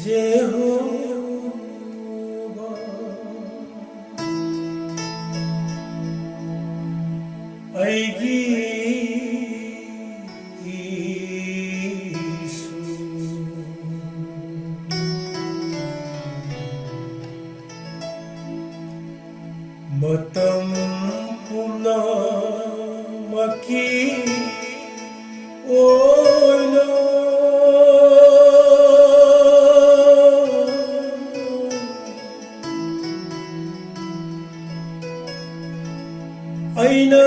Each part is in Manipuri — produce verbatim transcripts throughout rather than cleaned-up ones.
ꯖꯦꯍꯣꯚꯥ, ꯑꯩꯒꯤ ꯏꯁꯨ꯫ ꯃꯇꯝ ꯄꯨꯝꯅꯃꯛꯀꯤ ꯑꯣꯏꯅ ꯑꯩꯅ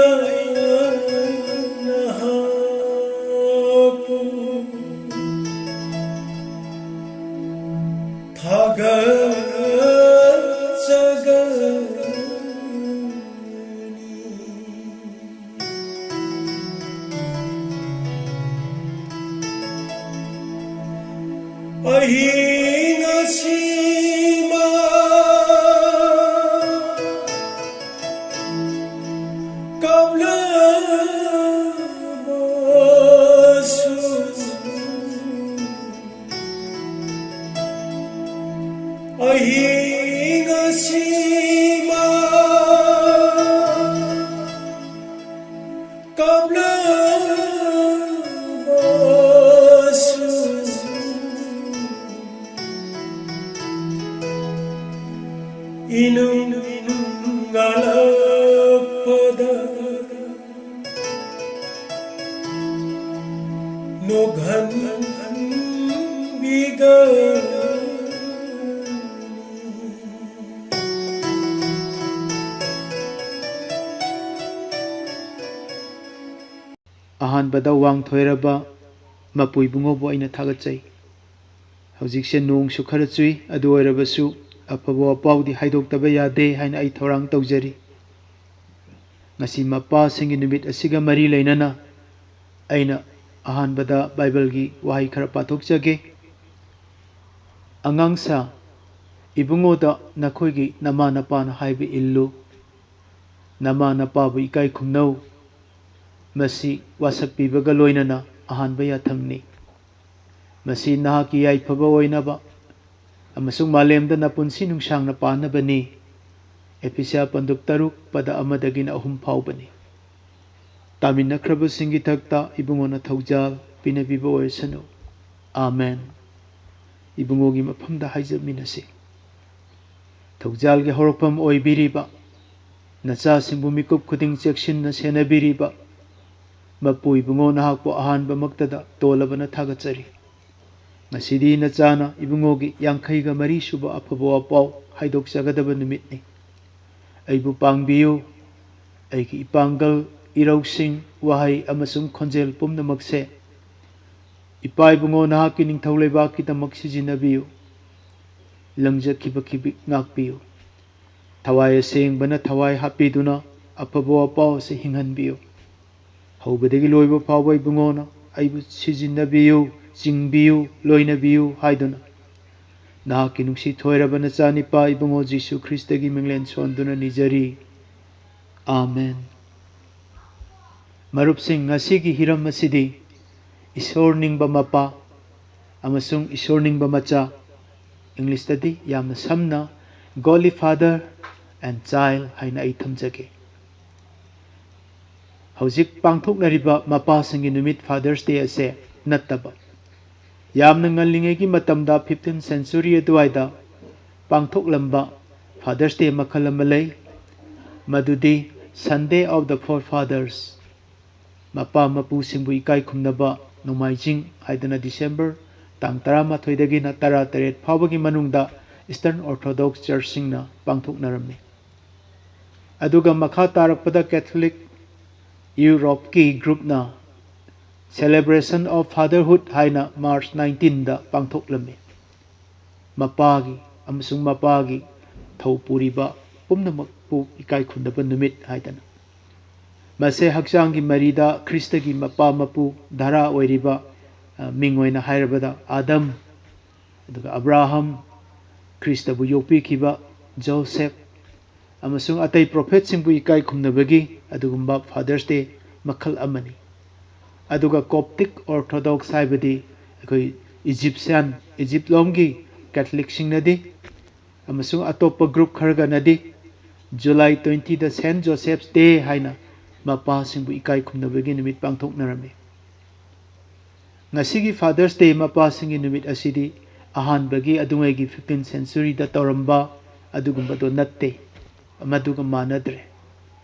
ꯅꯍꯥꯛꯄꯨ ꯊꯥꯒꯠꯆꯒꯅꯤ꯫ ꯑꯍꯤꯡ ꯑꯁꯤꯃ ꯀꯥꯞꯂꯕꯁꯨ, ꯑꯍꯤꯡ ꯑꯁꯤꯃ ꯀꯥꯞꯂꯕꯁꯨ, ꯏꯅꯨꯡ ꯉꯥꯜꯂꯛꯄꯗ ꯅꯣꯛꯍꯟꯕꯤꯒꯅꯤ꯫ ꯑꯍꯥꯟꯕꯗ ꯋꯥꯡꯊꯣꯏꯔꯕ ꯃꯄꯨ ꯏꯕꯨꯡꯉꯣꯕꯨ ꯑꯩꯅ ꯊꯥꯒꯠꯆꯩ꯫ ꯍꯧꯖꯤꯛꯁꯦ ꯅꯣꯡꯁꯨ ꯈꯔ ꯆꯨꯏ, ꯑꯗꯨ ꯑꯣꯏꯔꯕꯁꯨ ꯑꯐꯕ ꯋꯥꯄꯥꯎꯗꯤ ꯍꯥꯏꯗꯣꯛꯇꯕ ꯌꯥꯗꯦ ꯍꯥꯏꯅ ꯑꯩ ꯊꯧꯔꯥꯡ ꯇꯧꯖꯔꯤ꯫ ꯉꯁꯤ ꯃꯄꯥꯁꯤꯡꯒꯤ ꯅꯨꯃꯤꯠ ꯑꯁꯤꯒ ꯃꯔꯤ ꯂꯩꯅꯅ ꯑꯩꯅ ꯑꯍꯥꯟꯕꯗ ꯕꯥꯏꯕꯜꯒꯤ ꯋꯥꯍꯩ ꯈꯔ ꯄꯥꯊꯣꯛꯆꯒꯦ꯫ "ꯑꯉꯥꯡꯁꯥ, ꯏꯕꯨꯡꯉꯣꯗ ꯅꯈꯣꯏꯒꯤ ꯅꯃꯥ ꯅꯄꯥꯅ ꯍꯥꯏꯕ ꯏꯜꯂꯨ꯫ ꯅꯃꯥ ꯅꯄꯥꯕꯨ ꯏꯀꯥꯏ ꯈꯨꯝꯅꯧ꯫" ꯃꯁꯤ ꯋꯥꯁꯛꯄꯤꯕꯒ ꯂꯣꯏꯅꯅ ꯑꯍꯥꯟꯕ ꯌꯥꯊꯪꯅꯤ꯫ ꯃꯁꯤ ꯅꯍꯥꯛꯀꯤ ꯌꯥꯏꯐꯕ ꯑꯣꯏꯅꯕ ꯑꯃꯁꯨꯡ ꯃꯥꯂꯦꯝꯗ ꯅꯄꯨꯟꯁꯤ ꯅꯨꯡꯁꯥꯡꯅ ꯄꯥꯟꯅꯕꯅꯤ꯫ ꯑꯦꯐꯤꯁꯤꯌꯥ ꯄꯟꯗꯨꯞ ꯇꯔꯨꯛ, ꯄꯗ ꯑꯃꯗꯒꯤꯅ ꯑꯍꯨꯝ ꯐꯥꯎꯕꯅꯤ꯫ ꯇꯥꯃꯤꯟꯅꯈ꯭ꯔꯕꯁꯤꯡꯒꯤ ꯊꯛꯇ ꯏꯕꯨꯡꯉꯣꯅ ꯊꯧꯖꯥꯜ ꯄꯤꯅꯕꯤꯕ ꯑꯣꯏꯔꯁꯅꯨ꯫ ꯑꯥꯃꯦꯟ꯫ ꯏꯕꯨꯡꯉꯣꯒꯤ ꯃꯐꯝꯗ ꯍꯥꯏꯖꯃꯤꯟꯅꯁꯤ꯫ ꯊꯧꯖꯥꯜꯒꯤ ꯍꯧꯔꯛꯐꯝ ꯑꯣꯏꯕꯤꯔꯤꯕ, ꯅꯆꯥꯁꯤꯡꯕꯨ ꯃꯤꯀꯨꯞ ꯈꯨꯗꯤꯡ ꯆꯦꯛꯁꯤꯟꯅ ꯁꯦꯟꯅꯕꯤꯔꯤꯕ ꯃꯄꯨ ꯏꯕꯨꯡꯉꯣ, ꯅꯍꯥꯛꯄꯨ ꯑꯍꯥꯟꯕꯃꯛꯇꯗ ꯇꯣꯜꯂꯕꯅ ꯊꯥꯒꯠꯆꯔꯤ꯫ ꯉꯁꯤꯗꯤ ꯅꯆꯥꯅ ꯏꯕꯨꯡꯉꯣꯒꯤ ꯌꯥꯡꯈꯩꯒ ꯃꯔꯤ ꯁꯨꯕ ꯑꯐꯕ ꯋꯥꯄꯥꯎ ꯍꯥꯏꯗꯣꯛꯆꯒꯗꯕ ꯅꯨꯃꯤꯠꯅꯤ꯫ ꯑꯩꯕꯨ ꯄꯥꯡꯕꯤꯌꯨ꯫ ꯑꯩꯒꯤ ꯏꯄꯥꯡꯒꯜ, ꯏꯔꯧꯁꯤꯡ, ꯋꯥꯍꯩ ꯑꯃꯁꯨꯡ ꯈꯣꯟꯖꯦꯜ ꯄꯨꯝꯅꯃꯛꯁꯦ ꯏꯄꯥ ꯏꯕꯨꯡꯉꯣ ꯅꯍꯥꯛꯀꯤ ꯅꯤꯡꯊꯧ ꯂꯩꯕꯥꯛꯀꯤꯗꯃꯛ ꯁꯤꯖꯤꯟꯅꯕꯤꯌꯨ꯫ ꯂꯪꯖꯈꯤꯕ ꯈꯤꯕꯤꯛ ꯉꯥꯛꯄꯤꯌꯨ꯫ ꯊꯋꯥꯏ ꯑꯁꯦꯡꯕꯅ ꯊꯋꯥꯏ ꯍꯥꯞꯄꯤꯗꯨꯅ ꯑꯐꯕ ꯋꯥꯄꯥꯎ ꯑꯁꯤ ꯍꯤꯡꯍꯟꯕꯤꯌꯨ꯫ ꯍꯧꯕꯗꯒꯤ ꯂꯣꯏꯕ ꯐꯥꯎꯕ ꯏꯕꯨꯡꯉꯣꯅ ꯑꯩꯕꯨ ꯁꯤꯖꯤꯟꯅꯕꯤꯌꯨ, ꯆꯤꯡꯕꯤꯌꯨ, ꯂꯣꯏꯅꯕꯤꯌꯨ ꯍꯥꯏꯗꯨꯅ ꯅꯍꯥꯛꯀꯤ ꯅꯨꯡꯁꯤ ꯊꯣꯏꯔꯕ ꯅꯆꯥꯅꯤꯄꯥ ꯏꯕꯨꯡꯉꯣ ꯖꯤꯁꯨ ꯈ꯭ꯔꯤꯁꯇꯒꯤ ꯃꯤꯡꯂꯦꯟ ꯁꯣꯟꯗꯨꯅ ꯅꯤꯖꯔꯤ꯫ ꯑꯥꯃꯦꯟ꯫ ꯃꯔꯨꯞꯁꯤꯡ, ꯉꯁꯤꯒꯤ ꯍꯤꯔꯝ ꯑꯁꯤꯗꯤ ꯏꯁꯣꯔ ꯅꯤꯡꯕ ꯃꯄꯥ ꯑꯃꯁꯨꯡ ꯏꯁꯣꯔ ꯅꯤꯡꯕ ꯃꯆꯥ, ꯏꯪꯂꯤꯁꯇꯗꯤ ꯌꯥꯝꯅ ꯁꯝꯅ Godly Father and Child ꯍꯥꯏꯅ ꯑꯩ ꯊꯝꯖꯒꯦ꯫ ꯍꯧꯖꯤꯛ ꯄꯥꯡꯊꯣꯛꯅꯔꯤꯕ ꯃꯄꯥꯁꯤꯡꯒꯤ ꯅꯨꯃꯤꯠ, Father's Day ꯑꯁꯦ ꯅꯠꯇꯕ, ꯌꯥꯝꯅ ꯉꯜꯂꯤꯉꯩꯒꯤ ꯃꯇꯝꯗ, fifteenth century ꯑꯗꯨꯋꯥꯏꯗ ꯄꯥꯡꯊꯣꯛꯂꯝꯕ Father's Day ꯃꯈꯜ ꯑꯃ ꯂꯩ, ꯃꯗꯨꯗꯤ Sunday of the Forefathers, ꯃꯄꯥ ꯃꯄꯨꯁꯤꯡꯕꯨ ꯏꯀꯥꯏ ꯈꯨꯝꯅꯕ ꯅꯣꯡꯃꯥꯏꯖꯤꯡ ꯍꯥꯏꯗꯅ December ꯇꯥꯡ ꯇꯔꯥꯃꯥꯊꯣꯏꯗꯒꯤꯅ ꯇꯔꯥꯇꯔꯦꯠ ꯐꯥꯎꯕꯒꯤ ꯃꯅꯨꯡꯗ Eastern Orthodox Churchꯁꯤꯡꯅ ꯄꯥꯡꯊꯣꯛꯅꯔꯝꯃꯤ꯫ ꯑꯗꯨꯒ ꯃꯈꯥ ꯇꯥꯔꯛꯄꯗ Catholic Europeꯀꯤ groupꯅ Celebration of Fatherhood ꯍꯥꯏꯅ March nineteenꯗ ꯄꯥꯡꯊꯣꯛꯂꯝꯃꯤ꯫ ꯃꯄꯥꯒꯤ ꯑꯃꯁꯨꯡ ꯃꯄꯥꯒꯤ ꯊꯧ ꯄꯨꯔꯤꯕ ꯄꯨꯝꯅꯃꯛꯄꯨ ꯏꯀꯥꯏ ꯈꯨꯝꯅꯕ ꯅꯨꯃꯤꯠ ꯍꯥꯏꯗꯅ꯫ ꯃꯁꯦ ꯍꯛꯆꯥꯡꯒꯤ ꯃꯔꯤꯗ ꯈ꯭ꯔꯤꯁꯇꯒꯤ ꯃꯄꯥ ꯃꯄꯨ ꯙꯔꯥ ꯑꯣꯏꯔꯤꯕ, ꯑ, ꯃꯤꯡ ꯑꯣꯏꯅ ꯍꯥꯏꯔꯕꯗ ꯑꯥꯗꯝ, ꯑꯗꯨꯒ ꯑꯕ꯭ꯔꯥꯍꯝ, ꯈ꯭ꯔꯤꯁꯇꯕꯨ ꯌꯣꯛꯄꯤꯈꯤꯕ ꯖꯣꯁꯦꯐ, ꯑꯃꯁꯨꯡ ꯑꯇꯩ ꯄ꯭ꯔꯣꯐꯦꯠꯁꯤꯡꯕꯨ ꯏꯀꯥꯏ ꯈꯨꯝꯅꯕꯒꯤ ꯑꯗꯨꯒꯨꯝꯕ Father's Day ꯃꯈꯜ ꯑꯃꯅꯤ꯫ ꯑꯗꯨꯒ Coptic Orthodox ꯍꯥꯏꯕꯗꯤ ꯑꯩꯈꯣꯏ Egyptian, ꯏꯖꯤꯞꯂꯣꯝꯒꯤ ꯀꯦꯊꯂꯤꯛꯁꯤꯡꯅꯗꯤ ꯑꯃꯁꯨꯡ ꯑꯇꯣꯞꯄ ꯒ꯭ꯔꯨꯞ ꯈꯔꯒꯅꯗꯤ July twenty-ꯗ Saint Joseph's Day ꯍꯥꯏꯅ ꯃꯄꯥꯁꯤꯡꯕꯨ ꯏꯀꯥꯏ ꯈꯨꯝꯅꯕꯒꯤ ꯅꯨꯃꯤꯠ ꯄꯥꯡꯊꯣꯛꯅꯔꯝꯃꯤ꯫ ꯉꯁꯤꯒꯤ Father's Day, ꯃꯄꯥꯁꯤꯡꯒꯤ ꯅꯨꯃꯤꯠ ꯑꯁꯤꯗꯤ ꯑꯍꯥꯟꯕꯒꯤ ꯑꯗꯨꯉꯩꯒꯤ fifteenth centuryꯗ ꯇꯧꯔꯝꯕ ꯑꯗꯨꯒꯨꯝꯕꯗꯣ ꯅꯠꯇꯦ, ꯃꯗꯨꯒ ꯃꯥꯟꯅꯗ꯭ꯔꯦ꯫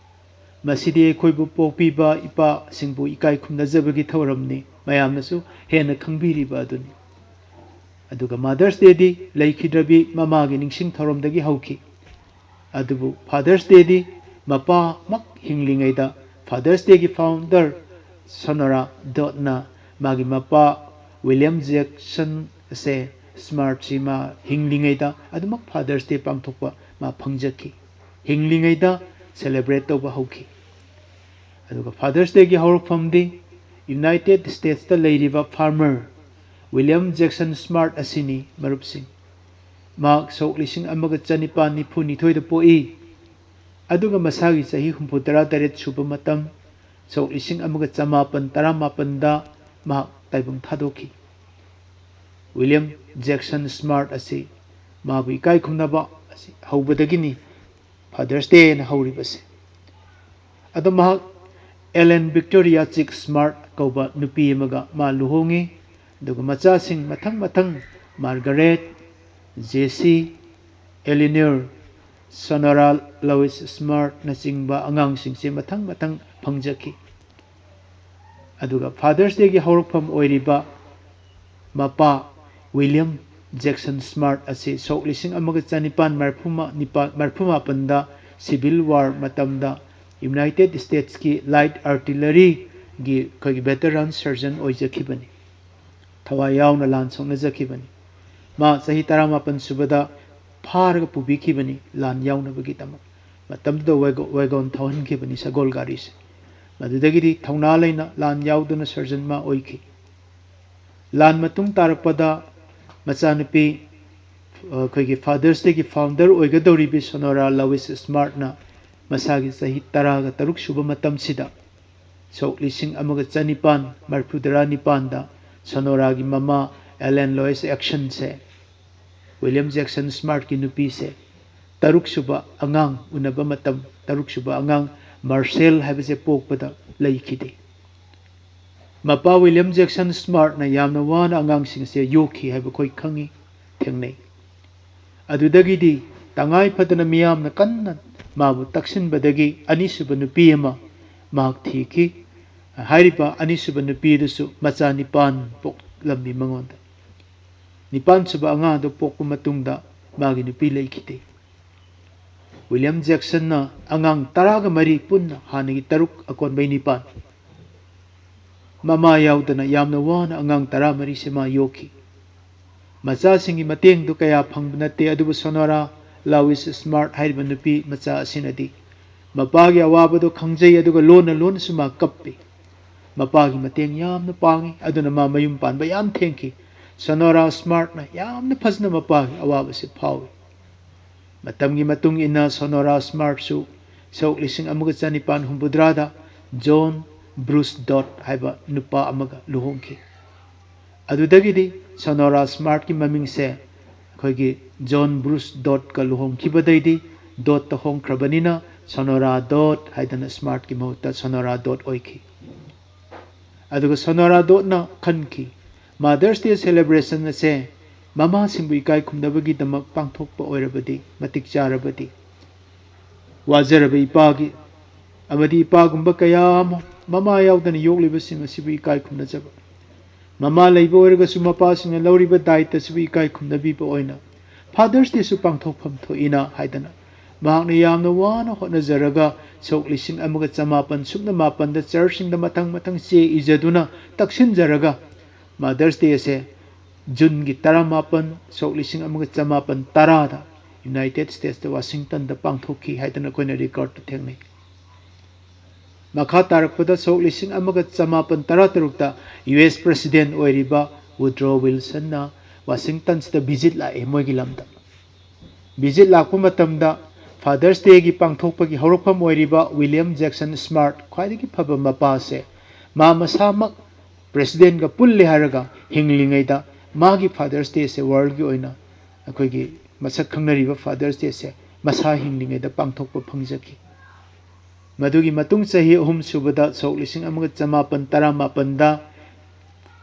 ꯃꯁꯤꯗꯤ ꯑꯩꯈꯣꯏꯕꯨ ꯄꯣꯛꯄꯤꯕ ꯏꯄꯥꯁꯤꯡꯕꯨ ꯏꯀꯥꯏ ꯈꯨꯝꯅꯖꯕꯒꯤ ꯊꯧꯔꯝꯅꯤ, ꯃꯌꯥꯝꯅꯁꯨ ꯍꯦꯟꯅ ꯈꯪꯕꯤꯔꯤꯕ ꯑꯗꯨꯅꯤ꯫ ꯑꯗꯨꯒ Mother's Dayꯗꯤ ꯂꯩꯈꯤꯗ꯭ꯔꯕꯤ ꯃꯃꯥꯒꯤ ꯅꯤꯡꯁꯤꯡ ꯊꯧꯔꯝꯗꯒꯤ ꯍꯧꯈꯤ꯫ ꯑꯗꯨꯕꯨ Father's Dayꯗꯤ ꯃꯄꯥꯃꯛ ꯍꯤꯡꯂꯤꯉꯩꯗ Father's Dayꯒꯤ founder Sonora Doddꯅ ꯃꯥꯒꯤ ꯃꯄꯥ William Jackson ꯑꯁꯦ Smartꯁꯤ ꯃꯥ ꯍꯤꯡꯂꯤꯉꯩꯗ ꯑꯗꯨꯃꯛ Father's Day ꯄꯥꯡꯊꯣꯛꯄ ꯃꯥ ꯐꯪꯖꯈꯤ꯫ ꯍꯤꯡꯂꯤꯉꯩꯗ celebrate ꯇꯧꯕ ꯍꯧꯈꯤ꯫ ꯑꯗꯨꯒ Father's Dayꯒꯤ ꯍꯧꯔꯛꯐꯝꯗꯤ United Statesꯇ ꯂꯩꯔꯤꯕ farmer William Jackson Smart ꯑꯁꯤꯅꯤ, ꯃꯔꯨꯞꯁꯤꯡ꯫ ꯃꯍꯥꯛ ꯁꯣꯛ ꯂꯤꯁꯤꯡ ꯑꯃꯒ ꯆꯅꯤꯄꯥꯟ ꯅꯤꯐꯨ ꯅꯤꯊꯣꯏꯗ ꯄꯣꯛꯏ꯫ ꯑꯗꯨꯒ ꯃꯁꯥꯒꯤ ꯆꯍꯤ ꯍꯨꯝꯐꯨ ꯇꯔꯥ ꯇꯔꯦꯠ ꯁꯨꯕ ꯃꯇꯝ, ꯁꯣꯛ ꯂꯤꯁꯤꯡ ꯑꯃꯒ ꯆꯃꯥꯄꯟ ꯇꯔꯥꯃꯥꯄꯟꯗ ꯃꯍꯥꯛ ꯇꯥꯏꯕꯪ ꯊꯥꯗꯣꯛꯈꯤ꯫ William Jackson Smart ꯑꯁꯤ ꯃꯥꯕꯨ ꯏꯀꯥꯏ ꯈꯨꯝꯅꯕ ꯑꯁꯤ ꯍꯧꯕꯗꯒꯤꯅꯤ Father's Day ꯍꯥꯏꯅ ꯍꯧꯔꯤꯕꯁꯦ꯫ ꯑꯗꯣ ꯃꯍꯥꯛ Ellen Victoria Chick Smart ꯀꯧꯕ ꯅꯨꯄꯤ ꯑꯃꯒ ꯃꯥ ꯂꯨꯍꯣꯡꯉꯤ꯫ ꯑꯗꯨꯒ ꯃꯆꯥꯁꯤꯡ ꯃꯊꯪ ꯃꯊꯪ Margaret, Jessie, Eleanor, Sonora Lois Smartꯅꯆꯤꯡꯕ ꯑꯉꯥꯡꯁꯤꯡꯁꯦ ꯃꯊꯪ ꯃꯊꯪ ꯐꯪꯖꯈꯤ꯫ ꯑꯗꯨꯒ Father's Dayꯒꯤ ꯍꯧꯔꯛꯐꯝ ꯑꯣꯏꯔꯤꯕ ꯃꯄꯥ William Jackson Smart ꯑꯁꯤ ꯁꯣꯛ ꯂꯤꯁꯤꯡ ꯑꯃꯒ ꯆꯅꯤꯄꯥꯟ ꯃꯔꯤꯐꯨ ꯃꯔꯤꯐꯨ ꯃꯥꯄꯟꯗ Civil War ꯃꯇꯝꯗ United Statesꯀꯤ Light Artilleryꯒꯤ ꯑꯩꯈꯣꯏꯒꯤ veteran surgeon ꯑꯣꯏꯖꯈꯤꯕꯅꯤ꯫ ꯊꯋꯥꯏ ꯌꯥꯎꯅ ꯂꯥꯟ ꯁꯣꯛꯅꯖꯈꯤꯕꯅꯤ꯫ ꯃꯥ ꯆꯍꯤ ꯇꯔꯥꯃꯥꯄꯟ ꯁꯨꯕꯗ ꯐꯥꯔꯒ ꯄꯨꯕꯤꯈꯤꯕꯅꯤ ꯂꯥꯟ ꯌꯥꯎꯅꯕꯒꯤꯗꯃꯛ꯫ ꯃꯇꯝꯗꯨꯗ wagon ꯊꯧꯍꯟꯈꯤꯕꯅꯤ, ꯁꯒꯣꯜ ꯒꯥꯔꯤꯁꯦ꯫ ꯃꯗꯨꯗꯒꯤꯗꯤ ꯊꯧꯅꯥ ꯂꯩꯅ ꯂꯥꯟ ꯌꯥꯎꯗꯨꯅ surgeon ꯃꯥ ꯑꯣꯏꯈꯤ꯫ ꯂꯥꯟ ꯃꯇꯨꯡ ꯇꯥꯔꯛꯄꯗ ꯃꯆꯥꯅꯨꯄꯤ, ꯑ, ꯑꯩꯈꯣꯏꯒꯤ Father's Dayꯒꯤ founder ꯑꯣꯏꯒꯗꯧꯔꯤꯕꯤ Sonora Lois Smartꯅ ꯃꯁꯥꯒꯤ ꯆꯍꯤ ꯇꯔꯥꯒ ꯇꯔꯨꯛ ꯁꯨꯕ ꯃꯇꯝꯁꯤꯗ ꯁꯣꯛ ꯂꯤꯁꯤꯡ ꯑꯃꯒ ꯆꯅꯤꯄꯥꯟ ꯃꯔꯤꯐꯨꯇꯔꯥ ꯅꯤꯄꯥꯟꯗ Sonoraꯒꯤ ꯃꯃꯥ ꯑꯦꯂꯦꯟ ꯂꯣꯏꯁ ꯑꯦꯛꯁꯟꯁꯦ, ꯋꯤꯂꯤꯌꯝ ꯖꯦꯛꯁꯟ ꯁ꯭ꯃꯥꯔꯠꯀꯤ ꯅꯨꯄꯤꯁꯦ, ꯇꯔꯨꯛꯁꯨꯕ ꯑꯉꯥꯡ ꯎꯅꯕ ꯃꯇꯝ, ꯇꯔꯨꯛꯁꯨꯕ ꯑꯉꯥꯡ ꯃꯥꯔꯁꯦꯜ ꯍꯥꯏꯕꯁꯦ ꯄꯣꯛꯄꯗ ꯂꯩꯈꯤꯗꯦ꯫ ꯃꯄꯥ ꯋꯤꯂꯤꯌꯝ ꯖꯦꯛꯁꯟ ꯁ꯭ꯃꯥꯔꯠꯅ ꯌꯥꯝꯅ ꯋꯥꯅ ꯑꯉꯥꯡꯁꯤꯡꯁꯦ ꯌꯣꯛꯈꯤ ꯍꯥꯏꯕ ꯑꯩꯈꯣꯏ ꯈꯪꯉꯤ, ꯊꯦꯡꯅꯩ꯫ ꯑꯗꯨꯗꯒꯤꯗꯤ ꯇꯉꯥꯏ ꯐꯗꯅ ꯃꯤꯌꯥꯝꯅ ꯀꯟꯅ ꯃꯥꯕꯨ ꯇꯛꯁꯤꯟꯕꯗꯒꯤ ꯑꯅꯤꯁꯨꯕ ꯅꯨꯄꯤ ꯑꯃ ꯃꯍꯥꯛ ꯊꯤꯈꯤ꯫ ꯍꯥꯏꯔꯤꯕ ꯑꯅꯤꯁꯨꯕ ꯅꯨꯄꯤ ꯑꯗꯨꯁꯨ ꯃꯆꯥ ꯅꯤꯄꯥꯟ ꯄꯣꯛꯂꯝꯃꯤ ꯃꯉꯣꯟꯗ꯫ ꯅꯤꯄꯥꯟꯁꯨꯕ ꯑꯉꯥꯡ ꯑꯗꯨ ꯄꯣꯛꯄ ꯃꯇꯨꯡꯗ ꯃꯥꯒꯤ ꯅꯨꯄꯤ ꯂꯩꯈꯤꯗꯦ꯫ ꯋꯤꯂꯤꯌꯝ ꯖꯦꯛꯁꯟꯅ ꯑꯉꯥꯡ ꯇꯔꯥꯒ ꯃꯔꯤ ꯄꯨꯟꯅ, ꯍꯥꯟꯅꯒꯤ ꯇꯔꯨꯛ ꯑꯀꯣꯟꯕꯩ ꯅꯤꯄꯥꯟ, ꯃꯃꯥ ꯌꯥꯎꯗꯅ ꯌꯥꯝꯅ ꯋꯥꯅ ꯑꯉꯥꯡ ꯇꯔꯥꯃꯔꯤꯁꯦ ꯃꯥ ꯌꯣꯛꯈꯤ꯫ ꯃꯆꯥꯁꯤꯡꯒꯤ ꯃꯇꯦꯡꯗꯨ ꯀꯌꯥ ꯐꯪꯕ ꯅꯠꯇꯦ, ꯑꯗꯨꯕꯨ ꯁꯣꯅꯣꯔꯥ ꯂꯥꯋꯤꯁ ꯁ꯭ꯃꯥꯔꯠ ꯍꯥꯏꯔꯤꯕ ꯅꯨꯄꯤ ꯃꯆꯥ ꯑꯁꯤꯅꯗꯤ ꯃꯄꯥꯒꯤ ꯑꯋꯥꯕꯗꯨ ꯈꯪꯖꯩ, ꯑꯗꯨꯒ ꯂꯣꯟꯅ ꯂꯣꯟꯅꯁꯨ ꯃꯥ ꯀꯞꯄꯤ꯫ ꯃꯄꯥꯒꯤ ꯃꯇꯦꯡ ꯌꯥꯝꯅ ꯄꯥꯡꯉꯤ, ꯑꯗꯨꯅ ꯃꯥ ꯃꯌꯨꯝ ꯄꯥꯟꯕ ꯌꯥꯝ ꯊꯦꯡꯈꯤ꯫ ꯁꯣꯅꯣꯔꯥ ꯁ꯭ꯃꯥꯔꯠꯅ ꯌꯥꯝꯅ ꯐꯖꯅ ꯃꯄꯥꯒꯤ ꯑꯋꯥꯕꯁꯤ ꯐꯥꯎꯏ꯫ ꯃꯇꯝꯒꯤ ꯃꯇꯨꯡ ꯏꯟꯅ ꯁꯣꯅꯣꯔꯥ ꯁ꯭ꯃꯥꯔꯠꯁꯨ ꯁꯣꯛ ꯂꯤꯁꯤꯡ ꯑꯃꯒ ꯆꯅꯤꯄꯥꯟ ꯍꯨꯝꯐꯨꯇꯔꯥꯗ ꯖꯣꯟ ꯕ꯭ꯔꯨꯁ ꯗꯣꯠ ꯍꯥꯏꯕ ꯅꯨꯄꯥ ꯑꯃꯒ ꯂꯨꯍꯣꯡꯈꯤ꯫ ꯑꯗꯨꯗꯒꯤꯗꯤ ꯁꯣꯅꯣꯔꯥ ꯁ꯭ꯃꯥꯔꯠꯀꯤ ꯃꯃꯤꯡꯁꯦ ꯑꯩꯈꯣꯏꯒꯤ ꯖꯣꯟ ꯕ꯭ꯔꯨꯁ ꯗꯣꯠꯀ ꯂꯨꯍꯣꯡꯈꯤꯕꯗꯩꯗꯤ ꯗꯣꯠꯇ ꯍꯣꯡꯈ꯭ꯔꯕꯅꯤꯅ ꯁꯣꯅꯣꯔꯥ ꯗꯣꯠ ꯍꯥꯏꯗꯅ ꯁ꯭ꯃꯥꯔꯠꯀꯤ ꯃꯍꯨꯠꯇ ꯁꯣꯅꯣꯔꯥ ꯗꯣꯠ ꯑꯣꯏꯈꯤ꯫ ꯑꯗꯨꯒ ꯁꯣꯅꯣꯔꯥ ꯗꯣꯠꯅ ꯈꯟꯈꯤ, ꯃꯥꯗꯔꯁ ꯗꯦ ꯁꯦꯂꯦꯕ꯭ꯔꯦꯁꯟ ꯑꯁꯦ ꯃꯃꯥꯁꯤꯡꯕꯨ ꯏꯀꯥꯏ ꯈꯨꯝꯅꯕꯒꯤꯗꯃꯛ ꯄꯥꯡꯊꯣꯛꯄ ꯑꯣꯏꯔꯕꯗꯤ ꯃꯇꯤꯛ ꯆꯥꯔꯕꯗꯤ, ꯋꯥꯖꯔꯕ ꯏꯄꯥꯒꯤ ꯑꯃꯗꯤ ꯏꯄꯥꯒꯨꯝꯕ ꯀꯌꯥ ꯑꯃ ꯃꯃꯥ ꯌꯥꯎꯗꯅ ꯌꯣꯛꯂꯤꯕꯁꯤꯡ ꯑꯁꯤꯕꯨ ꯏꯀꯥꯏ ꯈꯨꯝꯅꯖꯕ, ꯃꯃꯥ ꯂꯩꯕ ꯑꯣꯏꯔꯒꯁꯨ ꯃꯄꯥꯁꯤꯡꯅ ꯂꯧꯔꯤꯕ ꯗꯥꯏꯇ ꯑꯁꯤꯕꯨ ꯏꯀꯥꯏ ꯈꯨꯝꯅꯕꯤꯕ ꯑꯣꯏꯅ ꯐꯥꯗꯔꯁ ꯗꯦꯁꯨ ꯄꯥꯡꯊꯣꯛꯐꯝ ꯊꯣꯛꯏꯅ ꯍꯥꯏꯗꯅ ꯃꯍꯥꯛꯅ ꯌꯥꯝꯅ ꯋꯥꯅ ꯍꯣꯠꯅꯖꯔꯒ ꯁꯣꯛ ꯂꯤꯁꯤꯡ ꯑꯃꯒ ꯆꯃꯥꯄꯟ ꯁꯨꯞꯅ ꯃꯥꯄꯟꯗ ꯆꯔꯆꯁꯤꯡꯗ ꯃꯊꯪ ꯃꯊꯪ ꯆꯦ ꯏꯖꯗꯨꯅ ꯇꯛꯁꯤꯟꯖꯔꯒ ꯃꯥꯗꯔꯁ ꯗꯦ ꯑꯁꯦ ꯖꯨꯟꯒꯤ ꯇꯔꯥꯃꯥꯄꯟ, ꯁꯣꯛ ꯂꯤꯁꯤꯡ ꯑꯃꯒ ꯆꯃꯥꯄꯟ ꯇꯔꯥꯗ ꯌꯨꯅꯥꯏꯇꯦꯠ ꯁ꯭ꯇꯦꯠꯁꯇ ꯋꯥꯁꯤꯡꯇꯟꯗ ꯄꯥꯡꯊꯣꯛꯈꯤ ꯍꯥꯏꯗꯅ ꯑꯩꯈꯣꯏꯅ ꯔꯦꯀꯣꯔꯗꯇ ꯊꯦꯡꯅꯩ꯫ ꯃꯈꯥ ꯇꯥꯔꯛꯄꯗ ꯁꯣꯛ ꯂꯤꯁꯤꯡ ꯑꯃꯒ ꯆꯃꯥꯄꯟ ꯇꯔꯥꯇꯔꯨꯛꯇ ꯌꯨ ꯑꯦꯁ ꯄ꯭ꯔꯦꯁꯤꯗꯦꯟ ꯑꯣꯏꯔꯤꯕ ꯋꯨꯗ꯭ꯔꯣ ꯋꯤꯜꯁꯟꯅ ꯋꯥꯁꯤꯡꯇꯟꯁꯤꯗ ꯚꯤꯖꯤꯠ ꯂꯥꯛꯑꯦ ꯃꯣꯏꯒꯤ ꯂꯝꯗ꯫ ꯚꯤꯖꯤꯠ ꯂꯥꯛꯄ ꯃꯇꯝꯗ ꯐꯥꯗꯔꯁ ꯗꯦꯒꯤ ꯄꯥꯡꯊꯣꯛꯄꯒꯤ ꯍꯧꯔꯛꯐꯝ ꯑꯣꯏꯔꯤꯕ ꯋꯤꯂꯤꯌꯝ ꯖꯦꯛꯁꯟ ꯁ꯭ꯃꯥꯔꯠ, ꯈ꯭ꯋꯥꯏꯗꯒꯤ ꯐꯕ ꯃꯄꯥꯁꯦ, ꯃꯥ ꯃꯁꯥꯃꯛ ꯄ꯭ꯔꯦꯁꯤꯗꯦꯟꯒ ꯄꯨꯜꯂꯦ ꯍꯥꯏꯔꯒ ꯍꯤꯡꯂꯤꯉꯩꯗ ꯃꯥꯒꯤ Father's Day ꯁꯦ world ꯒꯤ ꯑꯣꯏꯅ ꯑꯩꯈꯣꯏꯒꯤ ꯃꯁꯛ ꯈꯪꯅꯔꯤꯕ Father's Day ꯁꯦ ꯃꯁꯥ ꯍꯤꯡꯂꯤꯉꯩꯗ ꯄꯥꯡꯊꯣꯛꯄ ꯐꯪꯖꯈꯤ꯫ ꯃꯗꯨꯒꯤ ꯃꯇꯨꯡ ꯆꯍꯤ ꯑꯍꯨꯝ ꯁꯨꯕꯗ ꯁꯣꯛ ꯂꯤꯁꯤꯡ ꯑꯃꯒ ꯆꯃꯥꯄꯟ ꯇꯔꯥꯃꯥꯄꯟꯗ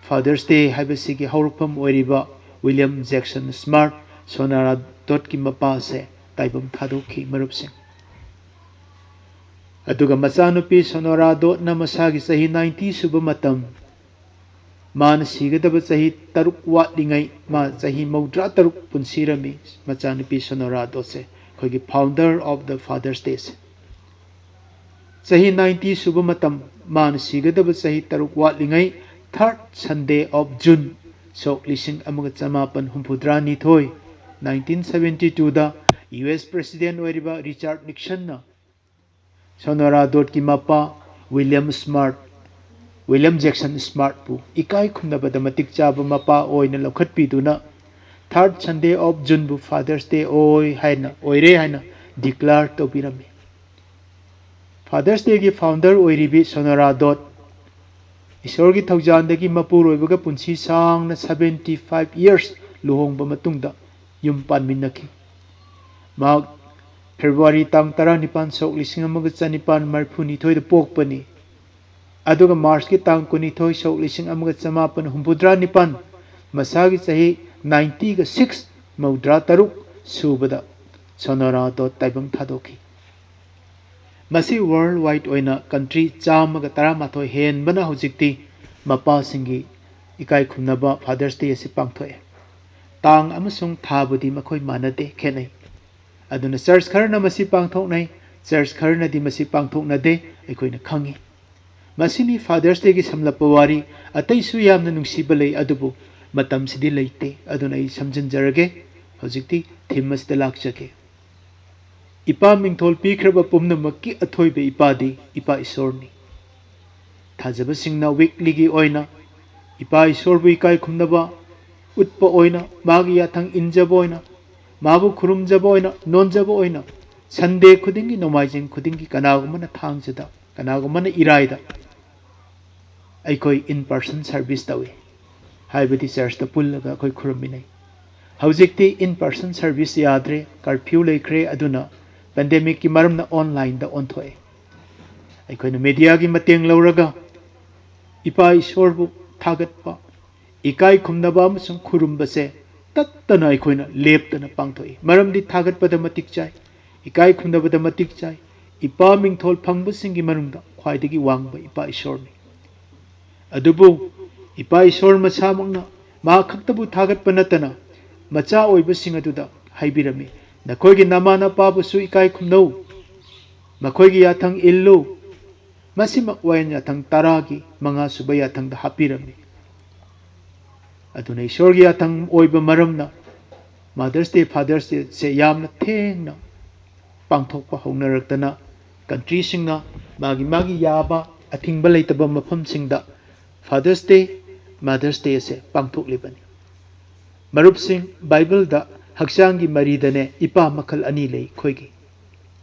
Father's Day ꯍꯥꯏꯕꯁꯤꯒꯤ ꯍꯧꯔꯛꯐꯝ ꯑꯣꯏꯔꯤꯕ ꯋꯤꯂꯤꯌꯝ ꯖꯦꯛꯁꯟ ꯁ꯭ꯃꯥꯔꯠ, ꯁꯣꯅꯣꯔꯥ ꯗꯣꯠꯀꯤ ꯃꯄꯥꯁꯦ, ꯇꯥꯏꯕꯪ ꯊꯥꯗꯣꯛꯈꯤ, ꯃꯔꯨꯞꯁꯤꯡ꯫ ꯑꯗꯨꯒ ꯃꯆꯥꯅꯨꯄꯤ ꯁꯣꯅꯣꯔꯥ ꯗꯣꯠꯅ ꯃꯁꯥꯒꯤ ꯆꯍꯤ ꯅꯥꯏꯟꯇꯤ ꯁꯨꯕ ꯃꯇꯝ, ꯃꯥꯅ ꯁꯤꯒꯗꯕ ꯆꯍꯤ ꯇꯔꯨꯛ ꯋꯥꯠꯂꯤꯉꯩ, ꯃꯥ ꯆꯍꯤ ꯃꯧꯗ꯭ꯔꯥ ꯇꯔꯨꯛ ꯄꯨꯟꯁꯤꯔꯝꯃꯤ꯫ ꯃꯆꯥꯅꯨꯄꯤ ꯁꯣꯅꯣꯔꯥ ꯗꯣꯠꯁꯦ ꯑꯩꯈꯣꯏꯒꯤ founder of the Father's Day ꯁꯦ꯫ ꯆꯍꯤ ꯅꯥꯏꯟꯇꯤ ꯁꯨꯕ ꯃꯇꯝ, ꯃꯥꯅ ꯁꯤꯒꯗꯕ ꯆꯍꯤ ꯇꯔꯨꯛ ꯋꯥꯠꯂꯤꯉꯩ, third Sunday of June, ꯁꯣꯛ ꯂꯤꯁꯤꯡ ꯑꯃꯒ ꯆꯃꯥꯄꯟ ꯍꯨꯝꯐꯨꯇꯔꯥ ꯅꯤꯊꯣꯏ, nineteen seventy two ꯗ U S president ꯑꯣꯏꯔꯤꯕ ꯔꯤꯆꯥꯔꯗ ꯅꯤꯛꯁꯟꯅ ꯁꯣꯅꯣꯔꯥ ꯗꯣꯠꯀꯤ ꯃꯄꯥ ꯋꯤꯂꯤꯌꯝ ꯁ꯭ꯃꯥꯔꯠ, ꯋꯤꯂꯤꯌꯝ ꯖꯦꯛꯁꯟ ꯁ꯭ꯃꯥꯔꯠꯄꯨ ꯏꯀꯥꯏ ꯈꯨꯝꯅꯕꯗ ꯃꯇꯤꯛ ꯆꯥꯕ ꯃꯄꯥ ꯑꯣꯏꯅ ꯂꯧꯈꯠꯄꯤꯗꯨꯅ, third Sunday of June ꯕꯨ Father's Day ꯑꯣꯏ ꯍꯥꯏꯅ, ꯑꯣꯏꯔꯦ ꯍꯥꯏꯅ declare ꯇꯧꯕꯤꯔꯝꯃꯤ꯫ Father's Day ꯒꯤ founder ꯑꯣꯏꯔꯤꯕꯤ ꯁꯣꯅꯣꯔꯥ ꯗꯣꯠ, ꯏꯁꯣꯔꯒꯤ ꯊꯧꯖꯥꯜꯗꯒꯤ ꯃꯄꯨꯔꯣꯏꯕꯒ ꯄꯨꯟꯁꯤ ꯁꯥꯡꯅ seventy five years ꯂꯨꯍꯣꯡꯕ ꯃꯇꯨꯡꯗ ꯌꯨꯝ ꯄꯥꯟꯃꯤꯟꯅꯈꯤ꯫ ꯃꯍꯥꯛ ꯐꯦꯕ꯭ꯔꯨꯋꯥꯔꯤ ꯇꯥꯡ ꯇꯔꯥꯅꯤꯄꯥꯟ, ꯁꯣꯛ ꯂꯤꯁꯤꯡ ꯑꯃꯒ ꯆꯅꯤꯄꯥꯟ ꯃꯔꯤꯐꯨꯅꯤꯊꯣꯏꯗ ꯄꯣꯛꯄꯅꯤ꯫ ꯑꯗꯨꯒ ꯃꯥꯔꯆꯀꯤ ꯇꯥꯡ ꯀꯨꯟꯅꯤꯊꯣꯏ, ꯁꯣꯛ ꯂꯤꯁꯤꯡ ꯑꯃꯒ ꯆꯃꯥꯄꯟ ꯍꯨꯝꯐꯨꯇꯔꯥ ꯅꯤꯄꯥꯟ, ꯃꯁꯥꯒꯤ ꯆꯍꯤ ninety ꯒ six, ꯃꯧꯗ꯭ꯔꯥ ꯇꯔꯨꯛ ꯁꯨꯕꯗ ꯁꯣꯅꯣꯔꯥ ꯗꯣꯠ ꯇꯥꯏꯕꯪ ꯊꯥꯗꯣꯛꯈꯤ꯫ ꯃꯁꯤ world wide ꯑꯣꯏꯅ country ꯆꯥꯝꯃꯒ ꯇꯔꯥꯃꯥꯊꯣꯏ ꯍꯦꯟꯕꯅ ꯍꯧꯖꯤꯛꯇꯤ ꯃꯄꯥꯁꯤꯡꯒꯤ ꯏꯀꯥꯏ ꯈꯨꯝꯅꯕ Father's Day ꯑꯁꯤ ꯄꯥꯡꯊꯣꯛꯑꯦ꯫ ꯇꯥꯡ ꯑꯃꯁꯨꯡ ꯊꯥꯕꯨꯗꯤ ꯃꯈꯣꯏ ꯃꯥꯟꯅꯗꯦ, ꯈꯦꯠꯅꯩ꯫ ꯑꯗꯨꯅ church ꯈꯔꯅ ꯃꯁꯤ ꯄꯥꯡꯊꯣꯛꯅꯩ, church ꯈꯔꯅꯗꯤ ꯃꯁꯤ ꯄꯥꯡꯊꯣꯛꯅꯗꯦ, ꯑꯩꯈꯣꯏꯅ ꯈꯪꯉꯤ꯫ ꯃꯁꯤꯅꯤ Father's Day ꯒꯤ ꯁꯝꯂꯞꯄ ꯋꯥꯔꯤ꯫ ꯑꯇꯩꯁꯨ ꯌꯥꯝꯅ ꯅꯨꯡꯁꯤꯕ ꯂꯩ, ꯑꯗꯨꯕꯨ ꯃꯇꯝꯁꯤꯗꯤ ꯂꯩꯇꯦ, ꯑꯗꯨꯅ ꯑꯩ ꯁꯝꯖꯤꯟꯖꯔꯒꯦ꯫ ꯍꯧꯖꯤꯛꯇꯤ theme ꯑꯁꯤꯗ ꯂꯥꯛꯆꯒꯦ꯫ ꯏꯄꯥ ꯃꯤꯡꯊꯣꯜ ꯄꯤꯈ꯭ꯔꯕ ꯄꯨꯝꯅꯃꯛꯀꯤ ꯑꯊꯣꯏꯕ ꯏꯄꯥꯗꯤ ꯏꯄꯥ ꯏꯁꯣꯔꯅꯤ꯫ ꯊꯥꯖꯕꯁꯤꯡꯅ weekly ꯒꯤ ꯑꯣꯏꯅ ꯏꯄꯥ ꯏꯁꯣꯔꯕꯨ ꯏꯀꯥꯏ ꯈꯨꯝꯅꯕ ꯎꯠꯄ ꯑꯣꯏꯅ, ꯃꯥꯒꯤ ꯌꯥꯊꯪ ꯏꯟꯖꯕ ꯑꯣꯏꯅ, ꯃꯥꯕꯨ ꯈꯨꯔꯨꯝꯖꯕ ꯑꯣꯏꯅ, ꯅꯣꯟꯖꯕ ꯑꯣꯏꯅ, Sunday ꯈꯨꯗꯤꯡꯒꯤ, ꯅꯣꯡꯃꯥꯏꯖꯤꯡ ꯈꯨꯗꯤꯡꯒꯤ, ꯀꯅꯥꯒꯨꯝꯕꯅ ꯊꯥꯡꯖꯗ, ꯀꯅꯥꯒꯨꯝꯕꯅ ꯏꯔꯥꯏꯗ ꯑꯩꯈꯣꯏ in person service ꯇꯧꯏ꯫ ꯍꯥꯏꯕꯗꯤ ꯆꯔꯆꯇ ꯄꯨꯜꯂꯒ ꯑꯩꯈꯣꯏ ꯈꯨꯔꯨꯝꯃꯤꯟꯅꯩ꯫ ꯍꯧꯖꯤꯛꯇꯤ in person service ꯌꯥꯗ꯭ꯔꯦ, ꯀꯔꯐ꯭ꯌꯨ ꯂꯩꯈ꯭ꯔꯦ, ꯑꯗꯨꯅ ꯄꯦꯟꯗꯦꯃꯤꯛꯀꯤ ꯃꯔꯝꯅ ꯑꯣꯟꯂꯥꯏꯟꯗ ꯑꯣꯟꯊꯣꯛꯑꯦ꯫ ꯑꯩꯈꯣꯏꯅ ꯃꯦꯗꯤꯌꯥꯒꯤ ꯃꯇꯦꯡ ꯂꯧꯔꯒ ꯏꯄꯥ ꯏꯁꯣꯔꯕꯨ ꯊꯥꯒꯠꯄ, ꯏꯀꯥꯏ ꯈꯨꯝꯅꯕ ꯑꯃꯁꯨꯡ ꯈꯨꯔꯨꯝꯕꯁꯦ ꯇꯠꯇꯅ ꯑꯩꯈꯣꯏꯅ ꯂꯦꯞꯇꯅ ꯄꯥꯡꯊꯣꯛꯏ꯫ ꯃꯔꯝꯗꯤ ꯊꯥꯒꯠꯄꯗ ꯃꯇꯤꯛ ꯆꯥꯏ, ꯏꯀꯥꯏ ꯈꯨꯝꯅꯕꯗ ꯃꯇꯤꯛ ꯆꯥꯏ꯫ ꯏꯄꯥ ꯃꯤꯡꯊꯣꯜ ꯐꯪꯕꯁꯤꯡꯒꯤ ꯃꯅꯨꯡꯗ ꯈ꯭ꯋꯥꯏꯗꯒꯤ ꯋꯥꯡꯕ ꯏꯄꯥ ꯏꯁꯣꯔꯅꯤ꯫ ꯑꯗꯨꯕꯨ ꯏꯄꯥ ꯏꯁꯣꯔ ꯃꯁꯥꯃꯛꯅ ꯃꯍꯥꯛ ꯈꯛꯇꯕꯨ ꯊꯥꯒꯠꯄ ꯅꯠꯇꯅ ꯃꯆꯥ ꯑꯣꯏꯕꯁꯤꯡ ꯑꯗꯨꯗ ꯍꯥꯏꯕꯤꯔꯝꯃꯤ, "ꯅꯈꯣꯏꯒꯤ ꯅꯃꯥ ꯅꯄꯥꯕꯨꯁꯨ ꯏꯀꯥꯏ ꯈꯨꯝꯅꯧ, ꯃꯈꯣꯏꯒꯤ ꯌꯥꯊꯪ ꯏꯜꯂꯨ, ꯃꯁꯤꯃꯛ ꯋꯥꯌꯦꯜ ꯌꯥꯊꯪ ꯇꯔꯥꯒꯤ ꯃꯉꯥ ꯁꯨꯕ ꯌꯥꯊꯪꯗ ꯍꯥꯞꯄꯤꯔꯝꯃꯤ"꯫ ꯑꯗꯨꯅ ꯏꯁꯣꯔꯒꯤ ꯌꯥꯊꯪ ꯑꯣꯏꯕ ꯃꯔꯝꯅ Mother's Day, Father's Dayꯁꯦ ꯌꯥꯝꯅ ꯊꯦꯡꯅ ꯄꯥꯡꯊꯣꯛꯄ ꯍꯧꯅꯔꯛꯇꯅ, ꯀꯟꯇ꯭ꯔꯤꯁꯤꯡꯅ ꯃꯥꯒꯤ ꯃꯥꯒꯤ ꯌꯥꯕ ꯑꯊꯤꯡꯕ ꯂꯩꯇꯕ ꯃꯐꯝꯁꯤꯡꯗ Father's Day, Mother's Day ꯑꯁꯦ ꯄꯥꯡꯊꯣꯛꯂꯤꯕꯅꯤ꯫ ꯃꯔꯨꯞꯁꯤꯡ, ꯕꯥꯏꯕꯜꯗ ꯍꯛꯆꯥꯡꯒꯤ ꯃꯔꯤꯗꯅꯦ ꯏꯄꯥ ꯃꯈꯜ ꯑꯅꯤ ꯂꯩ ꯑꯩꯈꯣꯏꯒꯤ꯫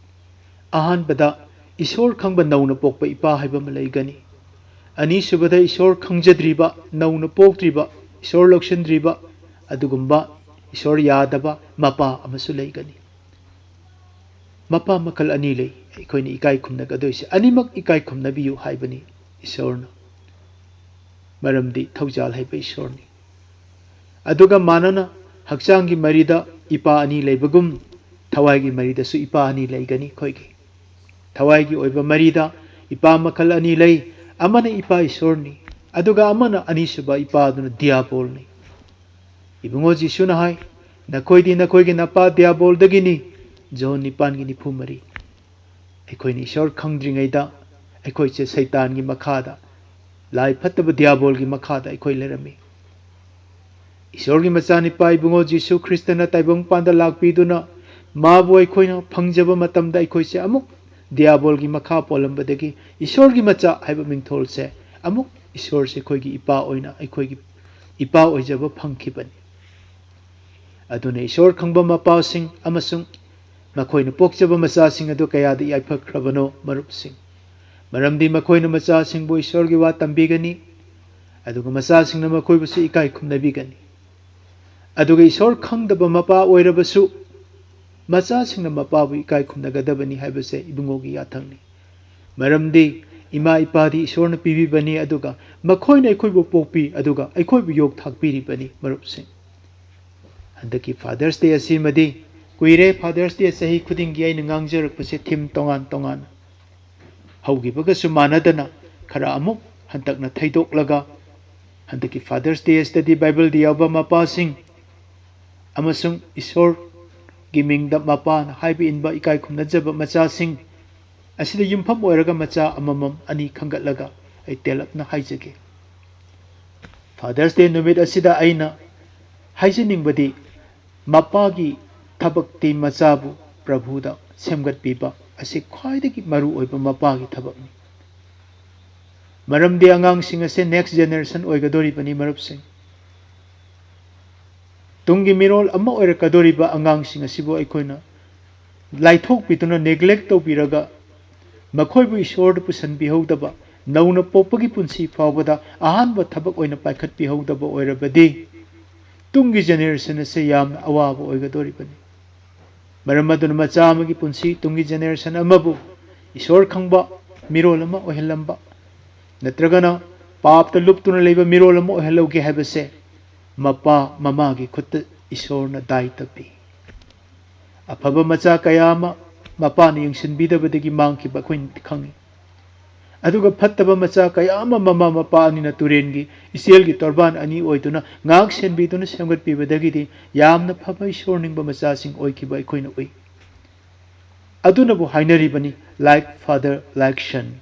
ꯑꯍꯥꯟꯕꯗ ꯏꯁꯣꯔ ꯈꯪꯕ ꯅꯧꯅ ꯄꯣꯛꯄ ꯏꯄꯥ ꯍꯥꯏꯕ ꯑꯃ ꯂꯩꯒꯅꯤ꯫ ꯑꯅꯤꯁꯨꯕꯗ ꯏꯁꯣꯔ ꯈꯪꯖꯗ꯭ꯔꯤꯕ, ꯅꯧꯅ ꯄꯣꯛꯇ꯭ꯔꯤꯕ, ꯏꯁꯣꯔ ꯂꯧꯁꯤꯟꯗ꯭ꯔꯤꯕ ꯑꯗꯨꯒꯨꯝꯕ ꯏꯁꯣꯔ ꯌꯥꯗꯕ ꯃꯄꯥ ꯑꯃꯁꯨ ꯂꯩꯒꯅꯤ꯫ ꯃꯄꯥ ꯃꯈꯜ ꯑꯅꯤ ꯂꯩ ꯑꯩꯈꯣꯏꯅ ꯏꯀꯥꯏ ꯈꯨꯝꯅꯒꯗꯣꯏꯁꯦ꯫ ꯑꯅꯤꯃꯛ ꯏꯀꯥꯏ ꯈꯨꯝꯅꯕꯤꯌꯨ ꯍꯥꯏꯕꯅꯤ ꯏꯁꯣꯔꯅ, ꯃꯔꯝꯗꯤ ꯊꯧꯖꯥꯜ ꯍꯩꯕ ꯏꯁꯣꯔꯅꯤ꯫ ꯑꯗꯨꯒ ꯃꯥꯟꯅꯅ ꯍꯛꯆꯥꯡꯒꯤ ꯃꯔꯤꯗ ꯏꯄꯥ ꯑꯅꯤ ꯂꯩꯕꯒꯨꯝ, ꯊꯋꯥꯏꯒꯤ ꯃꯔꯤꯗꯁꯨ ꯏꯄꯥ ꯑꯅꯤ ꯂꯩꯒꯅꯤ ꯑꯩꯈꯣꯏꯒꯤ꯫ ꯊꯋꯥꯏꯒꯤ ꯑꯣꯏꯕ ꯃꯔꯤꯗ ꯏꯄꯥ ꯃꯈꯜ ꯑꯅꯤ ꯂꯩ, ꯑꯃꯅ ꯏꯄꯥ ꯏꯁꯣꯔꯅꯤ, ꯑꯗꯨꯒ ꯑꯃꯅ ꯑꯅꯤꯁꯨꯕ ꯏꯄꯥ ꯑꯗꯨꯅ ꯗꯤꯌꯥꯕꯣꯜꯅꯤ꯫ ꯏꯕꯨꯡꯉꯣ ꯖꯤꯁꯨꯅ ꯍꯥꯏ, "ꯅꯈꯣꯏꯗꯤ ꯅꯈꯣꯏꯒꯤ ꯅꯄꯥ ꯗꯤꯌꯥꯕꯣꯜꯗꯒꯤꯅꯤ"꯫ ꯖꯣꯟ ꯅꯤꯄꯥꯟꯒꯤ ꯅꯤꯐꯨ ꯃꯔꯤ꯫ ꯑꯩꯈꯣꯏꯅ ꯏꯁꯣꯔ ꯈꯪꯗ꯭ꯔꯤꯉꯩꯗ ꯑꯩꯈꯣꯏꯁꯦ ꯁꯩꯇꯥꯟꯒꯤ ꯃꯈꯥꯗ, ꯂꯥꯏ ꯐꯠꯇꯕ ꯗꯤꯌꯥꯕꯣꯜꯒꯤ ꯃꯈꯥꯗ ꯑꯩꯈꯣꯏ ꯂꯩꯔꯝꯃꯤ꯫ ꯏꯁꯣꯔꯒꯤ ꯃꯆꯥꯅꯤꯄꯥ ꯏꯕꯨꯡꯉꯣ ꯖꯤꯁꯨ ꯈ꯭ꯔꯤꯁꯇꯅ ꯇꯥꯏꯕꯪ ꯄꯥꯟꯗ ꯂꯥꯛꯄꯤꯗꯨꯅ ꯃꯥꯕꯨ ꯑꯩꯈꯣꯏꯅ ꯐꯪꯖꯕ ꯃꯇꯝꯗ ꯑꯩꯈꯣꯏꯁꯦ ꯑꯃꯨꯛ ꯗꯤꯌꯥꯕꯣꯜꯒꯤ ꯃꯈꯥ ꯄꯣꯜꯂꯝꯕꯗꯒꯤ ꯏꯁꯣꯔꯒꯤ ꯃꯆꯥ ꯍꯥꯏꯕ ꯃꯤꯡꯊꯣꯜꯁꯦ ꯑꯃꯨꯛ ꯏꯁꯣꯔꯁꯦ ꯑꯩꯈꯣꯏꯒꯤ ꯏꯄꯥ ꯑꯣꯏꯅ, ꯑꯩꯈꯣꯏꯒꯤ ꯏꯄꯥ ꯑꯣꯏꯖꯕ ꯐꯪꯈꯤꯕꯅꯤ꯫ ꯑꯗꯨꯅ ꯏꯁꯣꯔ ꯈꯪꯕ ꯃꯄꯥꯁꯤꯡ ꯑꯃꯁꯨꯡ ꯃꯈꯣꯏꯅ ꯄꯣꯛꯆꯕ ꯃꯆꯥꯁꯤꯡ ꯑꯗꯨ ꯀꯌꯥꯗ ꯌꯥꯏꯐꯈ꯭ꯔꯕꯅꯣ, ꯃꯔꯨꯞꯁꯤꯡ? ꯃꯔꯝꯗꯤ ꯃꯈꯣꯏꯅ ꯃꯆꯥꯁꯤꯡꯕꯨ ꯏꯁꯣꯔꯒꯤ ꯋꯥ ꯇꯝꯕꯤꯒꯅꯤ, ꯑꯗꯨꯒ ꯃꯆꯥꯁꯤꯡꯅ ꯃꯈꯣꯏꯕꯨꯁꯨ ꯏꯀꯥꯏ ꯈꯨꯝꯅꯕꯤꯒꯅꯤ꯫ ꯑꯗꯨꯒ ꯏꯁꯣꯔ ꯈꯪꯗꯕ ꯃꯄꯥ ꯑꯣꯏꯔꯕꯁꯨ ꯃꯆꯥꯁꯤꯡꯅ ꯃꯄꯥꯕꯨ ꯏꯀꯥꯏ ꯈꯨꯝꯅꯒꯗꯕꯅꯤ ꯍꯥꯏꯕꯁꯦ ꯏꯕꯨꯡꯉꯣꯒꯤ ꯌꯥꯊꯪꯅꯤ꯫ ꯃꯔꯝꯗꯤ ꯏꯃꯥ ꯏꯄꯥꯗꯤ ꯏꯁꯣꯔꯅ ꯄꯤꯕꯤꯕꯅꯤ, ꯑꯗꯨꯒ ꯃꯈꯣꯏꯅ ꯑꯩꯈꯣꯏꯕꯨ ꯄꯣꯛꯄꯤ, ꯑꯗꯨꯒ ꯑꯩꯈꯣꯏꯕꯨ ꯌꯣꯛ ꯊꯥꯛꯄꯤꯔꯤꯕꯅꯤ꯫ ꯃꯔꯨꯞꯁꯤꯡ, ꯍꯟꯗꯛꯀꯤ Father's Day ꯑꯁꯤꯃꯗꯤ ꯀꯨꯏꯔꯦ꯫ Father's Day ꯆꯍꯤ ꯈꯨꯗꯤꯡꯒꯤ ꯑꯩꯅ ꯉꯥꯡꯖꯔꯛꯄꯁꯦ theme ꯇꯣꯉꯥꯟ ꯇꯣꯉꯥꯟꯅ, ꯍꯧꯈꯤꯕꯒꯁꯨ ꯃꯥꯟꯅꯗꯅ ꯈꯔ ꯑꯃꯨꯛ ꯍꯟꯗꯛꯅ ꯊꯩꯗꯣꯛꯂꯒ, ꯍꯟꯗꯛꯀꯤ Father's Day ꯑꯁꯤꯗꯗꯤ ꯕꯥꯏꯕꯜꯗ ꯌꯥꯎꯕ ꯃꯄꯥꯁꯤꯡ ꯑꯃꯁꯨꯡ ꯏꯁꯣꯔꯒꯤ ꯃꯤꯡꯗ ꯃꯄꯥꯅ ꯍꯥꯏꯕ ꯏꯟꯕ ꯏꯀꯥꯏ ꯈꯨꯝꯅꯖꯕ ꯃꯆꯥꯁꯤꯡ ꯑꯁꯤꯗ ꯌꯨꯝꯐꯝ ꯑꯣꯏꯔꯒ ꯃꯆꯥ ꯑꯃꯃꯝ ꯑꯅꯤ ꯈꯟꯒꯠꯂꯒ ꯑꯩ ꯇꯦꯜꯂꯞꯅ ꯍꯥꯏꯖꯒꯦ꯫ Father's Day ꯅꯨꯃꯤꯠ ꯑꯁꯤꯗ ꯑꯩꯅ ꯍꯥꯏꯖꯅꯤꯡꯕꯗꯤ, ꯃꯄꯥꯒꯤ ꯊꯕꯛꯇꯤ ꯃꯆꯥꯕꯨ ꯄ꯭ꯔꯚꯨꯗ ꯁꯦꯝꯒꯠꯄꯤꯕ ꯑꯁꯤ ꯈ꯭ꯋꯥꯏꯗꯒꯤ ꯃꯔꯨ ꯑꯣꯏꯕ ꯃꯄꯥꯒꯤ ꯊꯕꯛꯅꯤ꯫ ꯃꯔꯝꯗꯤ ꯑꯉꯥꯡꯁꯤꯡ ꯑꯁꯦ next generation ꯑꯣꯏꯒꯗꯧꯔꯤꯕꯅꯤ꯫ ꯃꯔꯨꯞꯁꯤꯡ, ꯇꯨꯡꯒꯤ ꯃꯤꯔꯣꯜ ꯑꯃ ꯑꯣꯏꯔꯛꯀꯗꯧꯔꯤꯕ ꯑꯉꯥꯡꯁꯤꯡ ꯑꯁꯤꯕꯨ ꯑꯩꯈꯣꯏꯅ ꯂꯥꯏꯊꯣꯛꯄꯤꯗꯨꯅ, neglect ꯇꯧꯕꯤꯔꯒ, ꯃꯈꯣꯏꯕꯨ ꯏꯁꯣꯔꯗ ꯄꯨꯁꯤꯟꯕꯤꯍꯧꯗꯕ, ꯅꯧꯅ ꯄꯣꯛꯄꯒꯤ ꯄꯨꯟꯁꯤ ꯐꯥꯎꯕꯗ ꯑꯍꯥꯟꯕ ꯊꯕꯛ ꯑꯣꯏꯅ ꯄꯥꯏꯈꯠꯄꯤꯍꯧꯗꯕ ꯑꯣꯏꯔꯕꯗꯤ, ꯇꯨꯡꯒꯤ generation ꯑꯁꯦ ꯌꯥꯝꯅ ꯑꯋꯥꯕ ꯑꯣꯏꯒꯗꯧꯔꯤꯕꯅꯤ꯫ ꯃꯔꯝ ꯑꯗꯨꯅ ꯃꯆꯥ ꯑꯃꯒꯤ ꯄꯨꯟꯁꯤ, ꯇꯨꯡꯒꯤ generation ꯑꯃꯕꯨ ꯏꯁꯣꯔ ꯈꯪꯕ ꯃꯤꯔꯣꯜ ꯑꯃ ꯑꯣꯏꯍꯜꯂꯝꯕ, ꯅꯠꯇ꯭ꯔꯒꯅ ꯄꯥꯞꯇ ꯂꯨꯞꯇꯨꯅ ꯂꯩꯕ ꯃꯤꯔꯣꯜ ꯑꯃ ꯑꯣꯏꯍꯜꯍꯧꯒꯦ ꯍꯥꯏꯕꯁꯦ ꯃꯄꯥ ꯃꯃꯥꯒꯤ ꯈꯨꯠꯇ ꯏꯁꯣꯔꯅ ꯗꯥꯏꯇ ꯄꯤ꯫ ꯑꯐꯕ ꯃꯆꯥ ꯀꯌꯥ ꯑꯃ ꯃꯄꯥꯅ ꯌꯦꯡꯁꯤꯟꯕꯤꯗꯕꯗꯒꯤ ꯃꯥꯡꯈꯤꯕ ꯑꯩꯈꯣꯏꯅ ꯈꯪꯉꯤ꯫ ꯑꯗꯨꯒ ꯐꯠꯇꯕ ꯃꯆꯥ ꯀꯌꯥ ꯑꯃ ꯃꯃꯥ ꯃꯄꯥ ꯑꯅꯤꯅ ꯇꯨꯔꯦꯟꯒꯤ ꯏꯆꯦꯜꯒꯤ ꯇꯣꯔꯕꯥꯟ ꯑꯅꯤ ꯑꯣꯏꯗꯨꯅ ꯉꯥꯛ ꯁꯦꯟꯕꯤꯗꯨꯅ ꯁꯦꯝꯒꯠꯄꯤꯕꯗꯒꯤꯗꯤ ꯌꯥꯝꯅ ꯐꯕ ꯏꯁꯣꯔ ꯅꯤꯡꯕ ꯃꯆꯥꯁꯤꯡ ꯑꯣꯏꯈꯤꯕ ꯑꯩꯈꯣꯏꯅ ꯎꯏ꯫ ꯑꯗꯨꯅꯕꯨ ꯍꯥꯏꯅꯔꯤꯕꯅꯤ, "Like father, like son,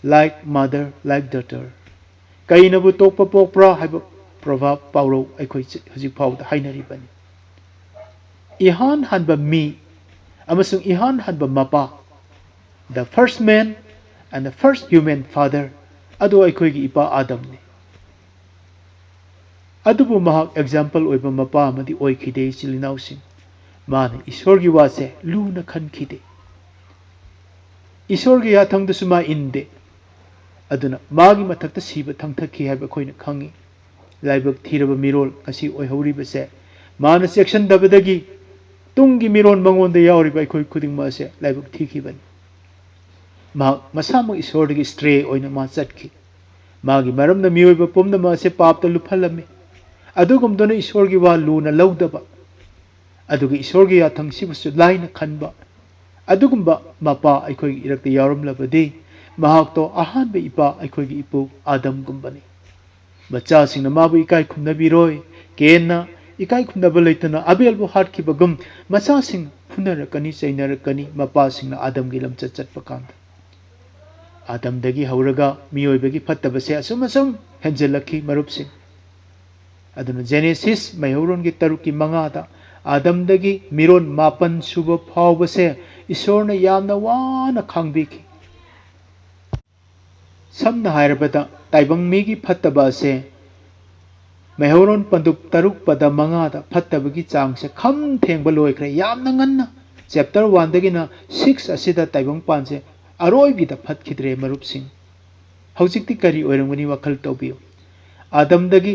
like mother, like daughter"꯫ ꯀꯩꯅꯕꯨ ꯇꯣꯛꯄ ꯄꯣꯛꯄ꯭ꯔꯥ ꯍꯥꯏꯕ proverb ꯄꯥꯎꯔꯧ ꯑꯩꯈꯣꯏ ꯍꯧꯖꯤꯛ ꯐꯥꯎꯕꯗ ꯍꯥꯏꯅꯔꯤꯕꯅꯤ꯫ ꯏꯍꯥꯟ ꯍꯥꯟꯕ ꯃꯤ ꯑꯃꯁꯨꯡ ꯏꯍꯥꯟ ꯍꯥꯟꯕ ꯃꯄꯥ, the first man and the first human father, ꯑꯗꯨ ꯑꯩꯈꯣꯏꯒꯤ ꯏꯄꯥ ꯑꯥꯗꯝꯅꯤ꯫ ꯑꯗꯨꯕꯨ ꯃꯍꯥꯛ example ꯑꯣꯏꯕ ꯃꯄꯥ ꯑꯃꯗꯤ ꯑꯣꯏꯈꯤꯗꯦ, ꯏꯆꯤꯜ ꯏꯅꯥꯎꯁꯤꯡ꯫ ꯃꯥꯅ ꯏꯁꯣꯔꯒꯤ ꯋꯥꯁꯦ ꯂꯨꯅ ꯈꯟꯈꯤꯗꯦ꯫ ꯏꯁꯣꯔꯒꯤ ꯌꯥꯊꯪꯗꯁꯨ ꯃꯥ ꯏꯟꯗꯦ꯫ ꯑꯗꯨꯅ ꯃꯥꯒꯤ ꯃꯊꯛꯇ ꯁꯤꯕ ꯊꯥꯡꯊꯈꯤ ꯍꯥꯏꯕ ꯑꯩꯈꯣꯏꯅ ꯈꯪꯉꯤ꯫ ꯂꯥꯏꯕꯛ ꯊꯤꯔꯕ ꯃꯤꯔꯣꯜ ꯉꯁꯤ ꯑꯣꯏꯍꯧꯔꯤꯕꯁꯦ ꯃꯥꯅ ꯆꯦꯛꯁꯤꯟꯗꯕꯗꯒꯤ ꯇꯨꯡꯒꯤ ꯃꯤꯔꯣꯜ ꯃꯉꯣꯟꯗ ꯌꯥꯎꯔꯤꯕ ꯑꯩꯈꯣꯏ ꯈꯨꯗꯤꯡꯃꯛ ꯑꯁꯦ ꯂꯥꯏꯕꯛ ꯊꯤꯈꯤꯕꯅꯤ꯫ ꯃꯍꯥꯛ ꯃꯁꯥꯃꯛ ꯏꯁꯣꯔꯗꯒꯤ stray ꯑꯣꯏꯅ ꯃꯥ ꯆꯠꯈꯤ꯫ ꯃꯥꯒꯤ ꯃꯔꯝꯅ ꯃꯤꯑꯣꯏꯕ ꯄꯨꯝꯅꯃꯛ ꯑꯁꯦ ꯄꯥꯞꯇ ꯂꯨꯞꯍꯜꯂꯝꯃꯤ꯫ ꯑꯗꯨꯒꯨꯝꯗꯨꯅ ꯏꯁꯣꯔꯒꯤ ꯋꯥ ꯂꯨꯅ ꯂꯧꯗꯕ, ꯑꯗꯨꯒ ꯏꯁꯣꯔꯒꯤ ꯌꯥꯊꯪꯁꯤꯕꯨꯁꯨ ꯂꯥꯏꯅ ꯈꯟꯕ, ꯑꯗꯨꯒꯨꯝꯕ ꯃꯄꯥ ꯑꯩꯈꯣꯏꯒꯤ ꯏꯔꯛꯇ ꯌꯥꯎꯔꯝꯂꯕꯗꯤ ꯃꯍꯥꯛꯇꯣ ꯑꯍꯥꯟꯕ ꯏꯄꯥ ꯑꯩꯈꯣꯏꯒꯤ ꯏꯄꯨ ꯑꯥꯗꯝꯒꯨꯝꯕꯅꯤ꯫ ꯃꯆꯥꯁꯤꯡꯅ ꯃꯥꯕꯨ ꯏꯀꯥꯏ ꯈꯨꯝꯅꯕꯤꯔꯣꯏ꯫ ꯀꯦꯟꯅ ꯏꯀꯥꯏ ꯈꯨꯝꯅꯕ ꯂꯩꯇꯅ ꯑꯕꯦꯜꯕꯨ ꯍꯥꯠꯈꯤꯕꯒꯨꯝ ꯃꯆꯥꯁꯤꯡ ꯐꯨꯅꯔꯛꯀꯅꯤ, ꯆꯩꯅꯔꯛꯀꯅꯤ ꯃꯄꯥꯁꯤꯡꯅ ꯑꯥꯗꯝꯒꯤ ꯂꯝꯆꯠ ꯆꯠꯄ ꯀꯥꯟꯗ꯫ ꯑꯥꯗꯝꯗꯒꯤ ꯍꯧꯔꯒ ꯃꯤꯑꯣꯏꯕꯒꯤ ꯐꯠꯇꯕꯁꯦ ꯑꯁꯨꯝ ꯑꯁꯨꯝ ꯍꯦꯟꯖꯜꯂꯛꯈꯤ, ꯃꯔꯨꯞꯁꯤꯡ꯫ ꯑꯗꯨꯅ ꯖꯦꯅꯦꯁꯤꯁ ꯃꯩꯍꯧꯔꯣꯟꯒꯤ ꯇꯔꯨꯛꯀꯤ ꯃꯉꯥꯗ ꯑꯥꯗꯝꯗꯒꯤ ꯃꯤꯔꯣꯟ ꯃꯥꯄꯟ ꯁꯨꯕ ꯐꯥꯎꯕꯁꯦ ꯏꯁꯣꯔꯅ ꯌꯥꯝꯅ ꯋꯥꯅ ꯈꯥꯡꯕꯤꯈꯤ꯫ ꯁꯝꯅ ꯍꯥꯏꯔꯕꯗ ꯇꯥꯏꯕꯪ ꯃꯤꯒꯤ ꯐꯠꯇꯕ ꯑꯁꯦ ꯃꯩꯍꯧꯔꯣꯟ ꯄꯟꯗꯨꯞ ꯇꯔꯨꯛ ꯄꯗ ꯃꯉꯥꯗ ꯐꯠꯇꯕꯒꯤ ꯆꯥꯡꯁꯦ ꯈꯝ ꯊꯦꯡꯕ ꯂꯣꯏꯈ꯭ꯔꯦ, ꯌꯥꯝꯅ ꯉꯟꯅ꯫ ꯆꯦꯞꯇꯔ ꯋꯥꯟꯗꯒꯤꯅ ꯁꯤꯛꯁ ꯑꯁꯤꯗ ꯇꯥꯏꯕꯪ ꯄꯥꯟꯁꯦ ꯑꯔꯣꯏꯕꯤꯗ ꯐꯠꯈꯤꯗ꯭ꯔꯦ, ꯃꯔꯨꯞꯁꯤꯡ꯫ ꯍꯧꯖꯤꯛꯇꯤ ꯀꯔꯤ ꯑꯣꯏꯔꯝꯒꯅꯤ, ꯋꯥꯈꯜ ꯇꯧꯕꯤꯌꯨ꯫ ꯑꯥꯗꯝꯗꯒꯤ,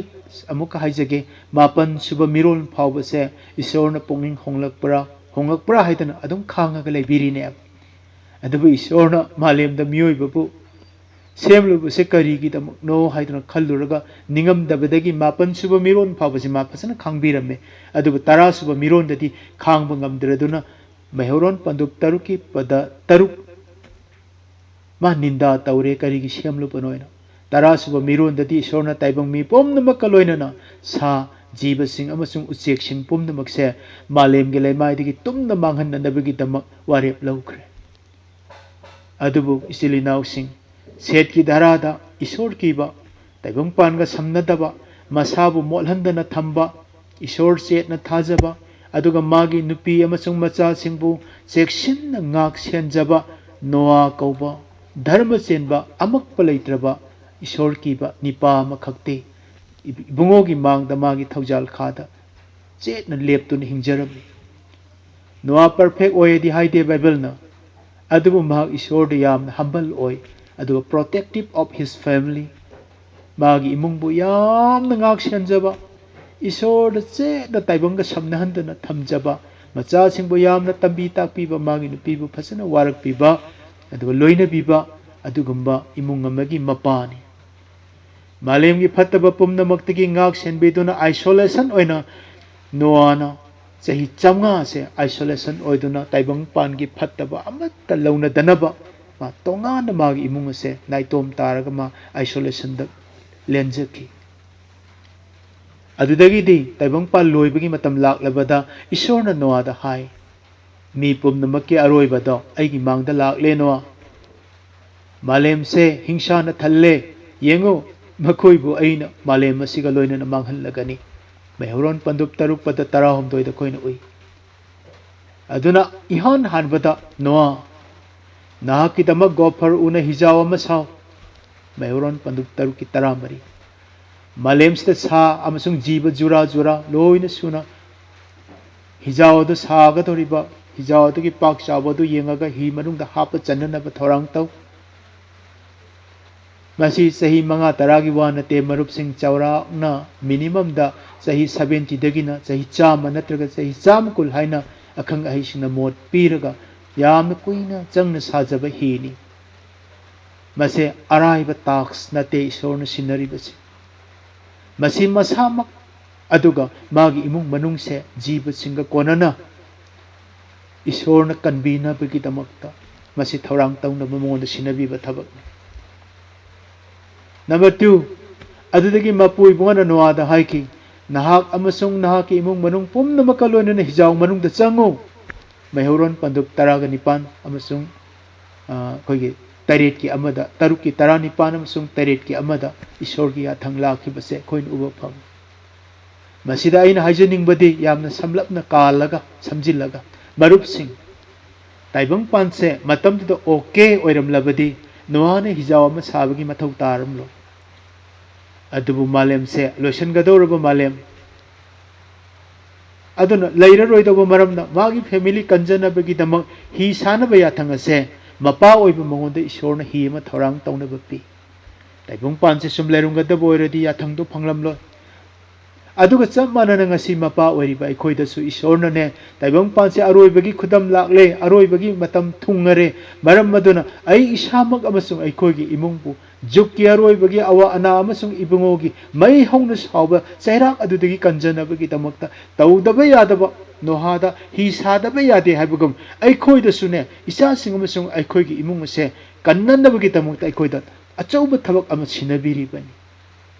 ꯑꯃꯨꯛꯀ ꯍꯥꯏꯖꯒꯦ, ꯃꯥꯄꯟ ꯁꯨꯕ ꯃꯤꯔꯣꯜ ꯐꯥꯎꯕꯁꯦ ꯏꯁꯣꯔꯅ ꯄꯨꯛꯅꯤꯡ ꯍꯣꯡꯂꯛꯄ꯭ꯔꯥ, ꯍꯣꯡꯂꯛꯄ꯭ꯔꯥ ꯍꯥꯏꯗꯅ ꯑꯗꯨꯝ ꯈꯥꯡꯉꯒ ꯂꯩꯕꯤꯔꯤꯅꯦꯕ꯫ ꯑꯗꯨꯕꯨ ꯏꯁꯣꯔꯅ ꯃꯥꯂꯦꯝꯗ ꯃꯤꯑꯣꯏꯕꯕꯨ ꯁꯦꯝꯂꯨꯕꯁꯦ ꯀꯔꯤꯒꯤꯗꯃꯛꯅꯣ ꯍꯥꯏꯗꯨꯅ ꯈꯜꯂꯨꯔꯒ ꯅꯤꯡꯉꯝꯗꯕꯗꯒꯤ ꯃꯥꯄꯟ ꯁꯨꯕ ꯃꯤꯔꯣꯟ ꯐꯥꯎꯕꯁꯤ ꯃꯥ ꯐꯖꯅ ꯈꯥꯡꯕꯤꯔꯝꯃꯦ꯫ ꯑꯗꯨꯕꯨ ꯇꯔꯥ ꯁꯨꯕ ꯃꯤꯔꯣꯟꯗꯗꯤ ꯈꯥꯡꯕ ꯉꯝꯗ꯭ꯔꯗꯨꯅ ꯃꯩꯍꯧꯔꯣꯟ ꯄꯟꯗꯨꯞ ꯇꯔꯨꯛꯀꯤ ꯄꯗ ꯇꯔꯨꯛ ꯃꯥ ꯅꯤꯟꯗꯥ ꯇꯧꯔꯦ, ꯀꯔꯤꯒꯤ ꯁꯦꯝꯂꯨꯕꯅꯣ ꯍꯥꯏꯅ꯫ ꯇꯔꯥ ꯁꯨꯕ ꯃꯤꯔꯣꯟꯗꯗꯤ ꯏꯁꯣꯔꯅ ꯇꯥꯏꯕꯪ ꯃꯤ ꯄꯨꯝꯅꯃꯛꯀ ꯂꯣꯏꯅꯅ ꯁꯥ ꯖꯤꯕꯁꯤꯡ ꯑꯃꯁꯨꯡ ꯎꯆꯦꯛꯁꯤꯡ ꯄꯨꯝꯅꯃꯛꯁꯦ ꯃꯥꯂꯦꯝꯒꯤ ꯂꯩꯃꯥꯏꯗꯒꯤ ꯇꯨꯝꯅ ꯃꯥꯡꯍꯟꯅꯅꯕꯒꯤꯗꯃꯛ ꯋꯥꯔꯦꯞ ꯂꯧꯈ꯭ꯔꯦ꯫ ꯑꯗꯨꯕꯨ ꯏꯆꯤꯜ ꯏꯅꯥꯎꯁꯤꯡ, ꯁꯦꯠꯀꯤ ꯙꯔꯥꯗ ꯏꯁꯣꯔ ꯀꯤꯕ, ꯇꯥꯏꯕꯪꯄꯥꯟꯒ ꯁꯝꯅꯗꯕ, ꯃꯁꯥꯕꯨ ꯃꯣꯠꯍꯟꯗꯅ ꯊꯝꯕ, ꯏꯁꯣꯔ ꯆꯦꯠꯅ ꯊꯥꯖꯕ, ꯑꯗꯨꯒ ꯃꯥꯒꯤ ꯅꯨꯄꯤ ꯑꯃꯁꯨꯡ ꯃꯆꯥꯁꯤꯡꯕꯨ ꯆꯦꯛꯁꯤꯟꯅ ꯉꯥꯛ ꯁꯦꯟꯖꯕ ꯅꯣꯋꯥ ꯀꯧꯕ ꯙꯔꯃ ꯆꯦꯟꯕ ꯑꯃꯛꯄ ꯂꯩꯇ꯭ꯔꯕ ꯏꯁꯣꯔ ꯀꯤꯕ ꯅꯤꯄꯥ ꯑꯃꯈꯛꯇꯤ ꯏꯕꯨꯡꯉꯣꯒꯤ ꯃꯥꯡꯗ ꯃꯥꯒꯤ ꯊꯧꯖꯥꯜ ꯈꯥꯗ ꯆꯦꯠꯅ ꯂꯦꯞꯇꯨꯅ ꯍꯤꯡꯖꯔꯝꯃꯤ꯫ ꯅꯣꯋꯥ perfect ꯑꯣꯏꯌꯦꯗꯤ ꯍꯥꯏꯗꯦ ꯕꯥꯏꯕꯜꯅ, ꯑꯗꯨꯕꯨ ꯃꯍꯥꯛ ꯏꯁꯣꯔꯗ ꯌꯥꯝꯅ humble ꯑꯣꯏ꯫ ꯑꯗꯨꯒ protective of his family, ꯃꯥꯒꯤ ꯏꯃꯨꯡꯕꯨ ꯌꯥꯝꯅ ꯉꯥꯛ ꯁꯦꯟꯖꯕ, ꯏꯁꯣꯔꯗ ꯆꯦꯠꯅ ꯇꯥꯏꯕꯪꯒ ꯁꯝꯅꯍꯟꯗꯅ ꯊꯝꯖꯕ, ꯃꯆꯥꯁꯤꯡꯕꯨ ꯌꯥꯝꯅ ꯇꯝꯕꯤ ꯇꯥꯛꯄꯤꯕ, ꯃꯥꯒꯤ ꯅꯨꯄꯤꯕꯨ ꯐꯖꯅ ꯋꯥꯔꯛꯄꯤꯕ, ꯑꯗꯨꯒ ꯂꯣꯏꯅꯕꯤꯕ, ꯑꯗꯨꯒꯨꯝꯕ ꯏꯃꯨꯡ ꯑꯃꯒꯤ ꯃꯄꯥꯅꯤ꯫ ꯃꯥꯂꯦꯝꯒꯤ ꯐꯠꯇꯕ ꯄꯨꯝꯅꯃꯛꯇꯒꯤ ꯉꯥꯛ ꯁꯦꯟꯕꯤꯗꯨꯅ isolation ꯑꯣꯏꯅ ꯅꯣꯑꯥꯅ ꯆꯍꯤ ꯆꯥꯝꯃꯉꯥꯁꯦ isolation ꯑꯣꯏꯗꯨꯅ ꯇꯥꯏꯕꯪꯄꯥꯟꯒꯤ ꯐꯠꯇꯕ ꯑꯃꯠꯇ ꯂꯧꯅꯗꯅꯕ ꯃꯥ ꯇꯣꯉꯥꯟꯅ ꯃꯥꯒꯤ ꯏꯃꯨꯡ ꯑꯁꯦ ꯅꯥꯏꯇꯣꯝ ꯇꯥꯔꯒ ꯃꯥ isolationꯗ ꯂꯦꯟꯖꯈꯤ꯫ ꯑꯗꯨꯗꯒꯤꯗꯤ ꯇꯥꯏꯕꯪꯄꯥꯟ ꯂꯣꯏꯕꯒꯤ ꯃꯇꯝ ꯂꯥꯛꯂꯕꯗ ꯏꯁꯣꯔꯅ ꯅꯣꯑꯥꯗ ꯍꯥꯏ, "ꯃꯤ ꯄꯨꯝꯅꯃꯛꯀꯤ ꯑꯔꯣꯏꯕꯗꯣ ꯑꯩꯒꯤ ꯃꯥꯡꯗ ꯂꯥꯛꯂꯦ ꯅꯣꯑꯥ꯫ ꯃꯥꯂꯦꯝꯁꯦ ꯍꯤꯡꯁꯥꯅ ꯊꯜꯂꯦ꯫ ꯌꯦꯡꯉꯨ, ꯃꯈꯣꯏꯕꯨ ꯑꯩꯅ ꯃꯥꯂꯦꯝ ꯑꯁꯤꯒ ꯂꯣꯏꯅꯅ ꯃꯥꯡꯍꯜꯂꯒꯅꯤ"꯫ ꯃꯩꯍꯧꯔꯣꯟ ꯄꯟꯗꯨꯞ ꯇꯔꯨꯛ ꯄꯗ ꯇꯔꯥꯍꯨꯝꯗꯣꯏꯗ ꯑꯩꯈꯣꯏꯅ ꯎꯏ꯫ ꯑꯗꯨꯅ ꯏꯍꯥꯟ ꯍꯥꯟꯕꯗ ꯅꯣꯑꯥ, "ꯅꯍꯥꯛꯀꯤꯗꯃꯛ ꯒꯣꯐꯔ ꯎꯅ ꯍꯤꯖꯥꯎ ꯑꯃ ꯁꯥꯎ"꯫ ꯃꯩꯍꯧꯔꯣꯟ ꯄꯟꯗꯨꯞ ꯇꯔꯨꯛꯀꯤ ꯇꯔꯥꯃꯔꯤ꯫ ꯃꯥꯂꯦꯝꯁꯤꯗ ꯁꯥ ꯑꯃꯁꯨꯡ ꯖꯤꯕ ꯖꯨꯔꯥ ꯖꯨꯔꯥ ꯂꯣꯏꯅ ꯁꯨꯅ ꯍꯤꯖꯥꯎ ꯑꯗꯨ ꯁꯥꯒꯗꯧꯔꯤꯕ, ꯍꯤꯖꯥꯎ ꯑꯗꯨꯒꯤ ꯄꯥꯛ ꯆꯥꯎꯕ ꯑꯗꯨ ꯌꯦꯡꯉꯒ ꯍꯤ ꯃꯅꯨꯡꯗ ꯍꯥꯞꯄ ꯆꯟꯅꯅꯕ ꯊꯧꯔꯥꯡ ꯇꯧ꯫ ꯃꯁꯤ ꯆꯍꯤ ꯃꯉꯥ ꯇꯔꯥꯒꯤ ꯋꯥ ꯅꯠꯇꯦ, ꯃꯔꯨꯞꯁꯤꯡ, ꯆꯥꯎꯔꯥꯛꯅ minimumꯗ ꯆꯍꯤ seventyꯗꯒꯤꯅ ꯆꯍꯤ ꯆꯥꯝꯃ ꯅꯠꯇ꯭ꯔꯒ ꯆꯍꯤ ꯆꯥꯝꯃ ꯀꯨꯟ ꯍꯥꯏꯅ ꯑꯈꯪ ꯑꯍꯩꯁꯤꯡꯅ ꯃꯣꯠ ꯄꯤꯔꯒ ꯌꯥꯝꯅ ꯀꯨꯏꯅ ꯆꯪꯅ ꯁꯥꯖꯕ ꯍꯤꯅꯤ꯫ ꯃꯁꯤ ꯑꯔꯥꯏꯕ task ꯅꯠꯇꯦ ꯏꯁꯣꯔꯅ ꯁꯤꯟꯅꯔꯤꯕꯁꯤ꯫ ꯃꯁꯤ ꯃꯁꯥꯃꯛ ꯑꯗꯨꯒ ꯃꯥꯒꯤ ꯏꯃꯨꯡ ꯃꯅꯨꯡꯁꯦ ꯖꯤꯕꯁꯤꯡꯒ ꯀꯣꯟꯅꯅ ꯏꯁꯣꯔꯅ ꯀꯟꯕꯤꯅꯕꯒꯤꯗꯃꯛꯇ ꯃꯁꯤ ꯊꯧꯔꯥꯡ ꯇꯧꯅꯕ ꯃꯉꯣꯟꯗ ꯁꯤꯟꯅꯕꯤꯕ ꯊꯕꯛꯅꯤ꯫ Number two, ꯑꯗꯨꯗꯒꯤ ꯃꯄꯨ ꯏꯕꯨꯡꯉꯣꯅ ꯅꯣꯑꯥꯗ ꯍꯥꯏꯈꯤ, "ꯅꯍꯥꯛ ꯑꯃꯁꯨꯡ ꯅꯍꯥꯛꯀꯤ ꯏꯃꯨꯡ ꯃꯅꯨꯡ ꯄꯨꯝꯅꯃꯛꯀ ꯂꯣꯏꯅꯅ ꯍꯤꯖꯥꯎ ꯃꯅꯨꯡꯗ ꯆꯪꯉꯨ"꯫ ꯃꯩꯍꯧꯔꯣꯟ ꯄꯟꯗꯨꯞ ꯇꯔꯥꯒ ꯅꯤꯄꯥꯟ ꯑꯃꯁꯨꯡ, ꯑ, ꯑꯩꯈꯣꯏꯒꯤ ꯇꯔꯦꯠꯀꯤ ꯑꯃꯗ, ꯇꯔꯨꯛꯀꯤ ꯇꯔꯥꯅꯤꯄꯥꯟ ꯑꯃꯁꯨꯡ ꯇꯔꯦꯠꯀꯤ ꯑꯃꯗ ꯏꯁꯣꯔꯒꯤ ꯌꯥꯊꯪ ꯂꯥꯛꯈꯤꯕꯁꯦ ꯑꯩꯈꯣꯏꯅ ꯎꯕ ꯐꯪꯉꯤ꯫ ꯃꯁꯤꯗ ꯑꯩꯅ ꯍꯥꯏꯖꯅꯤꯡꯕꯗꯤ, ꯌꯥꯝꯅ ꯁꯝꯂꯞꯅ ꯀꯥꯜꯂꯒ, ꯁꯝꯖꯤꯜꯂꯒ, ꯃꯔꯨꯞꯁꯤꯡ, ꯇꯥꯏꯕꯪꯄꯥꯟꯁꯦ ꯃꯇꯝꯗꯨꯗ okay ꯑꯣꯏꯔꯝꯂꯕꯗꯤ ꯅꯣꯑꯥꯅ ꯍꯤꯖꯥꯎ ꯑꯃ ꯁꯥꯕꯒꯤ ꯃꯊꯧ ꯇꯥꯔꯝꯂꯣꯏ꯫ ꯑꯗꯨꯕꯨ ꯃꯥꯂꯦꯝꯁꯦ ꯂꯣꯏꯁꯤꯟꯒꯗꯧꯔꯕ ꯃꯥꯂꯦꯝ, ꯑꯗꯨꯅ ꯂꯩꯔꯔꯣꯏꯗꯧꯕ ꯃꯔꯝꯅ ꯃꯥꯒꯤ family ꯀꯟꯖꯅꯕꯒꯤꯗꯃꯛ ꯍꯤ ꯁꯥꯅꯕ ꯌꯥꯊꯪ ꯑꯁꯦ ꯃꯄꯥ ꯑꯣꯏꯕ ꯃꯉꯣꯟꯗ ꯏꯁꯣꯔꯅ ꯍꯤ ꯑꯃ ꯊꯧꯔꯥꯡ ꯇꯧꯅꯕ ꯄꯤ꯫ ꯇꯥꯏꯕꯪꯄꯥꯟꯁꯦ ꯁꯨꯝ ꯂꯩꯔꯝꯒꯗꯕ ꯑꯣꯏꯔꯗꯤ ꯌꯥꯊꯪꯗꯣ ꯐꯪꯂꯝꯂꯣꯏ꯫ ꯑꯗꯨꯒ ꯆꯞ ꯃꯥꯟꯅꯅ ꯉꯁꯤ ꯃꯄꯥ ꯑꯣꯏꯔꯤꯕ ꯑꯩꯈꯣꯏꯗꯁꯨ ꯏꯁꯣꯔꯅꯅꯦ, ꯇꯥꯏꯕꯪꯄꯥꯟꯁꯦ ꯑꯔꯣꯏꯕꯒꯤ ꯈꯨꯗꯝ ꯂꯥꯛꯂꯦ, ꯑꯔꯣꯏꯕꯒꯤ ꯃꯇꯝ ꯊꯨꯡꯉꯔꯦ, ꯃꯔꯝ ꯑꯗꯨꯅ ꯑꯩ ꯏꯁꯥꯃꯛ ꯑꯃꯁꯨꯡ ꯑꯩꯈꯣꯏꯒꯤ ꯏꯃꯨꯡꯕꯨ ꯖꯨꯛꯀꯤ ꯑꯔꯣꯏꯕꯒꯤ ꯑꯋꯥ ꯑꯅꯥ ꯑꯃꯁꯨꯡ ꯏꯕꯨꯡꯉꯣꯒꯤ ꯃꯩ ꯍꯧꯅ ꯁꯥꯎꯕ ꯆꯩꯔꯥꯛ ꯑꯗꯨꯗꯒꯤ ꯀꯟꯖꯅꯕꯒꯤꯗꯃꯛꯇ ꯇꯧꯗꯕ ꯌꯥꯗꯕ, ꯅꯣꯍꯥꯗ ꯍꯤ ꯁꯥꯗꯕ ꯌꯥꯗꯦ ꯍꯥꯏꯕꯒꯨꯝ, ꯑꯩꯈꯣꯏꯗꯁꯨꯅꯦ, ꯏꯆꯥꯁꯤꯡ ꯑꯃꯁꯨꯡ ꯑꯩꯈꯣꯏꯒꯤ ꯏꯃꯨꯡ ꯑꯁꯦ ꯀꯟꯅꯅꯕꯒꯤꯗꯃꯛꯇ ꯑꯩꯈꯣꯏꯗ ꯑꯆꯧꯕ ꯊꯕꯛ ꯑꯃ ꯁꯤꯟꯅꯕꯤꯔꯤꯕꯅꯤ꯫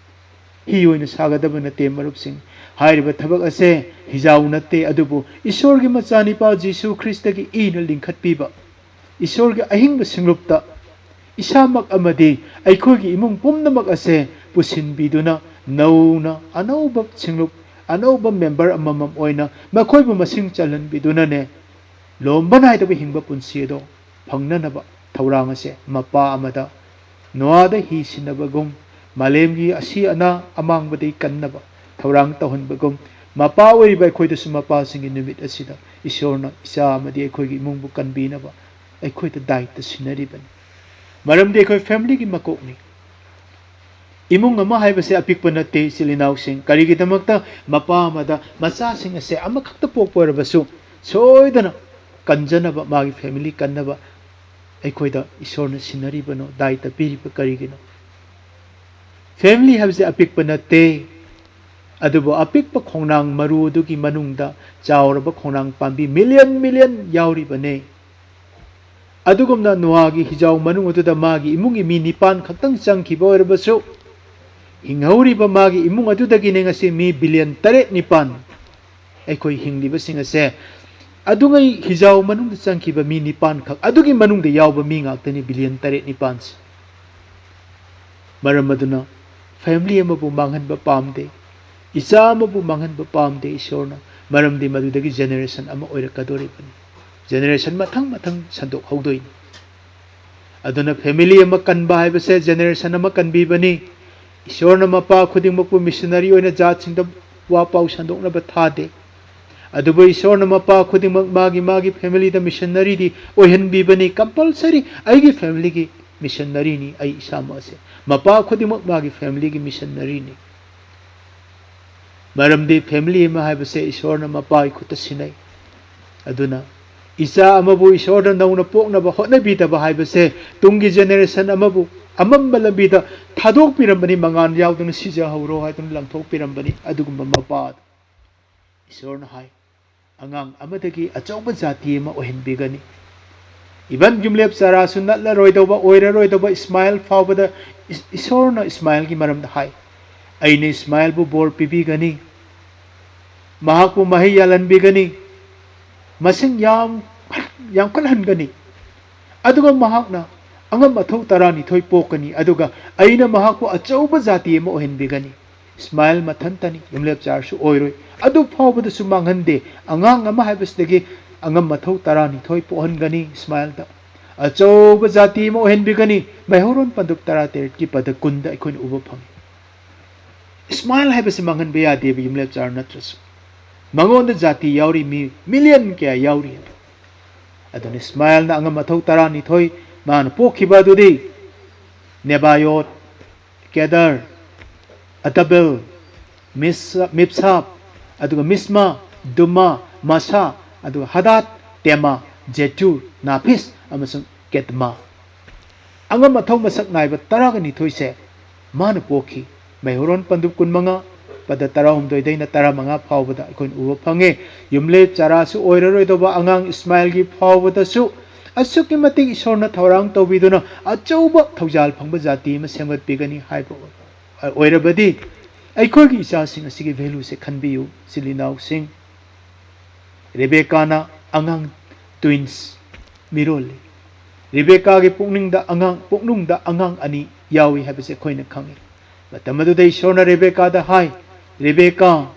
ꯍꯤ ꯑꯣꯏꯅ ꯁꯥꯒꯗꯕ ꯅꯠꯇꯦ, ꯃꯔꯨꯞꯁꯤꯡ꯫ ꯍꯥꯏꯔꯤꯕ ꯊꯕꯛ ꯑꯁꯦ ꯍꯤꯖꯥꯎ ꯅꯠꯇꯦ, ꯑꯗꯨꯕꯨ ꯏꯁꯣꯔꯒꯤ ꯃꯆꯥꯅꯤꯄꯥ ꯖꯤꯁꯨ ꯈ꯭ꯔꯤꯁꯇꯒꯤ ꯏꯅ ꯂꯤꯡꯈꯠꯄꯤꯕ, ꯏꯁꯣꯔꯒꯤ ꯑꯍꯤꯡꯕ ꯁꯤꯡꯂꯨꯞꯇ ꯏꯁꯥꯃꯛ ꯑꯃꯗꯤ ꯑꯩꯈꯣꯏꯒꯤ ꯏꯃꯨꯡ ꯄꯨꯝꯅꯃꯛ ꯑꯁꯦ ꯄꯨꯁꯤꯟꯕꯤꯗꯨꯅ, ꯅꯧꯅ ꯑꯅꯧꯕ ꯁꯤꯡꯂꯨꯞ, ꯑꯅꯧꯕ ꯃꯦꯝꯕꯔ ꯑꯃꯃꯝ ꯑꯣꯏꯅ ꯃꯈꯣꯏꯕꯨ ꯃꯁꯤꯡ ꯆꯜꯍꯟꯕꯤꯗꯨꯅꯅꯦ, ꯂꯣꯝꯕ ꯅꯥꯏꯗꯕ ꯍꯤꯡꯕ ꯄꯨꯟꯁꯤ ꯑꯗꯣ ꯐꯪꯅꯅꯕ ꯊꯧꯔꯥꯡ ꯑꯁꯦ ꯃꯄꯥ ꯑꯃꯗ ꯅꯣꯑꯥꯗ ꯍꯤ ꯁꯤꯟꯅꯕꯒꯨꯝ, ꯃꯥꯂꯦꯝꯒꯤ ꯑꯁꯤ ꯑꯅꯥ ꯑꯃꯥꯡꯕꯗꯒꯤ ꯀꯟꯅꯕ ꯊꯧꯔꯥꯡ ꯇꯧꯍꯟꯕꯒꯨꯝ, ꯃꯄꯥ ꯑꯣꯏꯔꯤꯕ ꯑꯩꯈꯣꯏꯗꯁꯨ ꯃꯄꯥꯁꯤꯡꯒꯤ ꯅꯨꯃꯤꯠ ꯑꯁꯤꯗ ꯏꯁꯣꯔꯅ ꯏꯆꯥ ꯑꯃꯗꯤ ꯑꯩꯈꯣꯏꯒꯤ ꯏꯃꯨꯡꯕꯨ ꯀꯟꯕꯤꯅꯕ ꯑꯩꯈꯣꯏꯗ ꯗꯥꯏꯇ ꯁꯤꯟꯅꯔꯤꯕꯅꯤ꯫ ꯃꯔꯝꯗꯤ ꯑꯩꯈꯣꯏ ꯐꯦꯃꯤꯂꯤꯒꯤ ꯃꯀꯣꯛꯅꯤ꯫ ꯏꯃꯨꯡ ꯑꯃ ꯍꯥꯏꯕꯁꯦ ꯑꯄꯤꯛꯄ ꯅꯠꯇꯦ, ꯏꯆꯤꯜ ꯏꯅꯥꯎꯁꯤꯡ꯫ ꯀꯔꯤꯒꯤꯗꯃꯛꯇ? ꯃꯄꯥ ꯑꯃꯗ ꯃꯆꯥꯁꯤꯡ ꯑꯁꯦ ꯑꯃꯈꯛꯇ ꯄꯣꯛꯄ ꯑꯣꯏꯔꯕꯁꯨ ꯁꯣꯏꯗꯅ ꯀꯟꯖꯅꯕ, ꯃꯥꯒꯤ ꯐꯦꯃꯤꯂꯤ ꯀꯟꯅꯕ ꯑꯩꯈꯣꯏꯗ ꯏꯁꯣꯔꯅ ꯁꯤꯟꯅꯔꯤꯕꯅꯣ, ꯗꯥꯏꯇ ꯄꯤꯔꯤꯕ ꯀꯔꯤꯒꯤꯅꯣ? ꯐꯦꯃꯤꯂꯤ ꯍꯥꯏꯕꯁꯦ ꯑꯄꯤꯛꯄ ꯅꯠꯇꯦ, ꯑꯗꯨꯕꯨ ꯑꯄꯤꯛꯄ ꯈꯣꯡꯅꯥꯡ ꯃꯔꯨ ꯑꯗꯨꯒꯤ ꯃꯅꯨꯡꯗ ꯆꯥꯎꯔꯕ ꯈꯣꯡꯅꯥꯡ ꯄꯥꯝꯕꯤ ꯃꯤꯂꯤꯌꯟ ꯃꯤꯂꯤꯌꯟ ꯌꯥꯎꯔꯤꯕꯅꯦ꯫ ꯑꯗꯨꯒꯨꯝꯅ ꯅꯣꯑꯥꯒꯤ ꯍꯤꯖꯥꯎ ꯃꯅꯨꯡ ꯑꯗꯨꯗ ꯃꯥꯒꯤ ꯏꯃꯨꯡꯒꯤ ꯃꯤ ꯅꯤꯄꯥꯟ ꯈꯛꯇꯪ ꯆꯪꯈꯤꯕ ꯑꯣꯏꯔꯕꯁꯨ, ꯍꯤꯡꯍꯧꯔꯤꯕ ꯃꯥꯒꯤ ꯏꯃꯨꯡ ꯑꯗꯨꯗꯒꯤꯅꯦ ꯉꯁꯤ ꯃꯤ ꯕꯤꯂꯤꯌꯟ ꯇꯔꯦꯠ ꯅꯤꯄꯥꯟ ꯑꯩꯈꯣꯏ ꯍꯤꯡꯂꯤꯕꯁꯤꯡ ꯑꯁꯦ꯫ ꯑꯗꯨꯉꯩ ꯍꯤꯖꯥꯎ ꯃꯅꯨꯡꯗ ꯆꯪꯈꯤꯕ ꯃꯤ ꯅꯤꯄꯥꯟ ꯈꯛ ꯑꯗꯨꯒꯤ ꯃꯅꯨꯡꯗ ꯌꯥꯎꯕ ꯃꯤ ꯉꯥꯛꯇꯅꯤ, ꯕꯤꯂꯤꯌꯟ ꯇꯔꯦꯠ ꯅꯤꯄꯥꯟꯁꯦ꯫ ꯃꯔꯝ ꯑꯗꯨꯅ ꯐꯦꯃꯤꯂꯤ ꯑꯃꯕꯨ ꯃꯥꯡꯍꯟꯕ ꯄꯥꯝꯗꯦ, ꯏꯆꯥ ꯑꯃꯕꯨ ꯃꯥꯡꯍꯟꯕ ꯄꯥꯝꯗꯦ ꯏꯁꯣꯔꯅ꯫ ꯃꯔꯝꯗꯤ ꯃꯗꯨꯗꯒꯤ ꯖꯦꯅꯦꯔꯦꯁꯟ ꯑꯃ ꯑꯣꯏꯔꯛꯀꯗꯣꯔꯤꯕꯅꯤ꯫ ꯖꯦꯅꯦꯔꯦꯁꯟ ꯃꯊꯪ ꯃꯊꯪ ꯁꯟꯗꯣꯛꯍꯧꯗꯣꯏꯅꯤ꯫ ꯑꯗꯨꯅ ꯐꯦꯃꯤꯂꯤ ꯑꯃ ꯀꯟꯕ ꯍꯥꯏꯕꯁꯦ ꯖꯦꯅꯦꯔꯦꯁꯟ ꯑꯃ ꯀꯟꯕꯤꯕꯅꯤ꯫ ꯏꯁꯣꯔꯅ ꯃꯄꯥ ꯈꯨꯗꯤꯡꯃꯛꯄꯨ ꯃꯤꯁꯅꯔꯤ ꯑꯣꯏꯅ ꯖꯥꯠꯁꯤꯡꯗ ꯋꯥ ꯄꯥꯎ ꯁꯟꯗꯣꯛꯅꯕ ꯊꯥꯗꯦ꯫ ꯑꯗꯨꯕꯨ ꯏꯁꯣꯔꯅ ꯃꯄꯥ ꯈꯨꯗꯤꯡꯃꯛ ꯃꯥꯒꯤ ꯃꯥꯒꯤ familyꯗ missionaryꯗꯤ ꯑꯣꯏꯍꯟꯕꯤꯕꯅꯤ꯫ Compulsory ꯑꯩꯒꯤ familyꯒꯤ missionaryꯅꯤ ꯑꯩ ꯏꯁꯥꯃꯛ ꯑꯁꯦ꯫ ꯃꯄꯥ ꯈꯨꯗꯤꯡꯃꯛ ꯃꯥꯒꯤ familyꯒꯤ missionaryꯅꯤ꯫ ꯃꯔꯝꯗꯤ family ꯑꯃ ꯍꯥꯏꯕꯁꯦ ꯏꯁꯣꯔꯅ ꯃꯄꯥꯒꯤ ꯈꯨꯠꯇ ꯁꯤꯟꯅꯩ꯫ ꯑꯗꯨꯅ ꯏꯆꯥ ꯑꯃꯕꯨ ꯏꯁꯣꯔꯅ ꯅꯧꯅ ꯄꯣꯛꯅꯕ ꯍꯣꯠꯅꯕꯤꯗꯕ ꯍꯥꯏꯕꯁꯦ ꯇꯨꯡꯒꯤ generation ꯑꯃꯕꯨ ꯑꯃꯝꯕ ꯂꯝꯕꯤꯗ ꯊꯥꯗꯣꯛꯄꯤꯔꯝꯕꯅꯤ, ꯃꯉꯥꯜ ꯌꯥꯎꯗꯅ ꯁꯤꯖꯍꯧꯔꯣ ꯍꯥꯏꯗꯨꯅ ꯂꯪꯊꯣꯛꯄꯤꯔꯝꯕꯅꯤ꯫ ꯑꯗꯨꯒꯨꯝꯕ ꯃꯄꯥ ꯏꯁꯣꯔꯅ ꯍꯥꯏ, ꯑꯉꯥꯡ ꯑꯃꯗꯒꯤ ꯑꯆꯧꯕ ꯖꯥꯇꯤ ꯑꯃ ꯑꯣꯏꯍꯟꯕꯤꯒꯅꯤ꯫ Even ꯌꯨꯝꯂꯦꯞ ꯆꯥꯔꯥꯁꯨ ꯅꯠꯂꯔꯣꯏꯗꯧꯕ, ꯑꯣꯏꯔꯔꯣꯏꯗꯧꯕ ꯏꯁꯃꯥꯏꯜ ꯐꯥꯎꯕꯗ ꯏꯁ-, ꯏꯁꯣꯔꯅ ꯏꯁꯃꯥꯏꯜꯒꯤ ꯃꯔꯝꯗ ꯍꯥꯏ, "ꯑꯩꯅ ꯏꯁꯃꯥꯏꯜꯕꯨ ꯕꯣꯔ ꯄꯤꯕꯤꯒꯅꯤ, ꯃꯍꯥꯛꯄꯨ ꯃꯍꯩ ꯌꯥꯜꯍꯟꯕꯤꯒꯅꯤ, ꯃꯁꯤꯡ ꯌꯥꯝ, ꯌꯥꯝꯈꯠꯍꯟꯒꯅꯤ, ꯑꯗꯨꯒ ꯃꯍꯥꯛꯅ ꯑꯉꯝ ꯑꯊꯧ ꯇꯔꯥꯅꯤꯊꯣꯏ ꯄꯣꯛꯀꯅꯤ, ꯑꯗꯨꯒ ꯑꯩꯅ ꯃꯍꯥꯛꯄꯨ ꯑꯆꯧꯕ ꯖꯥꯇꯤ ꯑꯃ ꯑꯣꯏꯍꯟꯕꯤꯒꯅꯤ"꯫ ꯏꯁꯃꯥꯏꯜ ꯃꯊꯟꯇꯅꯤ, ꯌꯨꯝꯂꯦꯞ ꯆꯥꯔꯁꯨ ꯑꯣꯏꯔꯣꯏ꯫ ꯑꯗꯨ ꯐꯥꯎꯕꯗꯁꯨ ꯃꯥꯡꯍꯟꯗꯦ꯫ ꯑꯉꯥꯡ ꯑꯃ ꯍꯥꯏꯕꯁꯤꯗꯒꯤ ꯑꯉꯝ ꯑꯊꯧ ꯇꯔꯥꯅꯤꯊꯣꯏ ꯄꯣꯛꯍꯟꯒꯅꯤ ꯏꯁꯃꯥꯏꯜꯗ꯫ ꯑꯆꯧꯕ ꯖꯥꯇꯤ ꯑꯃ ꯑꯣꯏꯍꯟꯕꯤꯒꯅꯤ꯫ ꯃꯩꯍꯧꯔꯣꯟ ꯄꯟꯗꯨꯞ ꯇꯔꯥꯇꯔꯦꯠꯀꯤ ꯄꯗ ꯀꯨꯟꯗ ꯑꯩꯈꯣꯏꯅ ꯎꯕ ꯐꯪꯉꯤ꯫ ꯏꯁꯃꯥꯏꯜ ꯍꯥꯏꯕꯁꯤ ꯃꯥꯡꯍꯟꯕ ꯌꯥꯗꯦꯕ, ꯌꯨꯝꯂꯦꯞ ꯆꯥꯔ ꯅꯠꯇ꯭ꯔꯁꯨ꯫ ꯃꯉꯣꯟꯗ ꯖꯥꯇꯤ ꯌꯥꯎꯔꯤ, ꯃꯤ ꯃꯤꯂꯤꯌꯟ ꯀꯌꯥ ꯌꯥꯎꯔꯤ꯫ ꯑꯗꯨꯅ ꯏꯁꯃꯥꯏꯜꯅ ꯑꯉꯝ ꯑꯊꯧ ꯇꯔꯥꯅꯤꯊꯣꯏ ꯃꯥꯅ ꯄꯣꯛꯈꯤꯕ ꯑꯗꯨꯗꯤ ꯅꯦꯕꯥꯌꯣꯠ, ꯀꯦꯗꯔ, ꯑꯗꯕꯦꯜ, ꯃꯤꯁ-, ꯃꯤꯞꯁꯥꯞ, ꯑꯗꯨꯒ ꯃꯤꯁꯃꯥ, ꯗꯨꯃꯥ, ꯃꯁꯥ, ꯑꯗꯨꯒ ꯍꯗꯥꯠ, ꯇꯦꯃꯥ, ꯖꯦꯇꯨꯔ, ꯅꯥꯐꯤꯁ ꯑꯃꯁꯨꯡ ꯀꯦꯗꯃꯥ꯫ ꯑꯉꯝ ꯑꯊꯧ ꯃꯁꯛ ꯅꯥꯏꯕ ꯇꯔꯥꯒ ꯅꯤꯊꯣꯏꯁꯦ ꯃꯥꯅ ꯄꯣꯛꯈꯤ꯫ ꯃꯩꯍꯧꯔꯣꯟ ꯄꯟꯗꯨꯞ ꯀꯨꯟꯃꯉꯥ, ꯄꯗ ꯇꯔꯥꯍꯨꯝꯗꯣꯏꯗꯩꯅ ꯇꯔꯥꯃꯉꯥ ꯐꯥꯎꯕꯗ ꯑꯩꯈꯣꯏꯅ ꯎꯕ ꯐꯪꯉꯦ꯫ ꯌꯨꯝꯂꯦꯞ ꯆꯥꯔꯥꯁꯨ ꯑꯣꯏꯔꯔꯣꯏꯗꯧꯕ ꯑꯉꯥꯡ ꯏꯁꯃꯥꯏꯜꯒꯤ ꯐꯥꯎꯕꯗꯁꯨ ꯑꯁꯨꯛꯀꯤ ꯃꯇꯤꯛ ꯏꯁꯣꯔꯅ ꯊꯧꯔꯥꯡ ꯇꯧꯕꯤꯗꯨꯅ ꯑꯆꯧꯕ ꯊꯧꯖꯥꯜ ꯐꯪꯕ ꯖꯥꯇꯤ ꯑꯃ ꯁꯦꯝꯒꯠꯄꯤꯒꯅꯤ ꯍꯥꯏꯕ ꯑꯣꯏꯔꯕꯗꯤ ꯑꯩꯈꯣꯏꯒꯤ ꯏꯆꯥꯁꯤꯡ ꯑꯁꯤꯒꯤ valueꯁꯦ ꯈꯟꯕꯤꯌꯨ, ꯏꯆꯤꯜ ꯏꯅꯥꯎꯁꯤꯡ꯫ ꯔꯦꯕꯦꯀꯥꯅ ꯑꯉꯥꯡ twins ꯃꯤꯔꯣꯜꯂꯤ꯫ ꯔꯦꯕꯦꯀꯥꯒꯤ ꯄꯨꯛꯅꯤꯡꯗ ꯑꯉꯥꯡ, ꯄꯨꯛꯅꯨꯡꯗ ꯑꯉꯥꯡ ꯑꯅꯤ ꯌꯥꯎꯏ ꯍꯥꯏꯕꯁꯦ ꯑꯩꯈꯣꯏꯅ ꯈꯪꯉꯤ꯫ ꯃꯇꯝ ꯑꯗꯨꯗ ꯏꯁꯣꯔꯅ ꯔꯦꯕꯦꯀꯥꯗ ꯍꯥꯏ, "ꯔꯦꯕꯦꯀꯥ,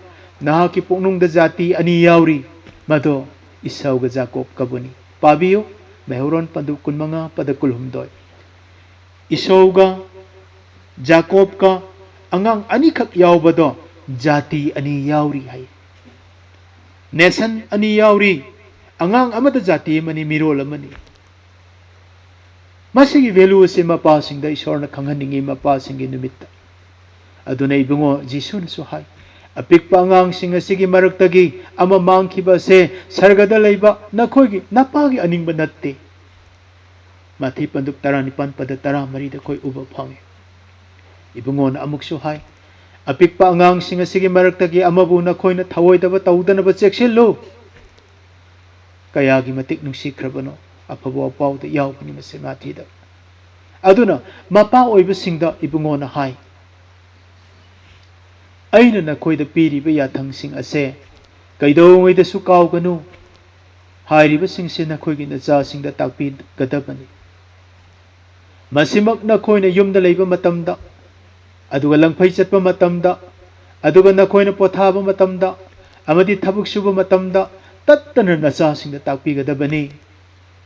ꯅꯍꯥꯛꯀꯤ ꯄꯨꯛꯅꯨꯡꯗ ꯖꯥꯇꯤ ꯑꯅꯤ ꯌꯥꯎꯔꯤ, ꯃꯗꯣ ꯏꯁꯧꯒ ꯖꯥꯀꯣꯕꯀꯕꯨꯅꯤ"꯫ ꯄꯥꯕꯤꯌꯨ, ꯃꯩꯍꯧꯔꯣꯟ ꯄꯟꯗꯨꯞ ꯀꯨꯟꯃꯉꯥ, ꯄꯗ ꯀꯨꯟꯍꯨꯝꯗꯣꯏ꯫ ꯏꯁꯧꯒ ꯖꯥꯀꯣꯕꯀ ꯑꯉꯥꯡ ꯑꯅꯤꯈꯛ ꯌꯥꯎꯕꯗꯣ ꯖꯥꯇꯤ ꯑꯅꯤ ꯌꯥꯎꯔꯤ ꯍꯥꯏ꯫ ꯅꯦꯁꯟ ꯑꯅꯤ ꯌꯥꯎꯔꯤ꯫ ꯑꯉꯥꯡ ꯑꯃꯗ ꯖꯥꯇꯤ ꯑꯃꯅꯤ, ꯃꯤꯔꯣꯜ ꯑꯃꯅꯤ꯫ ꯃꯁꯤꯒꯤ ꯚꯦꯂꯨ ꯑꯁꯤ ꯃꯄꯥꯁꯤꯡꯗ ꯏꯁꯣꯔꯅ ꯈꯪꯍꯟꯅꯤꯡꯏ, ꯃꯄꯥꯁꯤꯡꯒꯤ ꯅꯨꯃꯤꯠꯇ꯫ ꯑꯗꯨꯅ ꯏꯕꯨꯡꯉꯣ, ꯖꯤꯁꯨꯅꯁꯨ ꯍꯥꯏ, "ꯑꯄꯤꯛꯄ ꯑꯉꯥꯡꯁꯤꯡ ꯑꯁꯤꯒꯤ ꯃꯔꯛꯇꯒꯤ ꯑꯃ ꯃꯥꯡꯈꯤꯕ ꯑꯁꯦ ꯁꯔꯒꯗ ꯂꯩꯕ ꯅꯈꯣꯏꯒꯤ ꯅꯄꯥꯒꯤ ꯑꯅꯤꯡꯕ ꯅꯠꯇꯦ"꯫ ꯃꯥꯊꯤ ꯄꯟꯗꯨꯞ ꯇꯔꯥꯅꯤꯄꯥꯟ ꯄꯗ ꯇꯔꯥꯃꯔꯤꯗ ꯑꯩꯈꯣꯏ ꯎꯕ ꯐꯪꯉꯤ꯫ ꯏꯕꯨꯡꯉꯣꯅ ꯑꯃꯨꯛꯁꯨ ꯍꯥꯏ, "ꯑꯄꯤꯛꯄ ꯑꯉꯥꯡꯁꯤꯡ ꯑꯁꯤꯒꯤ ꯃꯔꯛꯇꯒꯤ ꯑꯃꯕꯨ ꯅꯈꯣꯏꯅ ꯊꯑꯣꯏꯗꯕ ꯇꯧꯗꯅꯕ ꯆꯦꯛꯁꯤꯜꯂꯨ"꯫ ꯀꯌꯥꯒꯤ ꯃꯇꯤꯛ ꯅꯨꯡꯁꯤꯈ꯭ꯔꯕꯅꯣ, ꯑꯐꯕ ꯋꯥꯄꯥꯎꯗ ꯌꯥꯎꯕꯅꯤ ꯃꯁꯤ ꯃꯥꯊꯤꯗ꯫ ꯑꯗꯨꯅ ꯃꯄꯥ ꯑꯣꯏꯕꯁꯤꯡꯗ ꯏꯕꯨꯡꯉꯣꯅ ꯍꯥꯏ, "ꯑꯩꯅ ꯅꯈꯣꯏꯗ ꯄꯤꯔꯤꯕ ꯌꯥꯊꯪꯁꯤꯡ ꯑꯁꯦ ꯀꯩꯗꯧꯉꯩꯗꯁꯨ ꯀꯥꯎꯒꯅꯨ"꯫ ꯍꯥꯏꯔꯤꯕꯁꯤꯡꯁꯤ ꯅꯈꯣꯏꯒꯤ ꯅꯆꯥꯁꯤꯡꯗ ꯇꯥꯛꯄꯤꯒꯗꯕꯅꯤ꯫ ꯃꯁꯤꯃꯛ ꯅꯈꯣꯏꯅ ꯌꯨꯝꯗ ꯂꯩꯕ ꯃꯇꯝꯗ, ꯑꯗꯨꯒ ꯂꯪꯐꯩ ꯆꯠꯄ ꯃꯇꯝꯗ, ꯑꯗꯨꯒ ꯅꯈꯣꯏꯅ ꯄꯣꯊꯥꯕ ꯃꯇꯝꯗ, ꯑꯃꯗꯤ ꯊꯕꯛ ꯁꯨꯕ ꯃꯇꯝꯗ ꯇꯠꯇꯅ ꯅꯆꯥꯁꯤꯡꯗ ꯇꯥꯛꯄꯤꯒꯗꯕꯅꯤ꯫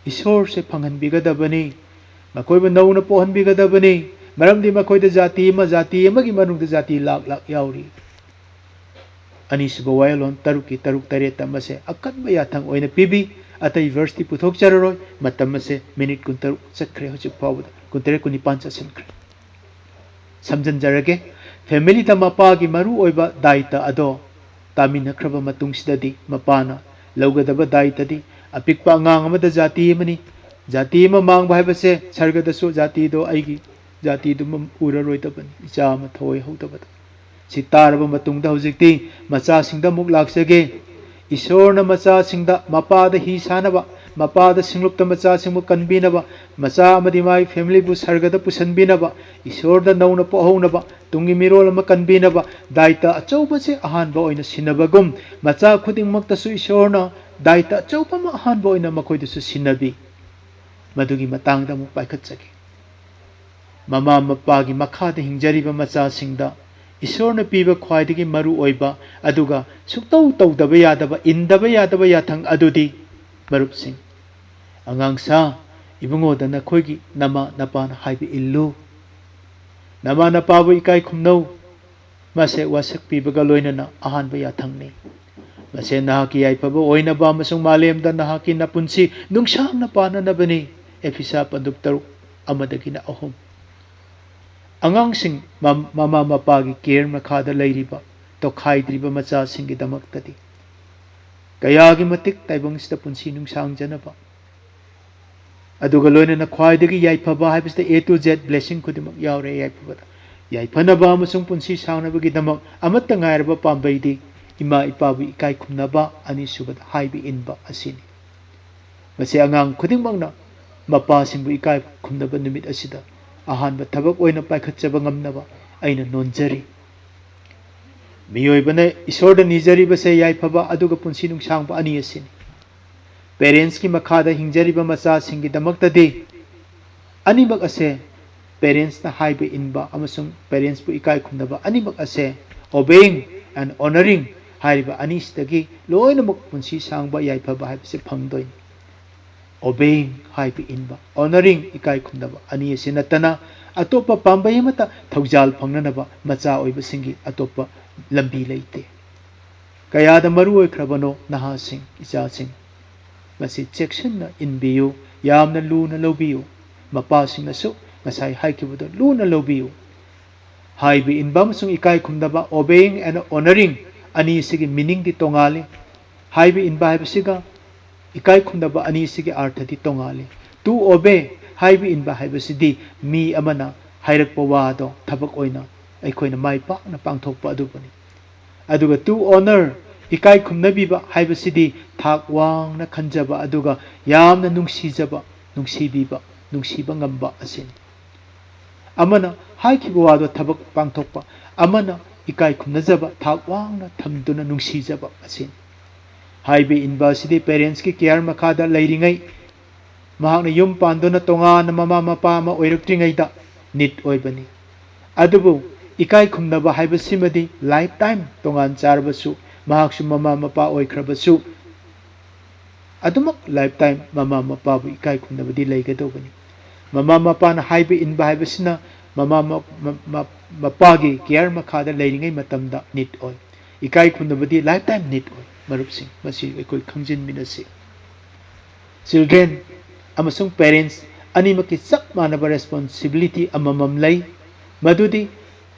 ꯏꯁꯣꯔꯁꯦ ꯐꯪꯍꯟꯕꯤꯒꯗꯕꯅꯤ꯫ ꯃꯈꯣꯏꯕꯨ ꯅꯧꯅ ꯄꯣꯛꯍꯟꯕꯤꯒꯗꯕꯅꯤ꯫ ꯃꯔꯝꯗꯤ ꯃꯈꯣꯏꯗ ꯖꯥꯇꯤ ꯑꯃ, ꯖꯥꯇꯤ ꯑꯃꯒꯤ ꯃꯅꯨꯡꯗ ꯖꯥꯇꯤ ꯂꯥꯛ ꯂꯥꯛ ꯌꯥꯎꯔꯤ꯫ ꯑꯅꯤꯁꯨꯕ ꯋꯥꯌꯦꯜꯂꯣꯟ ꯇꯔꯨꯛꯀꯤ ꯇꯔꯨꯛ ꯇꯔꯦꯠꯇ ꯃꯁꯦ ꯑꯀꯟꯕ ꯌꯥꯊꯪ ꯑꯣꯏꯅ ꯄꯤꯕꯤ꯫ ꯑꯇꯩ ꯚꯔꯁꯇꯤ ꯄꯨꯊꯣꯛꯆꯔꯔꯣꯏ꯫ ꯃꯇꯝ ꯑꯁꯦ ꯃꯤꯅꯤꯠ ꯀꯨꯟꯇꯔꯨꯛ ꯆꯠꯈ꯭ꯔꯦ, ꯍꯧꯖꯤꯛ ꯐꯥꯎꯕꯗ ꯀꯨꯟꯇꯔꯦꯠ, ꯀꯨꯟꯅꯤꯄꯥꯟ ꯆꯠꯁꯤꯟꯈ꯭ꯔꯦ꯫ ꯁꯝꯖꯤꯟꯖꯔꯒꯦ, ꯐꯦꯃꯤꯂꯤꯗ ꯃꯄꯥꯒꯤ ꯃꯔꯨꯑꯣꯏꯕ ꯗꯥꯏꯇ ꯑꯗꯣ ꯇꯥꯃꯤꯟꯅꯈ꯭ꯔꯕ ꯃꯇꯨꯡꯁꯤꯗꯗꯤ ꯃꯄꯥꯅ ꯂꯧꯒꯗꯕ ꯗꯥꯏꯇꯗꯤ ꯑꯄꯤꯛꯄ ꯑꯉꯥꯡ ꯑꯃꯗ ꯖꯥꯇꯤ ꯑꯃꯅꯤ꯫ ꯖꯥꯇꯤ ꯑꯃ ꯃꯥꯡꯕ ꯍꯥꯏꯕꯁꯦ ꯁꯔꯒꯗꯁꯨ ꯖꯥꯇꯤꯗꯣ ꯑꯩꯒꯤ ꯖꯥꯇꯤꯗꯨ ꯎꯔꯔꯣꯏꯗꯕꯅꯤ꯫ ꯏꯆꯥ ꯑꯃ ꯊꯑꯣꯏꯍꯧꯗꯕꯗ꯫ ꯁꯤ ꯇꯥꯔꯕ ꯃꯇꯨꯡꯗ ꯍꯧꯖꯤꯛꯇꯤ ꯃꯆꯥꯁꯤꯡꯗ ꯑꯃꯨꯛ ꯂꯥꯛꯆꯒꯦ꯫ ꯏꯁꯣꯔꯅ ꯃꯆꯥꯁꯤꯡꯗ ꯃꯄꯥꯗ ꯍꯤ ꯁꯥꯅꯕ, ꯃꯄꯥꯗ ꯁꯤꯡꯂꯨꯞꯇ ꯃꯆꯥꯁꯤꯡꯕꯨ ꯀꯟꯕꯤꯅꯕ, ꯃꯆꯥ ꯑꯃꯗꯤ ꯃꯥꯒꯤ ꯐꯦꯃꯤꯂꯤꯕꯨ ꯁꯔꯒꯗ ꯄꯨꯁꯤꯟꯕꯤꯅꯕ, ꯏꯁꯣꯔꯗ ꯅꯧꯅ ꯄꯣꯛꯍꯧꯅꯕ, ꯇꯨꯡꯒꯤ ꯃꯤꯔꯣꯜ ꯑꯃ ꯀꯟꯕꯤꯅꯕ ꯗꯥꯏꯇ ꯑꯆꯧꯕꯁꯦ ꯑꯍꯥꯟꯕ ꯑꯣꯏꯅ ꯁꯤꯟꯅꯕꯒꯨꯝ, ꯃꯆꯥ ꯈꯨꯗꯤꯡꯃꯛꯇꯁꯨ ꯏꯁꯣꯔꯅ ꯗꯥꯏꯇ ꯑꯆꯧꯕ ꯑꯃ ꯑꯍꯥꯟꯕ ꯑꯣꯏꯅ ꯃꯈꯣꯏꯗꯁꯨ ꯁꯤꯟꯅꯕꯤ꯫ ꯃꯗꯨꯒꯤ ꯃꯇꯥꯡꯗ ꯑꯃꯨꯛ ꯄꯥꯏꯈꯠꯆꯒꯦ꯫ ꯃꯃꯥ ꯃꯄꯥꯒꯤ ꯃꯈꯥꯗ ꯍꯤꯡꯖꯔꯤꯕ ꯃꯆꯥꯁꯤꯡꯗ ꯏꯁꯣꯔꯅ ꯄꯤꯕ ꯈ꯭ꯋꯥꯏꯗꯒꯤ ꯃꯔꯨ ꯑꯣꯏꯕ ꯑꯗꯨꯒ ꯁꯨꯛꯇꯧ ꯇꯧꯗꯕ ꯌꯥꯗꯕ, ꯏꯟꯗꯕ ꯌꯥꯗꯕ ꯌꯥꯊꯪ ꯑꯗꯨꯗꯤ, ꯃꯔꯨꯞꯁꯤꯡ, ꯑꯉꯥꯡꯁꯥ, ꯏꯕꯨꯡꯉꯣꯗ ꯅꯈꯣꯏꯒꯤ ꯅꯃꯥ ꯅꯄꯥꯅ ꯍꯥꯏꯕ ꯏꯜꯂꯨ꯫ ꯅꯃꯥ ꯅꯄꯥꯕꯨ ꯏꯀꯥꯏ ꯈꯨꯝꯅꯧ꯫ ꯃꯁꯦ ꯋꯥꯁꯛꯄꯤꯕꯒ ꯂꯣꯏꯅꯅ ꯑꯍꯥꯟꯕ ꯌꯥꯊꯪꯅꯤ꯫ ꯃꯁꯦ ꯅꯍꯥꯛꯀꯤ ꯌꯥꯏꯐꯕ ꯑꯣꯏꯅꯕ ꯑꯃꯁꯨꯡ ꯃꯥꯂꯦꯝꯗ ꯅꯍꯥꯛꯀꯤ ꯅꯄꯨꯟꯁꯤ ꯅꯨꯡꯁꯥꯡꯅ ꯄꯥꯟꯅꯅꯕꯅꯤ꯫ ꯑꯦꯐꯤꯁꯥ ꯄꯟꯗꯨꯞ ꯇꯔꯨꯛ, ꯑꯃꯗꯒꯤꯅ ꯑꯍꯨꯝ꯫ ꯑꯉꯥꯡꯁꯤꯡ ꯃ-, ꯃꯃꯥ ꯃꯄꯥꯒꯤ ꯀꯦꯌꯔ ꯃꯈꯥꯗ ꯂꯩꯔꯤꯕ ꯇꯣꯈꯥꯏꯗ꯭ꯔꯤꯕ ꯃꯆꯥꯁꯤꯡꯒꯤꯗꯃꯛꯇꯗꯤ ꯀꯌꯥꯒꯤ ꯃꯇꯤꯛ ꯇꯥꯏꯕꯪꯁꯤꯗ ꯄꯨꯟꯁꯤ ꯅꯨꯡꯁꯥꯡꯖꯅꯕ꯫ ꯑꯗꯨꯒ ꯂꯣꯏꯅꯅ ꯈ꯭ꯋꯥꯏꯗꯒꯤ ꯌꯥꯏꯐꯕ ꯍꯥꯏꯕꯁꯤꯗ A to Z blessing ꯈꯨꯗꯤꯡꯃꯛ ꯌꯥꯎꯔꯦ ꯌꯥꯏꯐꯕꯗ꯫ ꯌꯥꯏꯐꯅꯕ ꯑꯃꯁꯨꯡ ꯄꯨꯟꯁꯤ ꯁꯥꯡꯅꯕꯒꯤꯗꯃꯛ ꯑꯃꯠꯇ ꯉꯥꯏꯔꯕ ꯄꯥꯝꯕꯩꯗꯤ ꯏꯃꯥ ꯏꯄꯥꯕꯨ ꯏꯀꯥꯏ ꯈꯨꯝꯅꯕ, ꯑꯅꯤꯁꯨꯕꯗ ꯍꯥꯏꯕ ꯏꯟꯕ ꯑꯁꯤꯅꯤ꯫ ꯃꯁꯤ ꯑꯉꯥꯡ ꯈꯨꯗꯤꯡꯃꯛꯅ ꯃꯄꯥꯁꯤꯡꯕꯨ ꯏꯀꯥꯏ ꯈꯨꯝꯅꯕ ꯅꯨꯃꯤꯠ ꯑꯁꯤꯗ ꯑꯍꯥꯟꯕ ꯊꯕꯛ ꯑꯣꯏꯅ ꯄꯥꯏꯈꯠꯆꯕ ꯉꯝꯅꯕ ꯑꯩꯅ ꯅꯣꯟꯖꯔꯤ꯫ ꯃꯤꯑꯣꯏꯕꯅ ꯏꯁꯣꯔꯗ ꯅꯤꯖꯔꯤꯕꯁꯦ ꯌꯥꯏꯐꯕ ꯑꯗꯨꯒ ꯄꯨꯟꯁꯤ ꯅꯨꯡꯁꯥꯡꯕ ꯑꯅꯤ ꯑꯁꯤꯅꯤ꯫ ꯄꯦꯔꯦꯟꯁꯀꯤ ꯃꯈꯥꯗ ꯍꯤꯡꯖꯔꯤꯕ ꯃꯆꯥꯁꯤꯡꯒꯤꯗꯃꯛꯇꯗꯤ ꯑꯅꯤꯃꯛ ꯑꯁꯦ, ꯄꯦꯔꯦꯟꯁꯅ ꯍꯥꯏꯕ ꯏꯟꯕ ꯑꯃꯁꯨꯡ ꯄꯦꯔꯦꯟꯁꯄꯨ ꯏꯀꯥꯏ ꯈꯨꯝꯅꯕ ꯑꯅꯤꯃꯛ ꯑꯁꯦ, obeying and honouring ꯍꯥꯏꯔꯤꯕ ꯑꯅꯤꯁꯤꯗꯒꯤ ꯂꯣꯏꯅꯃꯛ ꯄꯨꯟꯁꯤ ꯁꯥꯡꯕ ꯌꯥꯏꯐꯕ ꯍꯥꯏꯕꯁꯦ ꯐꯪꯗꯣꯏꯅꯤ꯫ Obeying ꯍꯥꯏꯕ ꯏꯟꯕ, honouring ꯏꯀꯥꯏ ꯈꯨꯝꯅꯕ ꯑꯅꯤ ꯑꯁꯤ ꯅꯠꯇꯅ ꯑꯇꯣꯞꯄ ꯄꯥꯝꯕꯩ ꯑꯃꯠꯇ ꯊꯧꯖꯥꯜ ꯐꯪꯅꯅꯕ ꯃꯆꯥ ꯑꯣꯏꯕꯁꯤꯡꯒꯤ ꯑꯇꯣꯞꯄ ꯂꯝꯕꯤ ꯂꯩꯇꯦ꯫ ꯀꯌꯥꯗ ꯃꯔꯨ ꯑꯣꯏꯈ꯭ꯔꯕꯅꯣ ꯅꯍꯥꯁꯤꯡ, ꯏꯆꯥꯁꯤꯡ꯫ ꯃꯁꯤ ꯆꯦꯛꯁꯤꯟꯅ ꯏꯟꯕꯤꯌꯨ, ꯌꯥꯝꯅ ꯂꯨꯅ ꯂꯧꯕꯤꯌꯨ꯫ ꯃꯄꯥꯁꯤꯡꯅꯁꯨ ꯉꯁꯥꯏ ꯍꯥꯏꯈꯤꯕꯗꯨ ꯂꯨꯅ ꯂꯧꯕꯤꯌꯨ꯫ ꯍꯥꯏꯕ ꯏꯟꯕ ꯑꯃꯁꯨꯡ ꯏꯀꯥꯏ ꯈꯨꯝꯅꯕ, obeying and honouring, ꯑꯅꯤꯁꯤꯒꯤ meaningꯗꯤ ꯇꯣꯉꯥꯜꯂꯤ꯫ ꯍꯥꯏꯕ ꯏꯟꯕ ꯍꯥꯏꯕꯁꯤꯒ ꯏꯀꯥꯏ ꯈꯨꯝꯅꯕ ꯑꯅꯤꯁꯤꯒꯤ ꯑꯥꯔꯊꯗꯤ ꯇꯣꯉꯥꯜꯂꯤ꯫ To obey, ꯍꯥꯏꯕ ꯏꯟꯕ ꯍꯥꯏꯕꯁꯤꯗꯤ ꯃꯤ ꯑꯃꯅ ꯍꯥꯏꯔꯛꯄ ꯋꯥꯗꯣ ꯊꯕꯛ ꯑꯣꯏꯅ ꯑꯩꯈꯣꯏꯅ ꯃꯥꯏ ꯄꯥꯛꯅ ꯄꯥꯡꯊꯣꯛꯄ ꯑꯗꯨꯕꯨꯅꯤ꯫ ꯑꯗꯨꯒ to honour, ꯏꯀꯥꯏ ꯈꯨꯝꯅꯕꯤꯕ ꯍꯥꯏꯕꯁꯤꯗꯤ ꯊꯥꯛ ꯋꯥꯡꯅ ꯈꯟꯖꯕ ꯑꯗꯨꯒ ꯌꯥꯝꯅ ꯅꯨꯡꯁꯤꯖꯕ, ꯅꯨꯡꯁꯤꯕꯤꯕ, ꯅꯨꯡꯁꯤꯕ ꯉꯝꯕ ꯑꯁꯤꯅꯤ꯫ ꯑꯃꯅ ꯍꯥꯏꯈꯤꯕ ꯋꯥꯗꯣ ꯊꯕꯛ ꯄꯥꯡꯊꯣꯛꯄ, ꯑꯃꯅ ꯏꯀꯥꯏ ꯈꯨꯝꯅꯖꯕ ꯊꯥꯛ ꯋꯥꯡꯅ ꯊꯝꯗꯨꯅ ꯅꯨꯡꯁꯤꯖꯕ ꯑꯁꯤꯅꯤ꯫ ꯍꯥꯏꯕ ꯏꯟꯕ ꯑꯁꯤꯗꯤ ꯄꯦꯔꯦꯟꯁꯀꯤ ꯀꯤꯌꯥꯔ ꯃꯈꯥꯗ ꯂꯩꯔꯤꯉꯩ, ꯃꯍꯥꯛꯅ ꯌꯨꯝ ꯄꯥꯟꯗꯨꯅ ꯇꯣꯉꯥꯟꯅ ꯃꯃꯥ ꯃꯄꯥ ꯑꯃ ꯑꯣꯏꯔꯛꯇ꯭ꯔꯤꯉꯩꯗ ꯅꯤꯠ ꯑꯣꯏꯕꯅꯤ꯫ ꯑꯗꯨꯕꯨ ꯏꯀꯥꯏ ꯈꯨꯝꯅꯕ ꯍꯥꯏꯕꯁꯤꯃꯗꯤ ꯂꯥꯏꯐ ꯇꯥꯏꯝ ꯇꯣꯉꯥꯟ ꯆꯥꯔꯕꯁꯨ, ꯃꯍꯥꯛꯁꯨ ꯃꯃꯥ ꯃꯄꯥ ꯑꯣꯏꯈ꯭ꯔꯕꯁꯨ, ꯑꯗꯨꯃꯛ ꯂꯥꯏꯐ ꯇꯥꯏꯝ ꯃꯃꯥ ꯃꯄꯥꯕꯨ ꯏꯀꯥꯏ ꯈꯨꯝꯅꯕꯗꯤ ꯂꯩꯒꯗꯧꯕꯅꯤ꯫ ꯃꯃꯥ ꯃꯄꯥꯅ ꯍꯥꯏꯕ ꯏꯟꯕ ꯍꯥꯏꯕꯁꯤꯅ ꯃꯃꯥ ꯃ-, ꯃ-, ꯃ-, ꯃꯄꯥꯒꯤ ꯀꯤꯌꯥꯔ ꯃꯈꯥꯗ ꯂꯩꯔꯤꯉꯩ ꯃꯇꯝꯗ ꯅꯤꯠ ꯑꯣꯏ꯫ ꯏꯀꯥꯏ ꯈꯨꯝꯅꯕꯗꯤ ꯂꯥꯏꯐ ꯇꯥꯏꯝ ꯅꯤꯠ ꯑꯣꯏ꯫ ꯃꯔꯨꯞꯁꯤꯡ, ꯃꯁꯤ ꯑꯩꯈꯣꯏ ꯈꯪꯖꯤꯟꯃꯤꯟꯅꯁꯤ꯫ Children ꯑꯃꯁꯨꯡ parents ꯑꯅꯤꯃꯛꯀꯤ ꯆꯞ ꯃꯥꯟꯅꯕ responsibility ꯑꯃꯃꯝ ꯂꯩ, ꯃꯗꯨꯗꯤ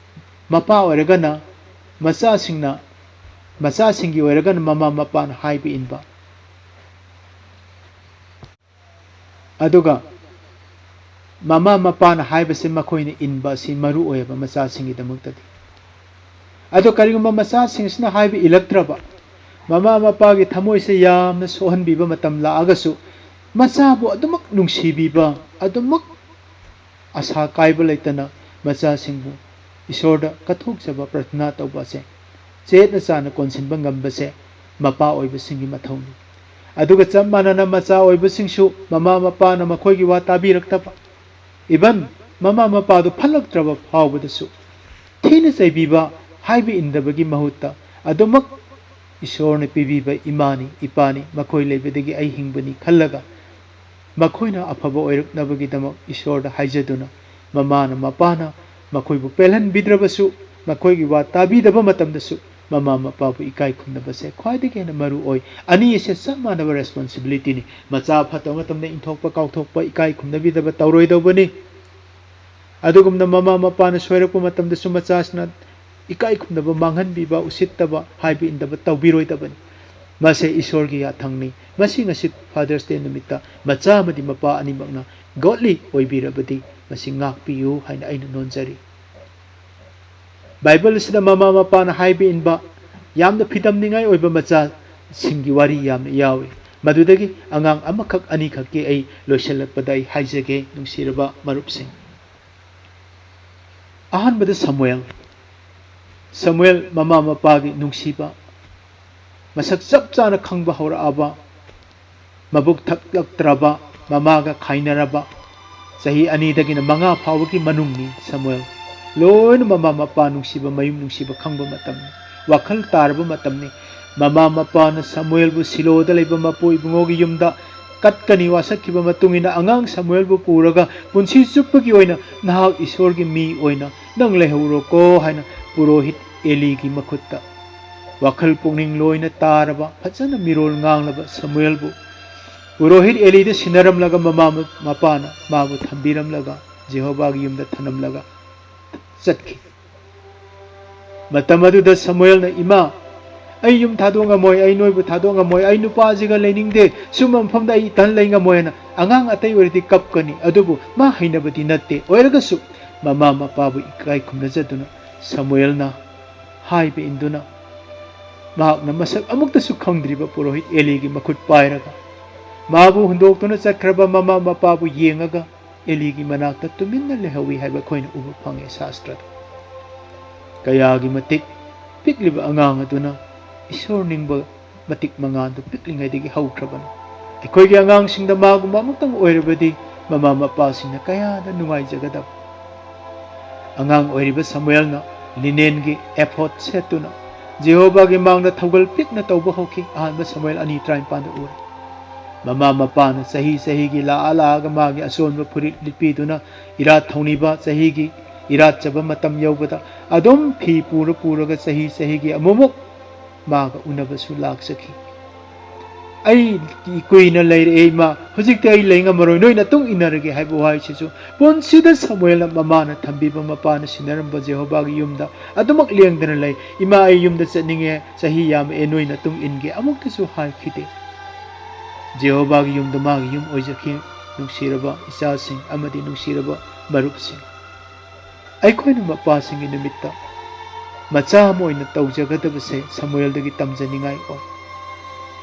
ꯃꯄꯥ ꯑꯣꯏꯔꯒꯅ ꯃꯆꯥꯁꯤꯡꯅ, ꯃꯆꯥꯁꯤꯡꯒꯤ ꯑꯣꯏꯔꯒꯅ ꯃꯃꯥ ꯃꯄꯥꯅ ꯍꯥꯏꯕ ꯏꯟꯕ, ꯑꯗꯨꯒ ꯃꯃꯥ ꯃꯄꯥꯅ ꯍꯥꯏꯕꯁꯤ ꯃꯈꯣꯏꯅ ꯏꯟꯕ ꯑꯁꯤ ꯃꯔꯨ ꯑꯣꯏꯌꯦꯕ ꯃꯆꯥꯁꯤꯡꯒꯤꯗꯃꯛꯇꯗꯤ꯫ ꯑꯗꯣ ꯀꯔꯤꯒꯨꯝꯕ ꯃꯆꯥꯁꯤꯡꯁꯤꯅ ꯍꯥꯏꯕ ꯏꯜꯂꯛꯇ꯭ꯔꯕ, ꯃꯃꯥ ꯃꯄꯥꯒꯤ ꯊꯃꯣꯏꯁꯦ ꯌꯥꯝꯅ ꯁꯣꯛꯍꯟꯕꯤꯕ ꯃꯇꯝ ꯂꯥꯛꯑꯒꯁꯨ, ꯃꯆꯥꯕꯨ ꯑꯗꯨꯃꯛ ꯅꯨꯡꯁꯤꯕꯤꯕ, ꯑꯗꯨꯃꯛ ꯑꯁꯥ ꯀꯥꯏꯕ ꯂꯩꯇꯅ ꯃꯆꯥꯁꯤꯡꯕꯨ ꯏꯁꯣꯔꯗ ꯀꯠꯊꯣꯛꯆꯕ ꯄ꯭ꯔꯊꯅꯥ ꯇꯧꯕ ꯑꯁꯦ ꯆꯦꯠꯅ ꯆꯥꯅ ꯀꯣꯟꯁꯤꯟꯕ ꯉꯝꯕꯁꯦ ꯃꯄꯥ ꯑꯣꯏꯕꯁꯤꯡꯒꯤ ꯃꯊꯧꯅꯤ꯫ ꯑꯗꯨꯒ ꯆꯞ ꯃꯥꯟꯅꯅ ꯃꯆꯥ ꯑꯣꯏꯕꯁꯤꯡꯁꯨ ꯃꯃꯥ ꯃꯄꯥꯅ ꯃꯈꯣꯏꯒꯤ ꯋꯥ ꯇꯥꯕꯤꯔꯛꯇꯕ, even ꯃꯃꯥ ꯃꯄꯥꯗꯨ ꯐꯠꯂꯛꯇ꯭ꯔꯕ ꯐꯥꯎꯕꯗꯁꯨ ꯊꯤꯅ ꯆꯩꯕꯤꯕ, ꯍꯥꯏꯕ ꯏꯟꯗꯕꯒꯤ ꯃꯍꯨꯠꯇ ꯑꯗꯨꯃꯛ ꯏꯁꯣꯔꯅ ꯄꯤꯕꯤꯕ ꯏꯃꯥꯅꯤ, ꯏꯄꯥꯅꯤ, ꯃꯈꯣꯏ ꯂꯩꯕꯗꯒꯤ ꯑꯩ ꯍꯤꯡꯕꯅꯤ ꯈꯜꯂꯒ ꯃꯈꯣꯏꯅ ꯑꯐꯕ ꯑꯣꯏꯔꯛꯅꯕꯒꯤꯗꯃꯛ ꯏꯁꯣꯔꯗ ꯍꯥꯏꯖꯗꯨꯅ, ꯃꯃꯥꯅ ꯃꯄꯥꯅ ꯃꯈꯣꯏꯕꯨ ꯄꯦꯜꯍꯟꯕꯤꯗ꯭ꯔꯕꯁꯨ, ꯃꯈꯣꯏꯒꯤ ꯋꯥ ꯇꯥꯕꯤꯗꯕ ꯃꯇꯝꯗꯁꯨ ꯃꯃꯥ ꯃꯄꯥꯕꯨ ꯏꯀꯥꯏ ꯈꯨꯝꯅꯕꯁꯦ ꯈ꯭ꯋꯥꯏꯗꯒꯤ ꯍꯦꯟꯅ ꯃꯔꯨ ꯑꯣꯏ꯫ ꯑꯅꯤ ꯑꯁꯦ ꯆꯞ ꯃꯥꯟꯅꯕ responsibilityꯅꯤ꯫ ꯃꯆꯥ ꯐꯠꯇꯕ ꯃꯇꯝꯗ ꯏꯟꯊꯣꯛꯄ ꯀꯥꯎꯊꯣꯛꯄ, ꯏꯀꯥꯏ ꯈꯨꯝꯅꯕꯤꯗꯕ ꯇꯧꯔꯣꯏꯗꯧꯕꯅꯤ꯫ ꯑꯗꯨꯒꯨꯝꯅ ꯃꯃꯥ ꯃꯄꯥꯅ ꯁꯣꯏꯔꯛꯄ ꯃꯇꯝꯗꯁꯨ ꯃꯆꯥꯁꯤꯅ ꯏꯀꯥꯏ ꯈꯨꯝꯅꯕ ꯃꯥꯡꯍꯟꯕꯤꯕ, ꯎꯁꯤꯠꯇꯕ, ꯍꯥꯏꯕ ꯏꯟꯗꯕ ꯇꯧꯕꯤꯔꯣꯏꯗꯕꯅꯤ꯫ ꯃꯁꯦ ꯏꯁꯣꯔꯒꯤ ꯌꯥꯊꯪꯅꯤ꯫ ꯃꯁꯤ ꯉꯁꯤ Father's Day ꯅꯨꯃꯤꯠꯇ ꯃꯆꯥ ꯑꯃꯗꯤ ꯃꯄꯥ ꯑꯅꯤꯃꯛꯅ godly ꯑꯣꯏꯕꯤꯔꯕꯗꯤ ꯃꯁꯤ ꯉꯥꯛꯄꯤꯌꯨ ꯍꯥꯏꯅ ꯑꯩꯅ ꯅꯣꯟꯖꯔꯤ꯫ ꯕꯥꯏꯕꯜ ꯑꯁꯤꯗ ꯃꯃꯥ ꯃꯄꯥꯅ ꯍꯥꯏꯕ ꯏꯟꯕ ꯌꯥꯝꯅ ꯐꯤꯗꯝꯅꯤꯡꯉꯥꯏ ꯑꯣꯏꯕ ꯃꯆꯥꯁꯤꯡꯒꯤ ꯋꯥꯔꯤ ꯌꯥꯝꯅ ꯌꯥꯎꯏ꯫ ꯃꯗꯨꯗꯒꯤ ꯑꯉꯥꯡ ꯑꯃꯈꯛ ꯑꯅꯤꯈꯛꯀꯤ ꯑꯩ ꯂꯣꯏꯁꯤꯜꯂꯛꯄꯗ ꯑꯩ ꯍꯥꯏꯖꯒꯦ, ꯅꯨꯡꯁꯤꯔꯕ ꯃꯔꯨꯞꯁꯤꯡ꯫ ꯑꯍꯥꯟꯕꯗ ꯁꯃꯨꯑꯦꯜ꯫ ꯁꯃꯨꯑꯦꯜ ꯃꯃꯥ ꯃꯄꯥꯒꯤ ꯅꯨꯡꯁꯤꯕ, ꯃꯁꯛ ꯆꯞ ꯆꯥꯅ ꯈꯪꯕ ꯍꯧꯔꯛꯑꯕ, ꯃꯕꯨꯛ ꯊꯛꯂꯛꯇ꯭ꯔꯕ, ꯃꯃꯥꯒ ꯈꯥꯏꯅꯔꯕ, ꯆꯍꯤ ꯑꯅꯤꯗꯒꯤꯅ ꯃꯉꯥ ꯐꯥꯎꯕꯒꯤ ꯃꯅꯨꯡꯅꯤ ꯁꯃꯨꯑꯦꯜ꯫ ꯂꯣꯏꯅ ꯃꯃꯥ ꯃꯄꯥ ꯅꯨꯡꯁꯤꯕ, ꯃꯌꯨꯝ ꯅꯨꯡꯁꯤꯕ ꯈꯪꯕ ꯃꯇꯝꯅꯤ꯫ ꯋꯥꯈꯜ ꯇꯥꯔꯕ ꯃꯇꯝꯅꯤ꯫ ꯃꯃꯥ ꯃꯄꯥꯅ ꯁꯃꯨꯑꯦꯜꯕꯨ ꯁꯤꯂꯣꯗ ꯂꯩꯕ ꯃꯄꯨ ꯏꯕꯨꯡꯉꯣꯒꯤ ꯌꯨꯝꯗ ꯀꯠꯀꯅꯤ ꯋꯥꯁꯛꯈꯤꯕ ꯃꯇꯨꯡ ꯏꯟꯅ, "ꯑꯉꯥꯡ ꯁꯃꯨꯑꯦꯜꯕꯨ ꯄꯨꯔꯒ ꯄꯨꯟꯁꯤ ꯆꯨꯞꯄꯒꯤ ꯑꯣꯏꯅ ꯅꯍꯥꯛ ꯏꯁꯣꯔꯒꯤ ꯃꯤ ꯑꯣꯏꯅ ꯅꯪ ꯂꯩꯍꯧꯔꯣꯀꯣ" ꯍꯥꯏꯅ ꯄꯨꯔꯣꯍꯤꯠ ꯑꯦꯂꯤꯒꯤ ꯃꯈꯨꯠꯇ ꯋꯥꯈꯜ ꯄꯨꯛꯅꯤꯡ ꯂꯣꯏꯅ ꯇꯥꯔꯕ, ꯐꯖꯅ ꯃꯤꯔꯣꯜ ꯉꯥꯡꯂꯕ ꯁꯃꯨꯑꯦꯜꯕꯨ ꯄꯨꯔꯣꯍꯤꯠ ꯑꯦꯂꯤꯗ ꯁꯤꯟꯅꯔꯝꯂꯒ, ꯃꯃꯥ ꯃꯄꯥꯅ ꯃꯥꯕꯨ ꯊꯝꯕꯤꯔꯝꯂꯒ, ꯖꯦꯍꯣꯚꯥꯒꯤ ꯌꯨꯝꯗ ꯊꯅꯝꯂꯒ ꯆꯠꯈꯤ꯫ ꯃꯇꯝ ꯑꯗꯨꯗ ꯁꯃꯨꯑꯦꯜꯅ, "ꯏꯃꯥ, ꯑꯩ ꯌꯨꯝ ꯊꯥꯗꯣꯛ ꯉꯝꯃꯣꯏ, ꯑꯩ ꯅꯣꯏꯕꯨ ꯊꯥꯗꯣꯛ ꯉꯝꯃꯣꯏ, ꯑꯩ ꯅꯨꯄꯥꯁꯤꯒ ꯂꯩꯅꯤꯡꯗꯦ, ꯁꯨꯝꯕ ꯃꯐꯝꯗ ꯑꯩ ꯏꯊꯟ ꯂꯩ ꯉꯝꯃꯣꯏ" ꯍꯥꯏꯅ꯫ ꯑꯉꯥꯡ ꯑꯇꯩ ꯑꯣꯏꯔꯗꯤ ꯀꯞꯀꯅꯤ, ꯑꯗꯨꯕꯨ ꯃꯥ ꯍꯩꯅꯕꯗꯤ ꯅꯠꯇꯦ꯫ ꯑꯣꯏꯔꯒꯁꯨ ꯃꯃꯥ ꯃꯄꯥꯕꯨ ꯏꯀꯥꯏ ꯈꯨꯝꯅꯖꯗꯨꯅ ꯁꯃꯨꯑꯦꯜꯅ ꯍꯥꯏꯕ ꯏꯟꯗꯨꯅ ꯃꯍꯥꯛꯅ ꯃꯁꯛ ꯑꯃꯨꯛꯇꯁꯨ ꯈꯪꯗ꯭ꯔꯤꯕ ꯄꯨꯔꯣꯍꯤꯠ ꯑꯦꯂꯤꯒꯤ ꯃꯈꯨꯠ ꯄꯥꯏꯔꯒ ꯃꯥꯕꯨ ꯍꯨꯟꯗꯣꯛꯇꯨꯅ ꯆꯠꯈ꯭ꯔꯕ ꯃꯃꯥ ꯃꯄꯥꯕꯨ ꯌꯦꯡꯉꯒ ꯑꯦꯂꯤꯒꯤ ꯃꯅꯥꯛꯇ ꯇꯨꯃꯤꯟꯅ ꯂꯩꯍꯧꯏ ꯍꯥꯏꯕ ꯑꯩꯈꯣꯏꯅ ꯎꯕ ꯐꯪꯉꯤ ꯁꯥꯁꯇ꯭ꯔꯗ꯫ ꯀꯌꯥꯒꯤ ꯃꯇꯤꯛ ꯄꯤꯛꯂꯤꯕ ꯑꯉꯥꯡ ꯑꯗꯨꯅ ꯏꯁꯣꯔ ꯅꯤꯡꯕ ꯃꯇꯤꯛ ꯃꯉꯥꯜꯗꯨ ꯄꯤꯛꯂꯤꯉꯩꯗꯒꯤ ꯍꯧꯈ꯭ꯔꯕꯅꯤ꯫ ꯑꯩꯈꯣꯏꯒꯤ ꯑꯉꯥꯡꯁꯤꯡꯗ ꯃꯥꯒꯨꯝꯕ ꯑꯃꯨꯛꯇꯪ ꯑꯣꯏꯔꯕꯗꯤ ꯃꯃꯥ ꯃꯄꯥꯁꯤꯡꯅ ꯀꯌꯥꯗ ꯅꯨꯡꯉꯥꯏꯖꯒꯗꯕ꯫ ꯑꯉꯥꯡ ꯑꯣꯏꯔꯤꯕ ꯁꯃꯨꯑꯦꯜꯅ ꯂꯤꯅꯦꯟꯒꯤ ꯑꯦꯐꯣꯗ ꯁꯦꯠꯇꯨꯅ ꯖꯦꯍꯣꯚꯥꯒꯤ ꯃꯥꯡꯗ ꯊꯧꯒꯜ ꯄꯤꯛꯅ ꯇꯧꯕ ꯍꯧꯈꯤ꯫ ꯑꯍꯥꯟꯕ ꯁꯃꯨꯑꯦꯜ ꯑꯅꯤ ꯇꯔꯥꯅꯤꯄꯥꯟꯗ ꯎꯔꯦ꯫ ꯃꯃꯥ ꯃꯄꯥꯅ ꯆꯍꯤ ꯆꯍꯤꯒꯤ ꯂꯥꯛꯑ ꯂꯥꯛꯑꯒ ꯃꯥꯒꯤ ꯑꯆꯣꯟꯕ ꯐꯨꯔꯤꯠ ꯂꯤꯠꯄꯤꯗꯨꯅ ꯏꯔꯥꯠ ꯊꯧꯅꯤꯕ ꯆꯍꯤꯒꯤ ꯏꯔꯥꯠꯆꯕ ꯃꯇꯝ ꯌꯧꯕꯗ ꯑꯗꯨꯝ ꯐꯤ ꯄꯨꯔ ꯄꯨꯔꯒ ꯆꯍꯤ ꯆꯍꯤꯒꯤ ꯑꯃꯨꯛꯃꯨꯛ ꯃꯥꯒ ꯎꯅꯕꯁꯨ ꯂꯥꯛꯆꯈꯤ꯫ "ꯑꯩ ꯀꯨꯏꯅ ꯂꯩꯔꯛꯑꯦ ꯏꯃꯥ, ꯍꯧꯖꯤꯛꯇꯤ ꯑꯩ ꯂꯩ ꯉꯝꯃꯔꯣꯏ, ꯅꯣꯏ ꯅꯇꯨꯡ ꯏꯟꯅꯔꯒꯦ" ꯍꯥꯏꯕ ꯋꯥꯍꯩꯁꯤꯁꯨ ꯄꯨꯟꯁꯤꯗ ꯁꯃꯨꯑꯦꯜꯅ ꯃꯃꯥꯅ ꯊꯝꯕꯤꯕ, ꯃꯄꯥꯅ ꯁꯤꯟꯅꯔꯝꯕ ꯖꯦꯍꯣꯚꯥꯒꯤ ꯌꯨꯝꯗ ꯑꯗꯨꯃꯛ ꯂꯦꯡꯗꯅ ꯂꯩ꯫ "ꯏꯃꯥ, ꯑꯩ ꯌꯨꯝꯗ ꯆꯠꯅꯤꯡꯉꯦ, ꯆꯍꯤ ꯌꯥꯝꯃꯛꯑꯦ, ꯅꯣꯏ ꯅꯇꯨꯡ ꯏꯟꯒꯦ" ꯑꯃꯨꯛꯇꯁꯨ ꯍꯥꯏꯈꯤꯗꯦ꯫ ꯖꯦꯍꯣꯚꯥꯒꯤ ꯌꯨꯝꯗ ꯃꯥꯒꯤ ꯌꯨꯝ ꯑꯣꯏꯖꯈꯤ꯫ ꯅꯨꯡꯁꯤꯔꯕ ꯏꯆꯥꯁꯤꯡ ꯑꯃꯗꯤ ꯅꯨꯡꯁꯤꯔꯕ ꯃꯔꯨꯞꯁꯤꯡ, ꯑꯩꯈꯣꯏꯅ ꯃꯄꯥꯁꯤꯡꯒꯤ ꯅꯨꯃꯤꯠꯇ ꯃꯆꯥ ꯑꯃ ꯑꯣꯏꯅ ꯇꯧꯖꯒꯗꯕꯁꯦ ꯁꯃꯨꯑꯦꯜꯗꯒꯤ ꯇꯝꯖꯅꯤꯡꯉꯥꯏ ꯑꯣꯏ꯫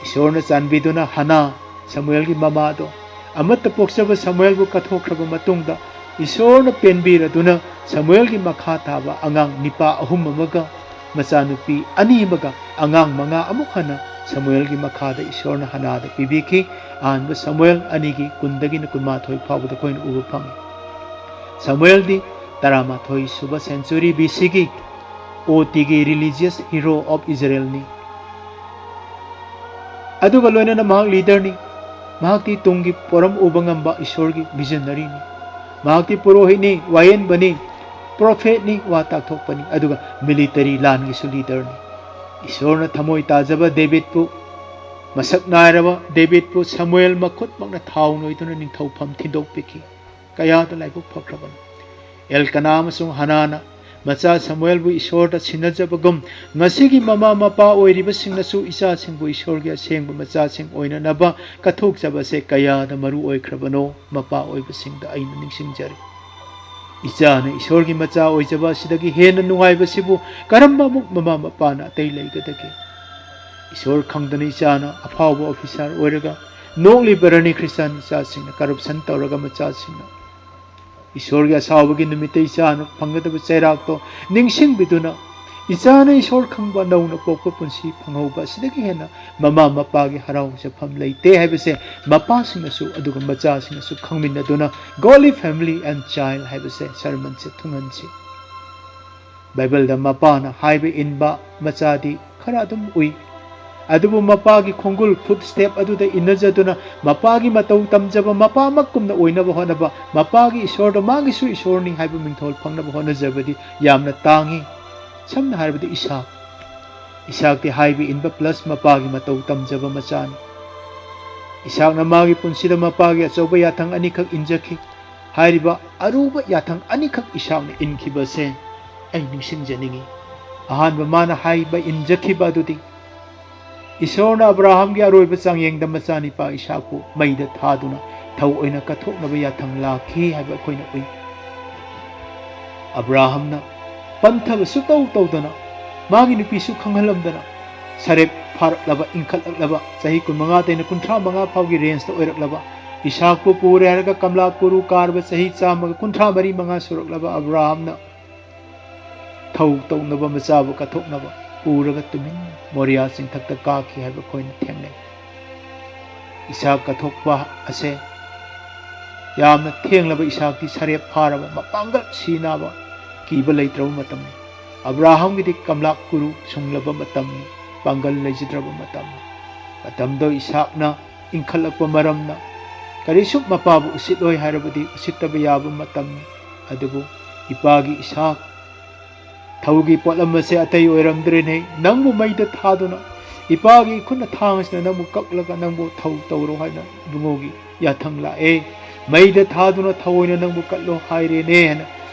ꯏꯁꯣꯔꯅ ꯆꯥꯟꯕꯤꯗꯨꯅ ꯍꯅꯥ, ꯁꯃꯨꯑꯦꯜꯒꯤ ꯃꯃꯥꯗꯣ, ꯑꯃꯠꯇ ꯄꯣꯛꯆꯕ ꯁꯃꯨꯑꯦꯜꯕꯨ ꯀꯠꯊꯣꯛꯈ꯭ꯔꯕ ꯃꯇꯨꯡꯗ, ꯏꯁꯣꯔꯅ ꯄꯦꯟꯕꯤꯔꯗꯨꯅ ꯁꯃꯨꯑꯦꯜꯒꯤ ꯃꯈꯥ ꯊꯥꯕ ꯑꯉꯥꯡ ꯅꯤꯄꯥ ꯑꯍꯨꯝ ꯑꯃꯒ ꯃꯆꯥꯅꯨꯄꯤ ꯑꯅꯤ ꯑꯃꯒ ꯑꯉꯥꯡ ꯃꯉꯥ ꯑꯃꯨꯛ ꯍꯟꯅ ꯁꯃꯨꯑꯦꯜꯒꯤ ꯃꯈꯥꯗ ꯏꯁꯣꯔꯅ ꯍꯅꯥꯗ ꯄꯤꯕꯤꯈꯤ꯫ ꯑꯍꯥꯟꯕ ꯁꯃꯨꯑꯦꯜ ꯑꯅꯤꯒꯤ ꯀꯨꯟꯗꯒꯤꯅ ꯀꯨꯟꯃꯥꯊꯣꯏ ꯐꯥꯎꯕꯗ ꯑꯩꯈꯣꯏꯅ ꯎꯕ ꯐꯪꯉꯤ꯫ ꯁꯃꯨꯑꯦꯜꯗꯤ ꯇꯔꯥꯃꯥꯊꯣꯏ ꯁꯨꯕ century B C ꯒꯤ O T ꯒꯤ religious hero of Israelꯅꯤ꯫ ꯑꯗꯨꯒ ꯂꯣꯏꯅꯅ ꯃꯍꯥꯛ leaderꯅꯤ꯫ ꯃꯍꯥꯛꯇꯤ ꯇꯨꯡꯒꯤ ꯄꯣꯔꯝ ꯎꯕ ꯉꯝꯕ ꯏꯁꯣꯔꯒꯤ visionaryꯅꯤ꯫ ꯃꯍꯥꯛꯇꯤ ꯄꯨꯔꯣꯍꯤꯠꯅꯤ, ꯋꯥꯌꯦꯟꯕꯅꯤ, prophetꯅꯤ, ꯋꯥ ꯇꯥꯛꯊꯣꯛꯄꯅꯤ, ꯑꯗꯨꯒ military ꯂꯥꯟꯒꯤꯁꯨ leaderꯅꯤ꯫ ꯏꯁꯣꯔꯅ ꯊꯃꯣꯏ ꯇꯥꯖꯕ ꯗꯦꯕꯤꯠꯄꯨ, ꯃꯁꯛ ꯅꯥꯏꯔꯕ ꯗꯦꯕꯤꯠꯄꯨ ꯁꯃꯨꯑꯦꯜ ꯃꯈꯨꯠꯃꯛꯅ ꯊꯥꯎ ꯅꯣꯏꯗꯨꯅ ꯅꯤꯡꯊꯧꯐꯝ ꯊꯤꯟꯗꯣꯛꯄꯤꯈꯤ꯫ ꯀꯌꯥꯗ ꯂꯥꯏꯕꯛ ꯐꯈ꯭ꯔꯕꯅꯣ! ꯑꯦꯜꯀꯅꯥ ꯑꯃꯁꯨꯡ ꯍꯅꯥꯅ ꯃꯆꯥ ꯁꯃꯨꯑꯦꯜꯕꯨ ꯏꯁꯣꯔꯗ ꯁꯤꯟꯅꯖꯕꯒꯨꯝ, ꯉꯁꯤꯒꯤ ꯃꯃꯥ ꯃꯄꯥ ꯑꯣꯏꯔꯤꯕꯁꯤꯡꯅꯁꯨ ꯏꯆꯥꯁꯤꯡꯕꯨ ꯏꯁꯣꯔꯒꯤ ꯑꯁꯦꯡꯕ ꯃꯆꯥꯁꯤꯡ ꯑꯣꯏꯅꯅꯕ ꯀꯠꯊꯣꯛꯆꯕꯁꯦ ꯀꯌꯥꯗ ꯃꯔꯨ ꯑꯣꯏꯈ꯭ꯔꯕꯅꯣ, ꯃꯄꯥ ꯑꯣꯏꯕꯁꯤꯡꯗ ꯑꯩꯅ ꯅꯤꯡꯁꯤꯡꯖꯔꯤ꯫ ꯏꯆꯥꯅ ꯏꯁꯣꯔꯒꯤ ꯃꯆꯥ ꯑꯣꯏꯖꯕ ꯑꯁꯤꯗꯒꯤ ꯍꯦꯟꯅ ꯅꯨꯡꯉꯥꯏꯕꯁꯤꯕꯨ ꯀꯔꯝꯕ ꯑꯃꯨꯛ ꯃꯃꯥ ꯃꯄꯥꯅ ꯑꯇꯩ ꯂꯩꯒꯗꯒꯦ? ꯏꯁꯣꯔ ꯈꯪꯗꯅ ꯏꯆꯥꯅ ꯑꯐꯥꯎꯕ ꯑꯣꯐꯤꯁꯥꯔ ꯑꯣꯏꯔꯒ ꯅꯣꯛꯂꯤꯕ ꯔꯅꯤ ꯈ꯭ꯔꯤꯁꯇꯥꯟ ꯏꯆꯥꯁꯤꯡꯅ ꯀꯔꯞꯁꯟ ꯇꯧꯔꯒ ꯃꯆꯥꯁꯤꯡꯅ ꯏꯁꯣꯔꯒꯤ ꯑꯁꯥꯎꯕꯒꯤ ꯅꯨꯃꯤꯠꯇ ꯏꯆꯥꯅ ꯐꯪꯒꯗꯕ ꯆꯩꯔꯥꯛꯇꯣ ꯅꯤꯡꯁꯤꯡꯕꯤꯗꯨꯅ, ꯏꯆꯥꯅ ꯏꯁꯣꯔ ꯈꯪꯕ ꯅꯧꯅ ꯄꯣꯛꯄ ꯄꯨꯟꯁꯤ ꯐꯪꯍꯧꯕ ꯑꯁꯤꯗꯒꯤ ꯍꯦꯟꯅ ꯃꯃꯥ ꯃꯄꯥꯒꯤ ꯍꯔꯥꯎꯖꯐꯝ ꯂꯩꯇꯦ ꯍꯥꯏꯕꯁꯦ ꯃꯄꯥꯁꯤꯡꯅꯁꯨ ꯑꯗꯨꯒ ꯃꯆꯥꯁꯤꯡꯅꯁꯨ ꯈꯪꯃꯤꯟꯅꯗꯨꯅ Godly Family and Child ꯍꯥꯏꯕꯁꯦ ꯁꯔꯃꯟꯁꯦ ꯊꯨꯡꯍꯟꯁꯤ꯫ ꯕꯥꯏꯕꯜꯗ ꯃꯄꯥꯅ ꯍꯥꯏꯕ ꯏꯟꯕ ꯃꯆꯥꯗꯤ ꯈꯔ ꯑꯗꯨꯝ ꯎꯏ꯫ ꯑꯗꯨꯕꯨ ꯃꯄꯥꯒꯤ ꯈꯣꯡꯒꯨꯜ, ꯐꯨꯠ ꯁ꯭ꯇꯦꯞ ꯑꯗꯨꯗ ꯏꯟꯅꯖꯗꯨꯅ ꯃꯄꯥꯒꯤ ꯃꯇꯧ ꯇꯝꯖꯕ, ꯃꯄꯥꯃꯛꯀꯨꯝꯅ ꯑꯣꯏꯅꯕ ꯍꯣꯠꯅꯕ, ꯃꯄꯥꯒꯤ ꯏꯁꯣꯔꯗ ꯃꯥꯒꯤꯁꯨ ꯏꯁꯣꯔꯅꯤ ꯍꯥꯏꯕ ꯃꯤꯡꯊꯣꯜ ꯐꯪꯅꯕ ꯍꯣꯠꯅꯖꯕꯗꯤ ꯌꯥꯝꯅ ꯇꯥꯡꯏ꯫ ꯁꯝꯅ ꯍꯥꯏꯔꯕꯗ ꯏꯁꯥꯛ꯫ ꯏꯁꯥꯛꯇꯤ ꯍꯥꯏꯕ ꯏꯟꯕ ꯄ꯭ꯂꯁ ꯃꯄꯥꯒꯤ ꯃꯇꯧ ꯇꯝꯖꯕ ꯃꯆꯥꯅꯤ꯫ ꯏꯁꯥꯛꯅ ꯃꯥꯒꯤ ꯄꯨꯟꯁꯤꯗ ꯃꯄꯥꯒꯤ ꯑꯆꯧꯕ ꯌꯥꯊꯪ ꯑꯅꯤꯈꯛ ꯏꯟꯖꯈꯤ꯫ ꯍꯥꯏꯔꯤꯕ ꯑꯔꯨꯕ ꯌꯥꯊꯪ ꯑꯅꯤꯈꯛ ꯏꯁꯥꯛꯅ ꯏꯟꯈꯤꯕꯁꯦ ꯑꯩ ꯅꯤꯡꯁꯤꯡꯖꯅꯤꯡꯏ꯫ ꯑꯍꯥꯟꯕ ꯃꯥꯅ ꯍꯥꯏꯕ ꯏꯟꯖꯈꯤꯕ ꯑꯗꯨꯗꯤ ꯏꯁꯣꯔꯅ ꯑꯕ꯭ꯔꯥꯍꯥꯝꯒꯤ ꯑꯔꯣꯏꯕ ꯆꯥꯡꯌꯦꯡꯗ ꯃꯆꯥꯅꯤꯄꯥ ꯏꯁꯥꯛꯄꯨ ꯃꯩꯗ ꯊꯥꯗꯨꯅ ꯊꯧ ꯑꯣꯏꯅ ꯀꯠꯊꯣꯛꯅꯕ ꯌꯥꯊꯪ ꯂꯥꯛꯈꯤ ꯍꯥꯏꯕ ꯑꯩꯈꯣꯏꯅ ꯎꯏ꯫ ꯑꯕ꯭ꯔꯥꯍꯥꯝꯅ ꯄꯟꯊꯕ ꯁꯨꯇꯧ ꯇꯧꯗꯅ, ꯃꯥꯒꯤ ꯅꯨꯄꯤꯁꯨ ꯈꯪꯍꯜꯂꯝꯗꯅ, ꯁꯔꯦꯞ ꯐꯥꯔꯛꯂꯕ, ꯏꯟꯈꯠꯂꯛꯂꯕ, ꯆꯍꯤ ꯀꯨꯟꯃꯉꯥꯗꯩꯅ ꯀꯨꯟꯊ꯭ꯔꯥ ꯃꯉꯥ ꯐꯥꯎꯒꯤ ꯔꯦꯟꯖꯇ ꯑꯣꯏꯔꯛꯂꯕ ꯏꯁꯥꯛꯄꯨ ꯄꯨꯔꯦ ꯍꯥꯏꯔꯒ ꯀꯝꯂꯥ ꯀꯨꯔꯨ ꯀꯥꯔꯕ ꯆꯍꯤ ꯆꯥꯝꯃꯒ ꯀꯨꯟꯊ꯭ꯔꯥ ꯃꯔꯤ ꯃꯉꯥ ꯁꯨꯔꯛꯂꯕ ꯑꯕ꯭ꯔꯥꯍꯥꯝꯅ ꯊꯧ ꯇꯧꯅꯕ ꯃꯆꯥꯕꯨ ꯀꯠꯊꯣꯛꯅꯕ ꯄꯨꯔꯒ ꯇꯨꯃꯤꯟ ꯃꯣꯔꯤꯌꯥ ꯆꯤꯡꯊꯛꯇ ꯀꯥꯈꯤ ꯍꯥꯏꯕ ꯑꯩꯈꯣꯏꯅ ꯊꯦꯡꯅꯩ꯫ ꯏꯁꯥꯛ ꯀꯠꯊꯣꯛꯄ ꯑꯁꯦ ꯌꯥꯝꯅ ꯊꯦꯡꯂꯕ ꯏꯁꯥꯛꯇꯤ ꯁꯔꯦꯞ ꯐꯥꯔꯕ ꯃꯄꯥꯡꯒꯜ ꯁꯤꯅꯥꯕ ꯀꯤꯕ ꯂꯩꯇ꯭ꯔꯕ ꯃꯇꯝꯅꯤ꯫ ꯑꯕ꯭ꯔꯥꯍꯥꯝꯒꯤꯗꯤ ꯀꯝꯂꯥ ꯀꯨꯔꯨ ꯁꯨꯡꯂꯕ ꯃꯇꯝꯅꯤ, ꯄꯥꯡꯒꯜ ꯂꯩꯖꯗ꯭ꯔꯕ ꯃꯇꯝꯅꯤ꯫ ꯃꯇꯝꯗꯣ ꯏꯁꯥꯛꯅ ꯏꯟꯈꯠꯂꯛꯄ ꯃꯔꯝꯅ ꯀꯔꯤꯁꯨ ꯃꯄꯥꯕꯨ ꯎꯁꯤꯠꯂꯣꯏ ꯍꯥꯏꯔꯕꯗꯤ ꯎꯁꯤꯠꯇꯕ ꯌꯥꯕ ꯃꯇꯝꯅꯤ꯫ ꯑꯗꯨꯕꯨ ꯏꯄꯥꯒꯤ ꯏꯁꯥꯛ ꯊꯧꯒꯤ ꯄꯣꯠꯂꯝ ꯑꯁꯦ ꯑꯇꯩ ꯑꯣꯏꯔꯝꯗ꯭ꯔꯦꯅꯦ, ꯅꯪꯕꯨ ꯃꯩꯗ ꯊꯥꯗꯨꯅ ꯏꯄꯥꯒꯤ ꯈꯨꯠꯅ ꯊꯥꯡ ꯑꯁꯤꯅ ꯅꯪꯕꯨ ꯀꯛꯂꯒ ꯅꯪꯕꯨ ꯊꯧ ꯇꯧꯔꯣ ꯍꯥꯏꯅ ꯏꯕꯨꯡꯉꯣꯒꯤ ꯌꯥꯊꯪ ꯂꯥꯛꯑꯦ꯫ ꯃꯩꯗ ꯊꯥꯗꯨꯅ ꯊꯧꯑꯣꯏꯅ ꯅꯪꯕꯨ ꯀꯠꯂꯣ ꯍꯥꯏꯔꯦꯅꯦ ꯍꯥꯏꯅ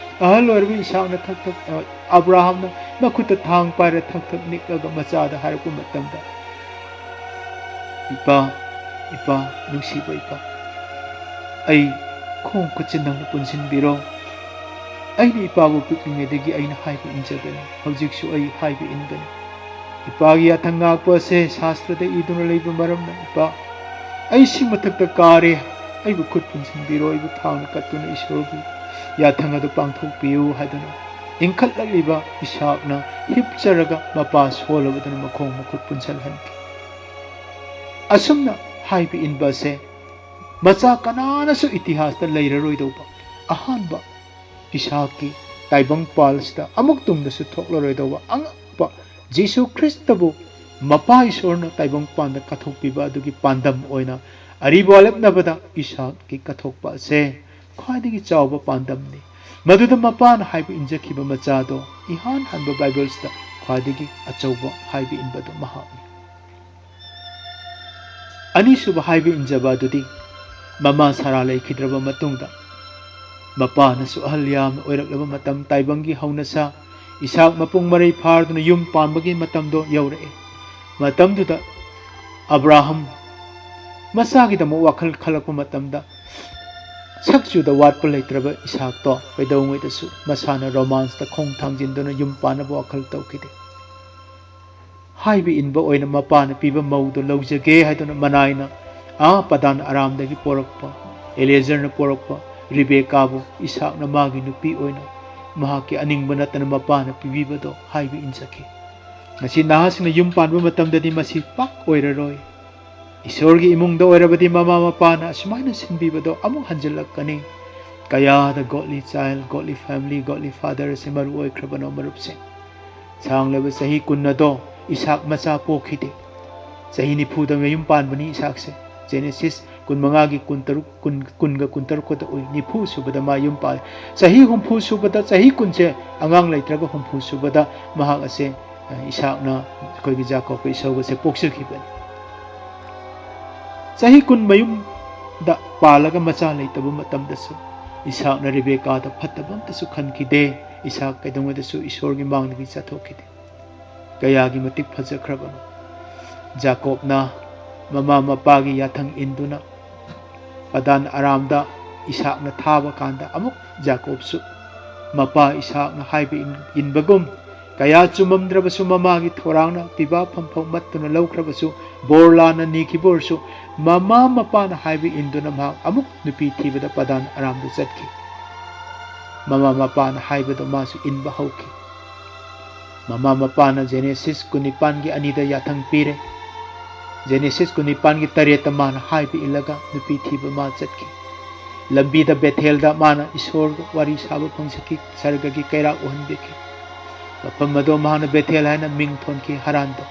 ꯑꯍꯜ ꯑꯣꯏꯔꯕ ꯏꯁꯥꯛꯅ ꯊꯛ ꯊꯛ, ꯑ, ꯑꯕ꯭ꯔꯥꯍꯥꯝꯅ ꯃꯈꯨꯠꯇ ꯊꯥꯡ ꯄꯥꯏꯔ ꯊꯛ ꯊꯛ ꯅꯤꯛꯂꯒ ꯃꯆꯥꯗ ꯍꯥꯏꯔꯛꯄ ꯃꯇꯝꯗ, "ꯏꯄꯥ, ꯏꯄꯥ, ꯅꯨꯡꯁꯤꯕ ꯏꯄꯥ, ꯑꯩ ꯈꯣꯡ ꯈꯨꯠꯁꯦ ꯅꯪꯅ ꯄꯨꯟꯁꯤꯟꯕꯤꯔꯣ꯫ ꯑꯩꯅ ꯏꯄꯥꯕꯨ ꯄꯤꯛꯂꯤꯉꯩꯗꯒꯤ ꯑꯩꯅ ꯍꯥꯏꯕ ꯏꯟꯖꯕꯅꯤ, ꯍꯧꯖꯤꯛꯁꯨ ꯑꯩ ꯍꯥꯏꯕ ꯏꯟꯒꯅꯤ꯫ ꯏꯄꯥꯒꯤ ꯌꯥꯊꯪ ꯉꯥꯛꯄ ꯑꯁꯦ ꯁꯥꯁꯇ꯭ꯔꯗ ꯏꯗꯨꯅ ꯂꯩꯕ ꯃꯔꯝꯅ, ꯏꯄꯥ, ꯑꯩ ꯁꯤ ꯃꯊꯛꯇ ꯀꯥꯔꯦ, ꯑꯩꯕꯨ ꯈꯨꯠ ꯄꯨꯟꯁꯤꯟꯕꯤꯔꯣ, ꯑꯩꯕꯨ ꯊꯥꯡꯅ ꯀꯠꯇꯨꯅ ꯏꯁꯣꯔꯒꯤ ꯌꯥꯊꯪ ꯑꯗꯨ ꯄꯥꯡꯊꯣꯛꯄꯤꯌꯨ" ꯍꯥꯏꯗꯨꯅ ꯏꯟꯈꯠꯂꯛꯂꯤꯕ ꯏꯁꯥꯛꯅ ꯍꯤꯞꯆꯔꯒ ꯃꯄꯥ ꯁꯣꯜꯂꯕꯗꯨꯅ ꯃꯈꯣꯡ ꯃꯈꯨꯠ ꯄꯨꯟꯁꯤꯜꯍꯟꯈꯤ꯫ ꯑꯁꯨꯝꯅ ꯍꯥꯏꯕ ꯏꯟꯕ ꯑꯁꯦ ꯃꯆꯥ ꯀꯅꯥꯅꯁꯨ ꯏꯇꯤꯍꯥꯁꯇ ꯂꯩꯔꯔꯣꯏꯗꯧꯕ ꯑꯍꯥꯟꯕ ꯏꯁꯥꯛꯀꯤ ꯇꯥꯏꯕꯪ ꯄꯥꯜꯁꯤꯗ ꯑꯃꯨꯛ ꯇꯨꯡꯗꯁꯨ ꯊꯣꯛꯂꯔꯣꯏꯗꯧꯕ ꯑꯉꯛꯄ ꯖꯤꯁꯨ ꯈ꯭ꯔꯤꯁꯇꯕꯨ ꯃꯄꯥ ꯏꯁꯣꯔꯅ ꯇꯥꯏꯕꯪ ꯄꯥꯟꯗ ꯀꯠꯊꯣꯛꯄꯤꯕ ꯑꯗꯨꯒꯤ ꯄꯥꯟꯗꯝ ꯑꯣꯏꯅ ꯑꯔꯤꯕ ꯋꯥꯂꯦꯞꯅꯕꯗ ꯏꯁꯥꯛꯀꯤ ꯀꯠꯊꯣꯛꯄ ꯑꯁꯦ ꯈ꯭ꯋꯥꯏꯗꯒꯤ ꯆꯥꯎꯕ ꯄꯥꯟꯗꯝꯅꯤ꯫ ꯃꯗꯨꯗ ꯃꯄꯥꯅ ꯍꯥꯏꯕ ꯏꯟꯖꯈꯤꯕ ꯃꯆꯥꯗꯣ ꯏꯍꯥꯟ ꯍꯥꯟꯕ ꯕꯥꯏꯕꯜꯁꯤꯗ ꯈ꯭ꯋꯥꯏꯗꯒꯤ ꯑꯆꯧꯕ ꯍꯥꯏꯕ ꯏꯟꯕꯗꯣ ꯃꯍꯥꯛꯅꯤ꯫ ꯑꯅꯤꯁꯨꯕ ꯍꯥꯏꯕ ꯏꯟꯖꯕ ꯑꯗꯨꯗꯤ ꯃꯃꯥ ꯁꯥꯔꯥ ꯂꯩꯈꯤꯗ꯭ꯔꯕ ꯃꯇꯨꯡꯗ ꯃꯄꯥꯅꯁꯨ ꯑꯍꯜ ꯌꯥꯝꯅ ꯑꯣꯏꯔꯛꯂꯕ ꯃꯇꯝ, ꯇꯥꯏꯕꯪꯒꯤ ꯍꯧꯅꯁꯥ ꯏꯁꯥꯛ ꯃꯄꯨꯡ ꯃꯔꯩ ꯐꯥꯔꯗꯨꯅ ꯌꯨꯝ ꯄꯥꯟꯕꯒꯤ ꯃꯇꯝꯗꯣ ꯌꯧꯔꯛꯑꯦ꯫ ꯃꯇꯝꯗꯨꯗ ꯑꯕ꯭ꯔꯥꯍꯝ ꯃꯆꯥꯒꯤꯗꯃꯛ ꯋꯥꯈꯜ ꯈꯜꯂꯛꯄ ꯃꯇꯝꯗ ꯁꯛꯆꯨꯗ ꯋꯥꯠꯄ ꯂꯩꯇ꯭ꯔꯕ ꯏꯁꯥꯛꯇꯣ ꯀꯩꯗꯧꯉꯩꯗꯁꯨ ꯃꯁꯥꯅ ꯔꯣꯃꯥꯟꯁꯇ ꯈꯣꯡ ꯊꯥꯡꯖꯤꯟꯗꯨꯅ ꯌꯨꯝ ꯄꯥꯟꯅꯕ ꯋꯥꯈꯜ ꯇꯧꯈꯤꯗꯦ꯫ ꯍꯥꯏꯕ ꯏꯟꯕ ꯑꯣꯏꯅ ꯃꯄꯥꯅ ꯄꯤꯕ ꯃꯧꯗꯣ ꯂꯧꯖꯒꯦ ꯍꯥꯏꯗꯨꯅ ꯃꯅꯥꯏꯅ ꯑꯥ ꯄꯗꯥꯟ ꯑꯔꯥꯝꯗꯒꯤ ꯄꯣꯔꯛꯄ, ꯑꯦꯂꯦꯖꯔꯅ ꯄꯣꯔꯛꯄ ꯔꯤꯕꯦꯀꯥꯕꯨ ꯏꯁꯥꯛꯅ ꯃꯥꯒꯤ ꯅꯨꯄꯤ ꯑꯣꯏꯅ ꯃꯍꯥꯛꯀꯤ ꯑꯅꯤꯡꯕ ꯅꯠꯇꯅ ꯃꯄꯥꯅ ꯄꯤꯕꯤꯕꯗꯣ ꯍꯥꯏꯕ ꯏꯟꯖꯈꯤ꯫ ꯉꯁꯤ ꯅꯍꯥꯁꯤꯡꯅ ꯌꯨꯝ ꯄꯥꯟꯕ ꯃꯇꯝꯗꯗꯤ ꯃꯁꯤ ꯄꯥꯛ ꯑꯣꯏꯔꯔꯣꯏ꯫ ꯏꯁꯣꯔꯒꯤ ꯏꯃꯨꯡꯗ ꯑꯣꯏꯔꯕꯗꯤ ꯃꯃꯥ ꯃꯄꯥꯅ ꯑꯁꯨꯃꯥꯏꯅ ꯁꯤꯟꯕꯤꯕꯗꯣ ꯑꯃꯨꯛ ꯍꯟꯖꯤꯜꯂꯛꯀꯅꯤ꯫ ꯀꯌꯥꯗ godly child, godly family, godly father ꯑꯁꯤ ꯃꯔꯨ ꯑꯣꯏꯈ꯭ꯔꯕꯅꯣ ꯃꯔꯨꯞꯁꯤꯡ꯫ ꯁꯥꯡꯂꯕ ꯆꯍꯤ ꯀꯨꯟ ꯑꯗꯣ ꯏꯁꯥꯛ ꯃꯆꯥ ꯄꯣꯛꯈꯤꯗꯦ꯫ ꯆꯍꯤ ꯅꯤꯐꯨꯗ ꯃꯌꯨꯝ ꯄꯥꯟꯕꯅꯤ ꯏꯁꯥꯛꯁꯦ꯫ ꯖꯦꯅꯦꯁꯤꯁ ꯀꯨꯟꯃꯉꯥꯒꯤ ꯀꯨꯟꯇꯔꯨꯛ, ꯀꯨꯟ, ꯀꯨꯟꯒ ꯀꯨꯟꯇꯔꯨꯛꯀꯗ ꯎꯏ꯫ ꯅꯤꯐꯨ ꯁꯨꯕꯗ ꯃꯥ ꯌꯨꯝ ꯄꯥꯜꯂꯤ꯫ ꯆꯍꯤ ꯍꯨꯝꯐꯨ ꯁꯨꯕꯗ, ꯆꯍꯤ ꯀꯨꯟꯁꯦ ꯑꯉꯥꯡ ꯂꯩꯇ꯭ꯔꯒ ꯍꯨꯝꯐꯨ ꯁꯨꯕꯗ ꯃꯍꯥꯛ ꯑꯁꯦ, ꯑ, ꯏꯁꯥꯛꯅ ꯑꯩꯈꯣꯏꯒꯤ ꯖꯥꯀꯣꯕꯀ ꯏꯁꯧꯒꯁꯦ ꯄꯣꯛꯆꯈꯤꯕꯅꯤ꯫ ꯆꯍꯤ ꯀꯨꯟ ꯃꯌꯨꯝꯗ ꯄꯥꯜꯂꯒ ꯃꯆꯥ ꯂꯩꯇꯕ ꯃꯇꯝꯗꯁꯨ ꯏꯁꯥꯛꯅ ꯔꯦꯕꯦꯀꯥꯗ ꯐꯠꯇꯕ ꯑꯝꯇꯁꯨ ꯈꯟꯈꯤꯗꯦ꯫ ꯏꯁꯥꯛ ꯀꯩꯗꯧꯉꯩꯗꯁꯨ ꯏꯁꯣꯔꯒꯤ ꯃꯥꯡꯗꯒꯤ ꯆꯠꯊꯣꯛꯈꯤꯗꯦ꯫ ꯀꯌꯥꯒꯤ ꯃꯇꯤꯛ ꯐꯖꯈ꯭ꯔꯕꯅꯣ! ꯖꯥꯀꯣꯕꯅ ꯃꯃꯥ ꯃꯄꯥꯒꯤ ꯌꯥꯊꯪ ꯏꯟꯗꯨꯅ ꯄꯗꯥꯟ ꯑꯔꯥꯝꯗ ꯏꯁꯥꯛꯅ ꯊꯥꯕ ꯀꯥꯟꯗ, ꯑꯃꯨꯛ ꯖꯥꯀꯣꯕꯁꯨ ꯃꯄꯥ ꯏꯁꯥꯛꯅ ꯍꯥꯏꯕ ꯏꯟ-, ꯏꯟꯕꯒꯨꯝ, ꯀꯌꯥ ꯆꯨꯝꯃꯝꯗ꯭ꯔꯕꯁꯨ ꯃꯃꯥꯒꯤ ꯊꯧꯔꯥꯡꯅ ꯄꯤꯕꯥ ꯐꯝꯐꯧ ꯃꯠꯇꯨꯅ ꯂꯧꯈ꯭ꯔꯕꯁꯨ, ꯕꯣꯔ ꯂꯥꯟꯅ ꯅꯤꯈꯤꯕ ꯑꯣꯏꯔꯁꯨ, ꯃꯃꯥ ꯃꯄꯥꯅ ꯍꯥꯏꯕ ꯏꯟꯗꯨꯅ ꯃꯍꯥꯛ ꯑꯃꯨꯛ ꯅꯨꯄꯤ ꯊꯤꯕꯗ ꯄꯗꯥꯟ ꯑꯔꯥꯝꯗ ꯆꯠꯈꯤ꯫ ꯃꯃꯥ ꯃꯄꯥꯅ ꯍꯥꯏꯕꯗꯣ ꯃꯥꯁꯨ ꯏꯟꯕ ꯍꯧꯈꯤ꯫ ꯃꯃꯥ ꯃꯄꯥꯅ ꯖꯦꯅꯦꯁꯤꯁ ꯀꯨꯟꯅꯤꯄꯥꯟꯒꯤ ꯑꯅꯤꯗ ꯌꯥꯊꯪ ꯄꯤꯔꯦ꯫ ꯖꯦꯅꯦꯁꯤꯁ ꯀꯨꯟꯅꯤꯄꯥꯟꯒꯤ ꯇꯔꯦꯠꯇ ꯃꯥꯅ ꯍꯥꯏꯕ ꯏꯜꯂꯒ ꯅꯨꯄꯤ ꯊꯤꯕ ꯃꯥ ꯆꯠꯈꯤ꯫ ꯂꯝꯕꯤꯗ ꯕꯦꯊꯦꯜꯗ ꯃꯥꯅ ꯏꯁꯣꯔꯒ ꯋꯥꯔꯤ ꯁꯥꯕ ꯐꯪꯖꯈꯤ, ꯁꯔꯒꯒꯤ ꯀꯩꯔꯥꯛ ꯎꯍꯟꯕꯤꯈꯤ꯫ ꯃꯐꯝ ꯑꯗꯣ ꯃꯍꯥꯛꯅ ꯕꯦꯊꯦꯜ ꯍꯥꯏꯅ ꯃꯤꯡ ꯊꯣꯟꯈꯤ, ꯍꯔꯥꯟꯗꯣ꯫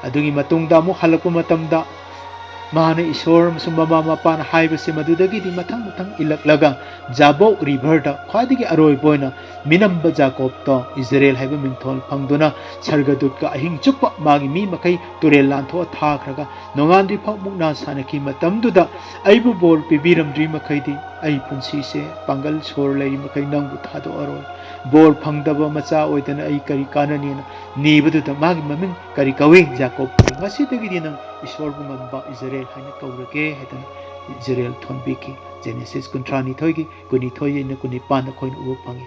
ꯑꯗꯨꯒꯤ ꯃꯇꯨꯡꯗ ꯑꯃꯨꯛ ꯍꯜꯂꯛꯄ ꯃꯇꯝꯗ ꯃꯍꯥꯛꯅ ꯏꯁꯣꯔ ꯑꯃꯁꯨꯡ ꯃꯃꯥ ꯃꯄꯥꯅ ꯍꯥꯏꯕꯁꯦ ꯃꯗꯨꯗꯒꯤꯗꯤ ꯃꯊꯪ ꯃꯊꯪ ꯏꯜꯂꯛꯂꯒ ꯖꯥꯕꯣꯛ ꯔꯤꯚꯔꯗ ꯈ꯭ꯋꯥꯏꯗꯒꯤ ꯑꯔꯣꯏꯕ ꯑꯣꯏꯅ ꯃꯤꯅꯝꯕ ꯖꯥꯀꯣꯕꯇꯣ ꯏꯖꯔꯦꯜ ꯍꯥꯏꯕ ꯃꯤꯡꯊꯣꯜ ꯐꯪꯗꯨꯅ ꯁꯔꯒꯗꯨꯠꯀ ꯑꯍꯤꯡ ꯆꯨꯞꯄ ꯃꯥꯒꯤ ꯃꯤ ꯃꯈꯩ ꯇꯨꯔꯦꯜ ꯂꯥꯟꯊꯣꯛꯑ ꯊꯥꯈ꯭ꯔꯒ ꯅꯣꯡꯉꯥꯟꯗ꯭ꯔꯤ ꯐꯥꯎ ꯃꯨꯛꯅꯥ ꯁꯥꯟꯅꯈꯤ꯫ ꯃꯇꯝꯗꯨꯗ "ꯑꯩꯕꯨ ꯕꯣꯔ ꯄꯤꯕꯤꯔꯝꯗ꯭ꯔꯤ ꯃꯈꯩꯗꯤ ꯑꯩ ꯄꯨꯟꯁꯤꯁꯦ ꯄꯥꯡꯒꯜ ꯁꯣꯔ ꯂꯩꯔꯤ ꯃꯈꯩ ꯅꯪꯕꯨ ꯊꯥꯗꯣꯛꯑꯔꯣꯏ꯫ ꯕꯣꯔ ꯐꯪꯗꯕ ꯃꯆꯥ ꯑꯣꯏꯗꯅ ꯑꯩ ꯀꯔꯤ ꯀꯥꯟꯅꯅꯤꯅ?" ꯅꯤꯕꯗꯨꯗ ꯃꯥꯒꯤ ꯃꯃꯤꯡ ꯀꯔꯤ ꯀꯧꯏ? ꯖꯥꯀꯣꯕ ꯀꯧꯏ꯫ "ꯉꯁꯤꯗꯒꯤꯗꯤ ꯅꯪ ꯏꯁꯣꯔꯕꯨ ꯉꯝꯕ ꯏꯖꯔꯦꯜ ꯍꯥꯏꯅ ꯀꯧꯔꯒꯦ" ꯍꯥꯏꯗꯅ ꯏꯖꯔꯦꯜ ꯊꯣꯟꯕꯤꯈꯤ꯫ ꯖꯦꯅꯦꯁꯤꯁ ꯀꯨꯟꯊ꯭ꯔꯥꯅꯤꯊꯣꯏꯒꯤ ꯀꯨꯟꯅꯤꯊꯣꯏ ꯑꯩꯅ ꯀꯨꯟꯅꯤꯄꯥꯟꯗ ꯑꯩꯈꯣꯏꯅ ꯎꯕ ꯐꯪꯉꯤ꯫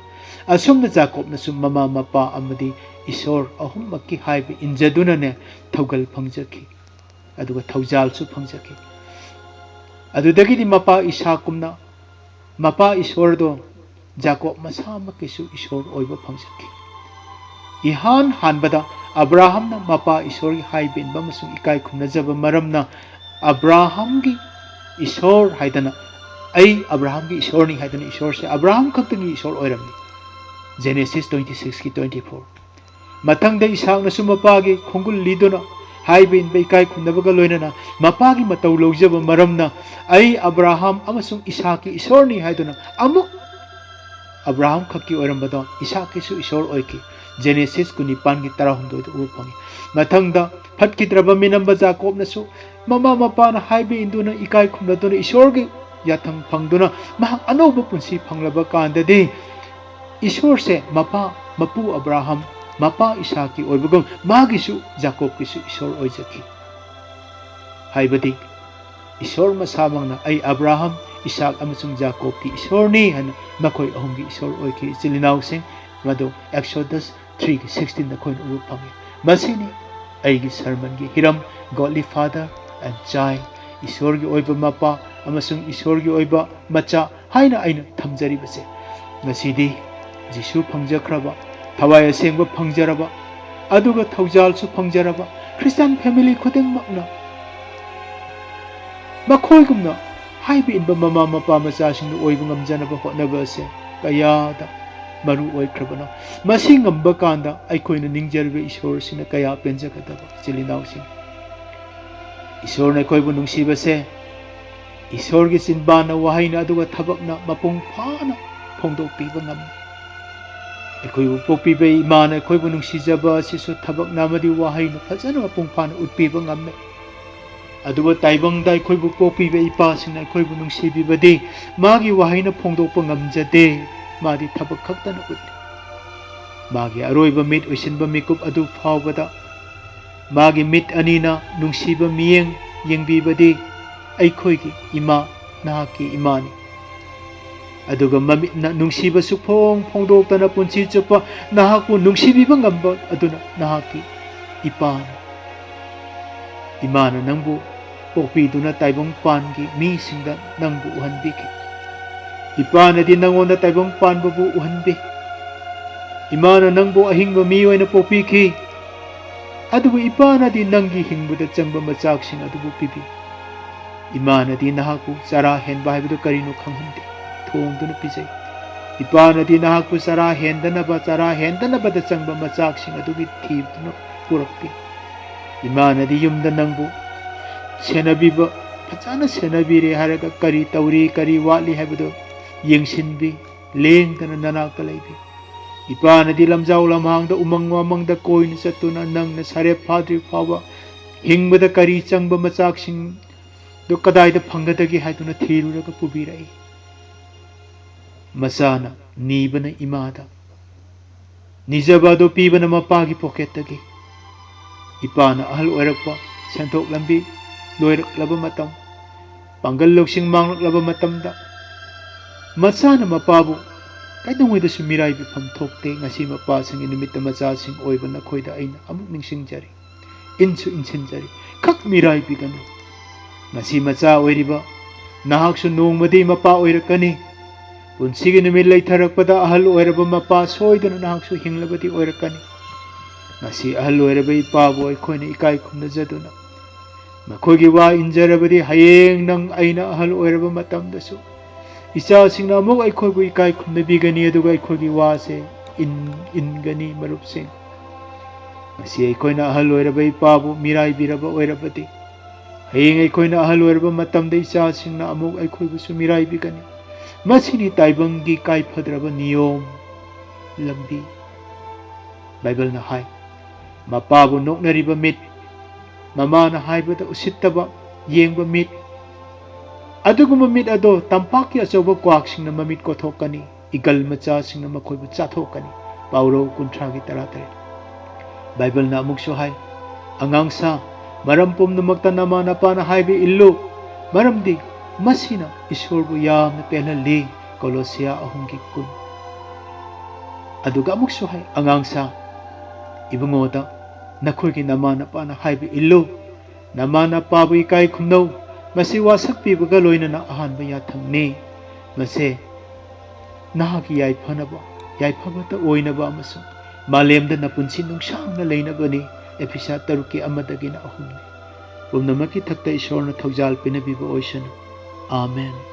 ꯑꯁꯨꯝꯅ ꯖꯥꯀꯣꯕꯅꯁꯨ ꯃꯃꯥ ꯃꯄꯥ ꯑꯃꯗꯤ ꯏꯁꯣꯔ ꯑꯍꯨꯝꯃꯛꯀꯤ ꯍꯥꯏꯕ ꯏꯟꯖꯗꯨꯅꯅꯦ ꯊꯧꯒꯜ ꯐꯪꯖꯈꯤ, ꯑꯗꯨꯒ ꯊꯧꯖꯥꯜꯁꯨ ꯐꯪꯖꯈꯤ꯫ ꯑꯗꯨꯗꯒꯤꯗꯤ ꯃꯄꯥ ꯏꯁꯥꯛꯀꯨꯝꯅ ꯃꯄꯥ ꯏꯁꯣꯔꯗꯣ ꯖꯥꯀꯣꯕ ꯃꯁꯥꯃꯛꯀꯤꯁꯨ ꯏꯁꯣꯔ ꯑꯣꯏꯕ ꯐꯪꯖꯈꯤ꯫ ꯏꯍꯥꯟ ꯍꯥꯟꯕꯗ ꯑꯕ꯭ꯔꯥꯍꯝꯅ ꯃꯄꯥ ꯏꯁꯣꯔꯒꯤ ꯍꯥꯏꯕ ꯏꯟꯕ ꯑꯃꯁꯨꯡ ꯏꯀꯥꯏ ꯈꯨꯝꯅꯖꯕ ꯃꯔꯝꯅ ꯑꯕ꯭ꯔꯥꯍꯝꯒꯤ ꯏꯁꯣꯔ ꯍꯥꯏꯗꯅ, "ꯑꯩ ꯑꯕ꯭ꯔꯥꯍꯝꯒꯤ ꯏꯁꯣꯔꯅꯤ" ꯍꯥꯏꯗꯅ ꯏꯁꯣꯔꯁꯦ ꯑꯕ꯭ꯔꯥꯍꯝ ꯈꯛꯇꯒꯤ ꯏꯁꯣꯔ ꯑꯣꯏꯔꯝꯃꯤ꯫ ꯖꯦꯅꯦꯁꯤꯁ ꯇ꯭ꯋꯦꯟꯇꯤ ꯁꯤꯛꯁꯀꯤ ꯇ꯭ꯋꯦꯟꯇꯤ ꯐꯣꯔ꯫ ꯃꯊꯪꯗ ꯏꯁꯥꯛꯅꯁꯨ ꯃꯄꯥꯒꯤ ꯈꯣꯡꯒꯨꯜ ꯂꯤꯗꯨꯅ ꯍꯥꯏꯕ ꯏꯟꯕ ꯏꯀꯥꯏ ꯈꯨꯝꯅꯕꯒ ꯂꯣꯏꯅꯅ ꯃꯄꯥꯒꯤ ꯃꯇꯧ ꯂꯧꯖꯕ ꯃꯔꯝꯅ ꯑꯩ ꯑꯕ꯭ꯔꯥꯍꯥꯝ ꯑꯃꯁꯨꯡ ꯏꯁꯥꯛꯀꯤ ꯏꯁꯣꯔꯅꯤ ꯍꯥꯏꯗꯨꯅ ꯑꯃꯨꯛ ꯑꯕ꯭ꯔꯥꯍꯥꯝ ꯈꯛꯀꯤ ꯑꯣꯏꯔꯝꯕꯗꯣ ꯏꯁꯥꯛꯀꯤꯁꯨ ꯏꯁꯣꯔ ꯑꯣꯏꯈꯤ꯫ ꯖꯦꯅꯦꯁꯤꯁ ꯀꯨꯟꯅꯤꯄꯥꯟꯒꯤ ꯇꯔꯥꯍꯨꯝꯗꯣꯏꯗ ꯎꯕ ꯐꯪꯉꯤ꯫ ꯃꯊꯪꯗ ꯐꯠꯈꯤꯗ꯭ꯔꯕ ꯃꯤꯅꯝꯕ ꯖꯥꯀꯣꯕꯅꯁꯨ ꯃꯃꯥ ꯃꯄꯥꯅ ꯍꯥꯏꯕ ꯏꯟꯗꯨꯅ ꯏꯀꯥꯏ ꯈꯨꯝꯅꯗꯨꯅ ꯏꯁꯣꯔꯒꯤ ꯌꯥꯊꯪ ꯐꯪꯗꯨꯅ ꯃꯍꯥꯛ ꯑꯅꯧꯕ ꯄꯨꯟꯁꯤ ꯐꯪꯂꯕ ꯀꯥꯟꯗꯗꯤ ꯏꯁꯣꯔꯁꯦ ꯃꯄꯥ, ꯃꯄꯨ ꯑꯕ꯭ꯔꯥꯍꯥꯝ, ꯃꯄꯥ ꯏꯁꯥꯛꯀꯤ ꯑꯣꯏꯕꯒꯨꯝ ꯃꯥꯒꯤꯁꯨ ꯖꯥꯀꯣꯕꯀꯤꯁꯨ ꯏꯁꯣꯔ ꯑꯣꯏꯖꯈꯤ꯫ ꯍꯥꯏꯕꯗꯤ ꯏꯁꯣꯔ ꯃꯁꯥꯃꯛꯅ ꯑꯩ ꯑꯕ꯭ꯔꯥꯍꯥꯝ, ꯏꯁꯥꯛ ꯑꯃꯁꯨꯡ ꯖꯥꯀꯣꯕꯀꯤ ꯏꯁꯣꯔꯅꯤ ꯍꯥꯏꯅ ꯃꯈꯣꯏ ꯑꯍꯨꯝꯒꯤ ꯏꯁꯣꯔ ꯑꯣꯏꯈꯤ꯫ ꯏꯆꯤꯜ ꯏꯅꯥꯎꯁꯤꯡ, ꯃꯗꯨ ꯑꯦꯛꯁꯣꯗꯁ ꯊ꯭ꯔꯤꯒꯤ ꯁꯤꯛꯁꯇꯤꯟꯗ ꯑꯩꯈꯣꯏꯅ ꯎꯕ ꯐꯪꯉꯤ꯫ ꯃꯁꯤꯅꯤ ꯑꯩꯒꯤ ꯁꯔꯃꯟꯒꯤ ꯍꯤꯔꯝ, Godly Father and Child, ꯏꯁꯣꯔꯒꯤ ꯑꯣꯏꯕ ꯃꯄꯥ ꯑꯃꯁꯨꯡ ꯏꯁꯣꯔꯒꯤ ꯑꯣꯏꯕ ꯃꯆꯥ ꯍꯥꯏꯅ ꯑꯩꯅ ꯊꯝꯖꯔꯤꯕꯁꯦ꯫ ꯉꯁꯤꯗꯤ ꯖꯤꯁꯨ ꯐꯪꯖꯈ꯭ꯔꯕ, ꯊꯋꯥꯏ ꯑꯁꯦꯡꯕ ꯐꯪꯖꯔꯕ, ꯑꯗꯨꯒ ꯊꯧꯖꯥꯜꯁꯨ ꯐꯪꯖꯔꯕ ꯈ꯭ꯔꯤꯁꯇꯥꯟ ꯐꯦꯃꯤꯂꯤ ꯈꯨꯗꯤꯡꯃꯛꯅ ꯃꯈꯣꯏꯒꯨꯝꯅ ꯍꯥꯏꯕ ꯏꯟꯕ ꯃꯃꯥ ꯃꯄꯥ ꯃꯆꯥꯁꯤꯡꯗꯨ ꯑꯣꯏꯕ ꯉꯝꯖꯅꯕ ꯍꯣꯠꯅꯕ ꯑꯁꯦ ꯀꯌꯥꯗ ꯃꯔꯨ ꯑꯣꯏꯈ꯭ꯔꯕꯅꯣ꯫ ꯃꯁꯤ ꯉꯝꯕ ꯀꯥꯟꯗ ꯑꯩꯈꯣꯏꯅ ꯅꯤꯡꯖꯔꯤꯕ ꯏꯁꯣꯔꯁꯤꯅ ꯀꯌꯥ ꯄꯦꯟꯖꯒꯗꯕ꯫ ꯏꯆꯤꯜ ꯏꯅꯥꯎꯁꯤꯡ, ꯏꯁꯣꯔꯅ ꯑꯩꯈꯣꯏꯕꯨ ꯅꯨꯡꯁꯤꯕꯁꯦ ꯏꯁꯣꯔꯒꯤ ꯆꯤꯟꯕꯥꯟꯅ, ꯋꯥꯍꯩꯅ ꯑꯗꯨꯒ ꯊꯕꯛꯅ ꯃꯄꯨꯡ ꯐꯥꯅ ꯐꯣꯡꯗꯣꯛꯄꯤꯕ ꯉꯝꯃꯤ꯫ ꯑꯩꯈꯣꯏꯕꯨ ꯄꯣꯛꯄꯤꯕ ꯏꯃꯥꯅ ꯑꯩꯈꯣꯏꯕꯨ ꯅꯨꯡꯁꯤꯖꯕ ꯑꯁꯤꯁꯨ ꯊꯕꯛꯅ ꯑꯃꯗꯤ ꯋꯥꯍꯩꯅ ꯐꯖꯅ ꯃꯄꯨꯡ ꯐꯥꯅ ꯎꯠꯄꯤꯕ ꯉꯝꯃꯤ꯫ ꯑꯗꯨꯕꯨ ꯇꯥꯏꯕꯪꯗ ꯑꯩꯈꯣꯏꯕꯨ ꯄꯣꯛꯄꯤꯕ ꯏꯄꯥꯁꯤꯡꯅ ꯑꯩꯈꯣꯏꯕꯨ ꯅꯨꯡꯁꯤꯕꯤꯕꯗꯤ ꯃꯥꯒꯤ ꯋꯥꯍꯩꯅ ꯐꯣꯡꯗꯣꯛꯄ ꯉꯝꯖꯗꯦ꯫ ꯃꯥꯗꯤ ꯊꯕꯛ ꯈꯛꯇꯅ ꯎꯠꯂꯤ꯫ ꯃꯥꯒꯤ ꯑꯔꯣꯏꯕ ꯃꯤꯠ ꯎꯏꯁꯤꯟꯕ ꯃꯤꯀꯨꯞ ꯑꯗꯨ ꯐꯥꯎꯕꯗ ꯃꯥꯒꯤ ꯃꯤꯠ ꯑꯅꯤꯅ ꯅꯨꯡꯁꯤꯕ ꯃꯤꯠꯌꯦꯡ ꯌꯦꯡꯕꯤꯕꯗꯤ ꯑꯩꯈꯣꯏꯒꯤ ꯏꯃꯥ, ꯅꯍꯥꯛꯀꯤ ꯏꯃꯥꯅꯤ꯫ ꯑꯗꯨꯒ ꯃꯃꯤꯠꯅ ꯅꯨꯡꯁꯤꯕ ꯁꯨꯛꯐꯣꯡ ꯐꯣꯡꯗꯣꯛꯇꯅ ꯄꯨꯟꯁꯤ ꯆꯨꯞꯄ ꯅꯍꯥꯛꯄꯨ ꯅꯨꯡꯁꯤꯕꯤꯕ ꯉꯝꯕ ꯑꯗꯨꯅ ꯅꯍꯥꯛꯀꯤ ꯏꯄꯥꯅꯤ꯫ ꯏꯃꯥꯅ ꯅꯪꯕꯨ ꯄꯣꯛꯄꯤꯗꯨꯅ ꯇꯥꯏꯕꯪꯄꯥꯟꯒꯤ ꯃꯤꯁꯤꯡꯗ ꯅꯪꯕꯨ ꯎꯍꯟꯕꯤꯈꯤ꯫ ꯏꯄꯥꯅꯗꯤ ꯅꯪꯉꯣꯟꯗ ꯇꯥꯏꯕꯪꯄꯥꯟꯕꯕꯨ ꯎꯍꯟꯕꯤ꯫ ꯏꯃꯥꯅ ꯅꯪꯕꯨ ꯑꯍꯤꯡꯕ ꯃꯤ ꯑꯣꯏꯅ ꯄꯣꯛꯄꯤꯈꯤ꯫ ꯑꯗꯨꯕꯨ ꯏꯄꯥꯅꯗꯤ ꯅꯪꯒꯤ ꯍꯤꯡꯕꯗ ꯆꯪꯕ ꯃꯆꯥꯛꯁꯤꯡ ꯑꯗꯨꯕꯨ ꯄꯤꯕꯤ꯫ ꯏꯃꯥꯅꯗꯤ ꯅꯍꯥꯛꯄꯨ ꯆꯔꯥ ꯍꯦꯟꯕ ꯍꯥꯏꯕꯗꯨ ꯀꯔꯤꯅꯣ ꯈꯪꯍꯟꯗꯦ, ꯊꯣꯡꯗꯨꯅ ꯄꯤꯖꯩ꯫ ꯏꯄꯥꯅꯗꯤ ꯅꯍꯥꯛꯄꯨ ꯆꯔꯥ ꯍꯦꯟꯗꯅꯕ, ꯆꯔꯥ ꯍꯦꯟꯗꯅꯕꯗ ꯆꯪꯕ ꯃꯆꯥꯛꯁꯤꯡ ꯑꯗꯨꯒꯤ ꯊꯤꯗꯨꯅ ꯄꯨꯔꯛꯄꯤ꯫ ꯏꯃꯥꯅꯗꯤ ꯌꯨꯝꯗ ꯅꯪꯕꯨ ꯁꯦꯟꯅꯕꯤꯕ, ꯐꯖꯅ ꯁꯦꯟꯅꯕꯤꯔꯦ ꯍꯥꯏꯔꯒ ꯀꯔꯤ ꯇꯧꯔꯤ, ꯀꯔꯤ ꯋꯥꯠꯂꯤ ꯍꯥꯏꯕꯗꯨ ꯌꯦꯡꯁꯤꯟꯕꯤ, ꯂꯦꯡꯗꯅ ꯅꯅꯥꯛꯇ ꯂꯩꯕꯤ꯫ ꯏꯄꯥꯅꯗꯤ ꯂꯝꯖꯥꯎ ꯂꯝꯍꯥꯡꯗ, ꯎꯃꯪ ꯋꯥꯃꯪꯗ ꯀꯣꯏꯅ ꯆꯠꯇꯨꯅ ꯅꯪꯅ ꯁꯥꯔꯦꯞ ꯐꯥꯗ꯭ꯔꯤ ꯐꯥꯎꯕ ꯍꯤꯡꯕꯗ ꯀꯔꯤ ꯆꯪꯕ ꯃꯆꯥꯛꯁꯤꯡꯗꯨ ꯀꯗꯥꯏꯗ ꯐꯪꯒꯗꯒꯦ ꯍꯥꯏꯗꯨꯅ ꯊꯤꯔꯨꯔꯒ ꯄꯨꯕꯤꯔꯛꯏ꯫ ꯃꯆꯥꯅ ꯅꯤꯕꯅ ꯏꯃꯥꯗ, ꯅꯤꯖꯕ ꯑꯗꯨ ꯄꯤꯕꯅ ꯃꯄꯥꯒꯤ ꯄꯣꯀꯦꯠꯇꯒꯤ꯫ ꯏꯄꯥꯅ ꯑꯍꯜ ꯑꯣꯏꯔꯛꯄ, ꯁꯦꯟꯊꯣꯛ ꯂꯝꯕꯤ ꯂꯣꯏꯔꯛꯂꯕ ꯃꯇꯝ, ꯄꯥꯡꯒꯜ ꯂꯧꯁꯤꯡ ꯃꯥꯡꯂꯛꯂꯕ ꯃꯇꯝꯗ, ꯃꯆꯥꯅ ꯃꯄꯥꯕꯨ ꯀꯩꯗꯧꯉꯩꯗꯁꯨ ꯃꯤꯔꯥꯏꯕꯤꯐꯝ ꯊꯣꯛꯇꯦ꯫ ꯉꯁꯤ ꯃꯄꯥꯁꯤꯡꯒꯤ ꯅꯨꯃꯤꯠꯇ ꯃꯆꯥꯁꯤꯡ ꯑꯣꯏꯕ ꯅꯈꯣꯏꯗ ꯑꯩꯅ ꯑꯃꯨꯛ ꯅꯤꯡꯁꯤꯡꯖꯔꯤ, ꯏꯟꯁꯨ ꯏꯟꯁꯤꯟꯖꯔꯤ, ꯈꯛ ꯃꯤꯔꯥꯏꯕꯤꯒꯅꯨ꯫ ꯉꯁꯤ ꯃꯆꯥ ꯑꯣꯏꯔꯤꯕ ꯅꯍꯥꯛꯁꯨ ꯅꯣꯡꯃꯗꯤ ꯃꯄꯥ ꯑꯣꯏꯔꯛꯀꯅꯤ꯫ ꯄꯨꯟꯁꯤꯒꯤ ꯅꯨꯃꯤꯠ ꯂꯩꯊꯔꯛꯄꯗ ꯑꯍꯜ ꯑꯣꯏꯔꯕ ꯃꯄꯥ ꯁꯣꯏꯗꯅ ꯅꯍꯥꯛꯁꯨ ꯍꯤꯡꯂꯕꯗꯤ ꯑꯣꯏꯔꯛꯀꯅꯤ꯫ ꯉꯁꯤ ꯑꯍꯜ ꯑꯣꯏꯔꯕ ꯏꯄꯥꯕꯨ ꯑꯩꯈꯣꯏꯅ ꯏꯀꯥꯏ ꯈꯨꯝꯅꯖꯗꯨꯅ ꯃꯈꯣꯏꯒꯤ ꯋꯥ ꯏꯟꯖꯔꯕꯗꯤ ꯍꯌꯦꯡ ꯅꯪ ꯑꯩꯅ ꯑꯍꯜ ꯑꯣꯏꯔꯕ ꯃꯇꯝꯗꯁꯨ ꯏꯆꯥꯁꯤꯡꯅ ꯑꯃꯨꯛ ꯑꯩꯈꯣꯏꯕꯨ ꯏꯀꯥꯏ ꯈꯨꯝꯅꯕꯤꯒꯅꯤ, ꯑꯗꯨꯒ ꯑꯩꯈꯣꯏꯒꯤ ꯋꯥꯁꯦ ꯏꯟ-, ꯏꯟꯒꯅꯤ꯫ ꯃꯔꯨꯞꯁꯤꯡ, ꯉꯁꯤ ꯑꯩꯈꯣꯏꯅ ꯑꯍꯜ ꯑꯣꯏꯔꯕ ꯏꯄꯥꯕꯨ ꯃꯤꯔꯥꯏꯕꯤꯔꯕ ꯑꯣꯏꯔꯕꯗꯤ, ꯍꯌꯦꯡ ꯑꯩꯈꯣꯏꯅ ꯑꯍꯜ ꯑꯣꯏꯔꯕ ꯃꯇꯝꯗ ꯏꯆꯥꯁꯤꯡꯅ ꯑꯃꯨꯛ ꯑꯩꯈꯣꯏꯕꯨꯁꯨ ꯃꯤꯔꯥꯏꯕꯤꯒꯅꯤ꯫ ꯃꯁꯤꯅꯤ ꯇꯥꯏꯕꯪꯒꯤ ꯀꯥꯏꯐꯗ꯭ꯔꯕ ꯅꯤꯌꯣꯝ ꯂꯝꯕꯤ꯫ ꯕꯥꯏꯕꯜꯅ ꯍꯥꯏ, ꯃꯄꯥꯕꯨ ꯅꯣꯛꯅꯔꯤꯕ ꯃꯤꯠ, ꯃꯃꯥꯅ ꯍꯥꯏꯕꯗ ꯎꯁꯤꯠꯇꯕ ꯌꯦꯡꯕ ꯃꯤꯠ, ꯑꯗꯨꯒꯨꯝꯕ ꯃꯤꯠ ꯑꯗꯣ ꯇꯝꯄꯥꯛꯀꯤ ꯑꯆꯧꯕ ꯀ꯭ꯋꯥꯛꯁꯤꯡꯅ ꯃꯃꯤꯠ ꯀꯣꯊꯣꯛꯀꯅꯤ, ꯏꯒꯜ ꯃꯆꯥꯁꯤꯡꯅ ꯃꯈꯣꯏꯕꯨ ꯆꯥꯊꯣꯛꯀꯅꯤ꯫ ꯄꯥꯎꯔꯧ ꯀꯨꯟꯊ꯭ꯔꯥꯒꯤ ꯇꯔꯥꯇꯔꯦꯠ꯫ ꯕꯥꯏꯕꯜꯅ ꯑꯃꯨꯛꯁꯨ ꯍꯥꯏ, "ꯑꯉꯥꯡꯁꯥ, ꯃꯔꯝ ꯄꯨꯝꯅꯃꯛꯇ ꯅꯃꯥ ꯅꯄꯥꯅ ꯍꯥꯏꯕ ꯏꯜꯂꯨ, ꯃꯔꯝꯗꯤ ꯃꯁꯤꯅ ꯏꯁꯣꯔꯕꯨ ꯌꯥꯝꯅ ꯄꯦꯜꯍꯜꯂꯤ"꯫ ꯀꯣꯂꯣꯁꯤꯌꯥ ꯑꯍꯨꯝꯒꯤ ꯀꯨꯟ꯫ ꯑꯗꯨꯒ ꯑꯃꯨꯛꯁꯨ ꯍꯥꯏ, "ꯑꯉꯥꯡꯁꯥ, ꯏꯕꯨꯡꯉꯣꯗ ꯅꯈꯣꯏꯒꯤ ꯅꯃꯥ ꯅꯄꯥꯅ ꯍꯥꯏꯕ ꯏꯜꯂꯨ, ꯅꯃꯥ ꯅꯄꯥꯕꯨ ꯏꯀꯥꯏ ꯈꯨꯝꯅꯧ꯫ ꯃꯁꯤ ꯋꯥꯁꯛꯄꯤꯕꯒ ꯂꯣꯏꯅꯅ ꯑꯍꯥꯟꯕ ꯌꯥꯊꯪꯅꯤ꯫ ꯃꯁꯦ ꯅꯍꯥꯛꯀꯤ ꯌꯥꯏꯐꯅꯕ, ꯌꯥꯏꯐꯕꯇ ꯑꯣꯏꯅꯕ ꯑꯃꯁꯨꯡ ꯃꯥꯂꯦꯝꯗ ꯅꯄꯨꯟꯁꯤ ꯅꯨꯡꯁꯥꯡꯅ ꯂꯩꯅꯕꯅꯤ"꯫ ꯑꯦꯐꯤꯁꯥ ꯇꯔꯨꯛꯀꯤ ꯑꯃꯗꯒꯤꯅ ꯑꯍꯨꯝꯅꯤ꯫ ꯄꯨꯝꯅꯃꯛꯀꯤ ꯊꯛꯇ ꯏꯁꯣꯔꯅ ꯊꯧꯖꯥꯜ ꯄꯤꯅꯕꯤꯕ ꯑꯣꯏꯁꯅꯨ꯫ ꯑꯥꯃꯦꯟ꯫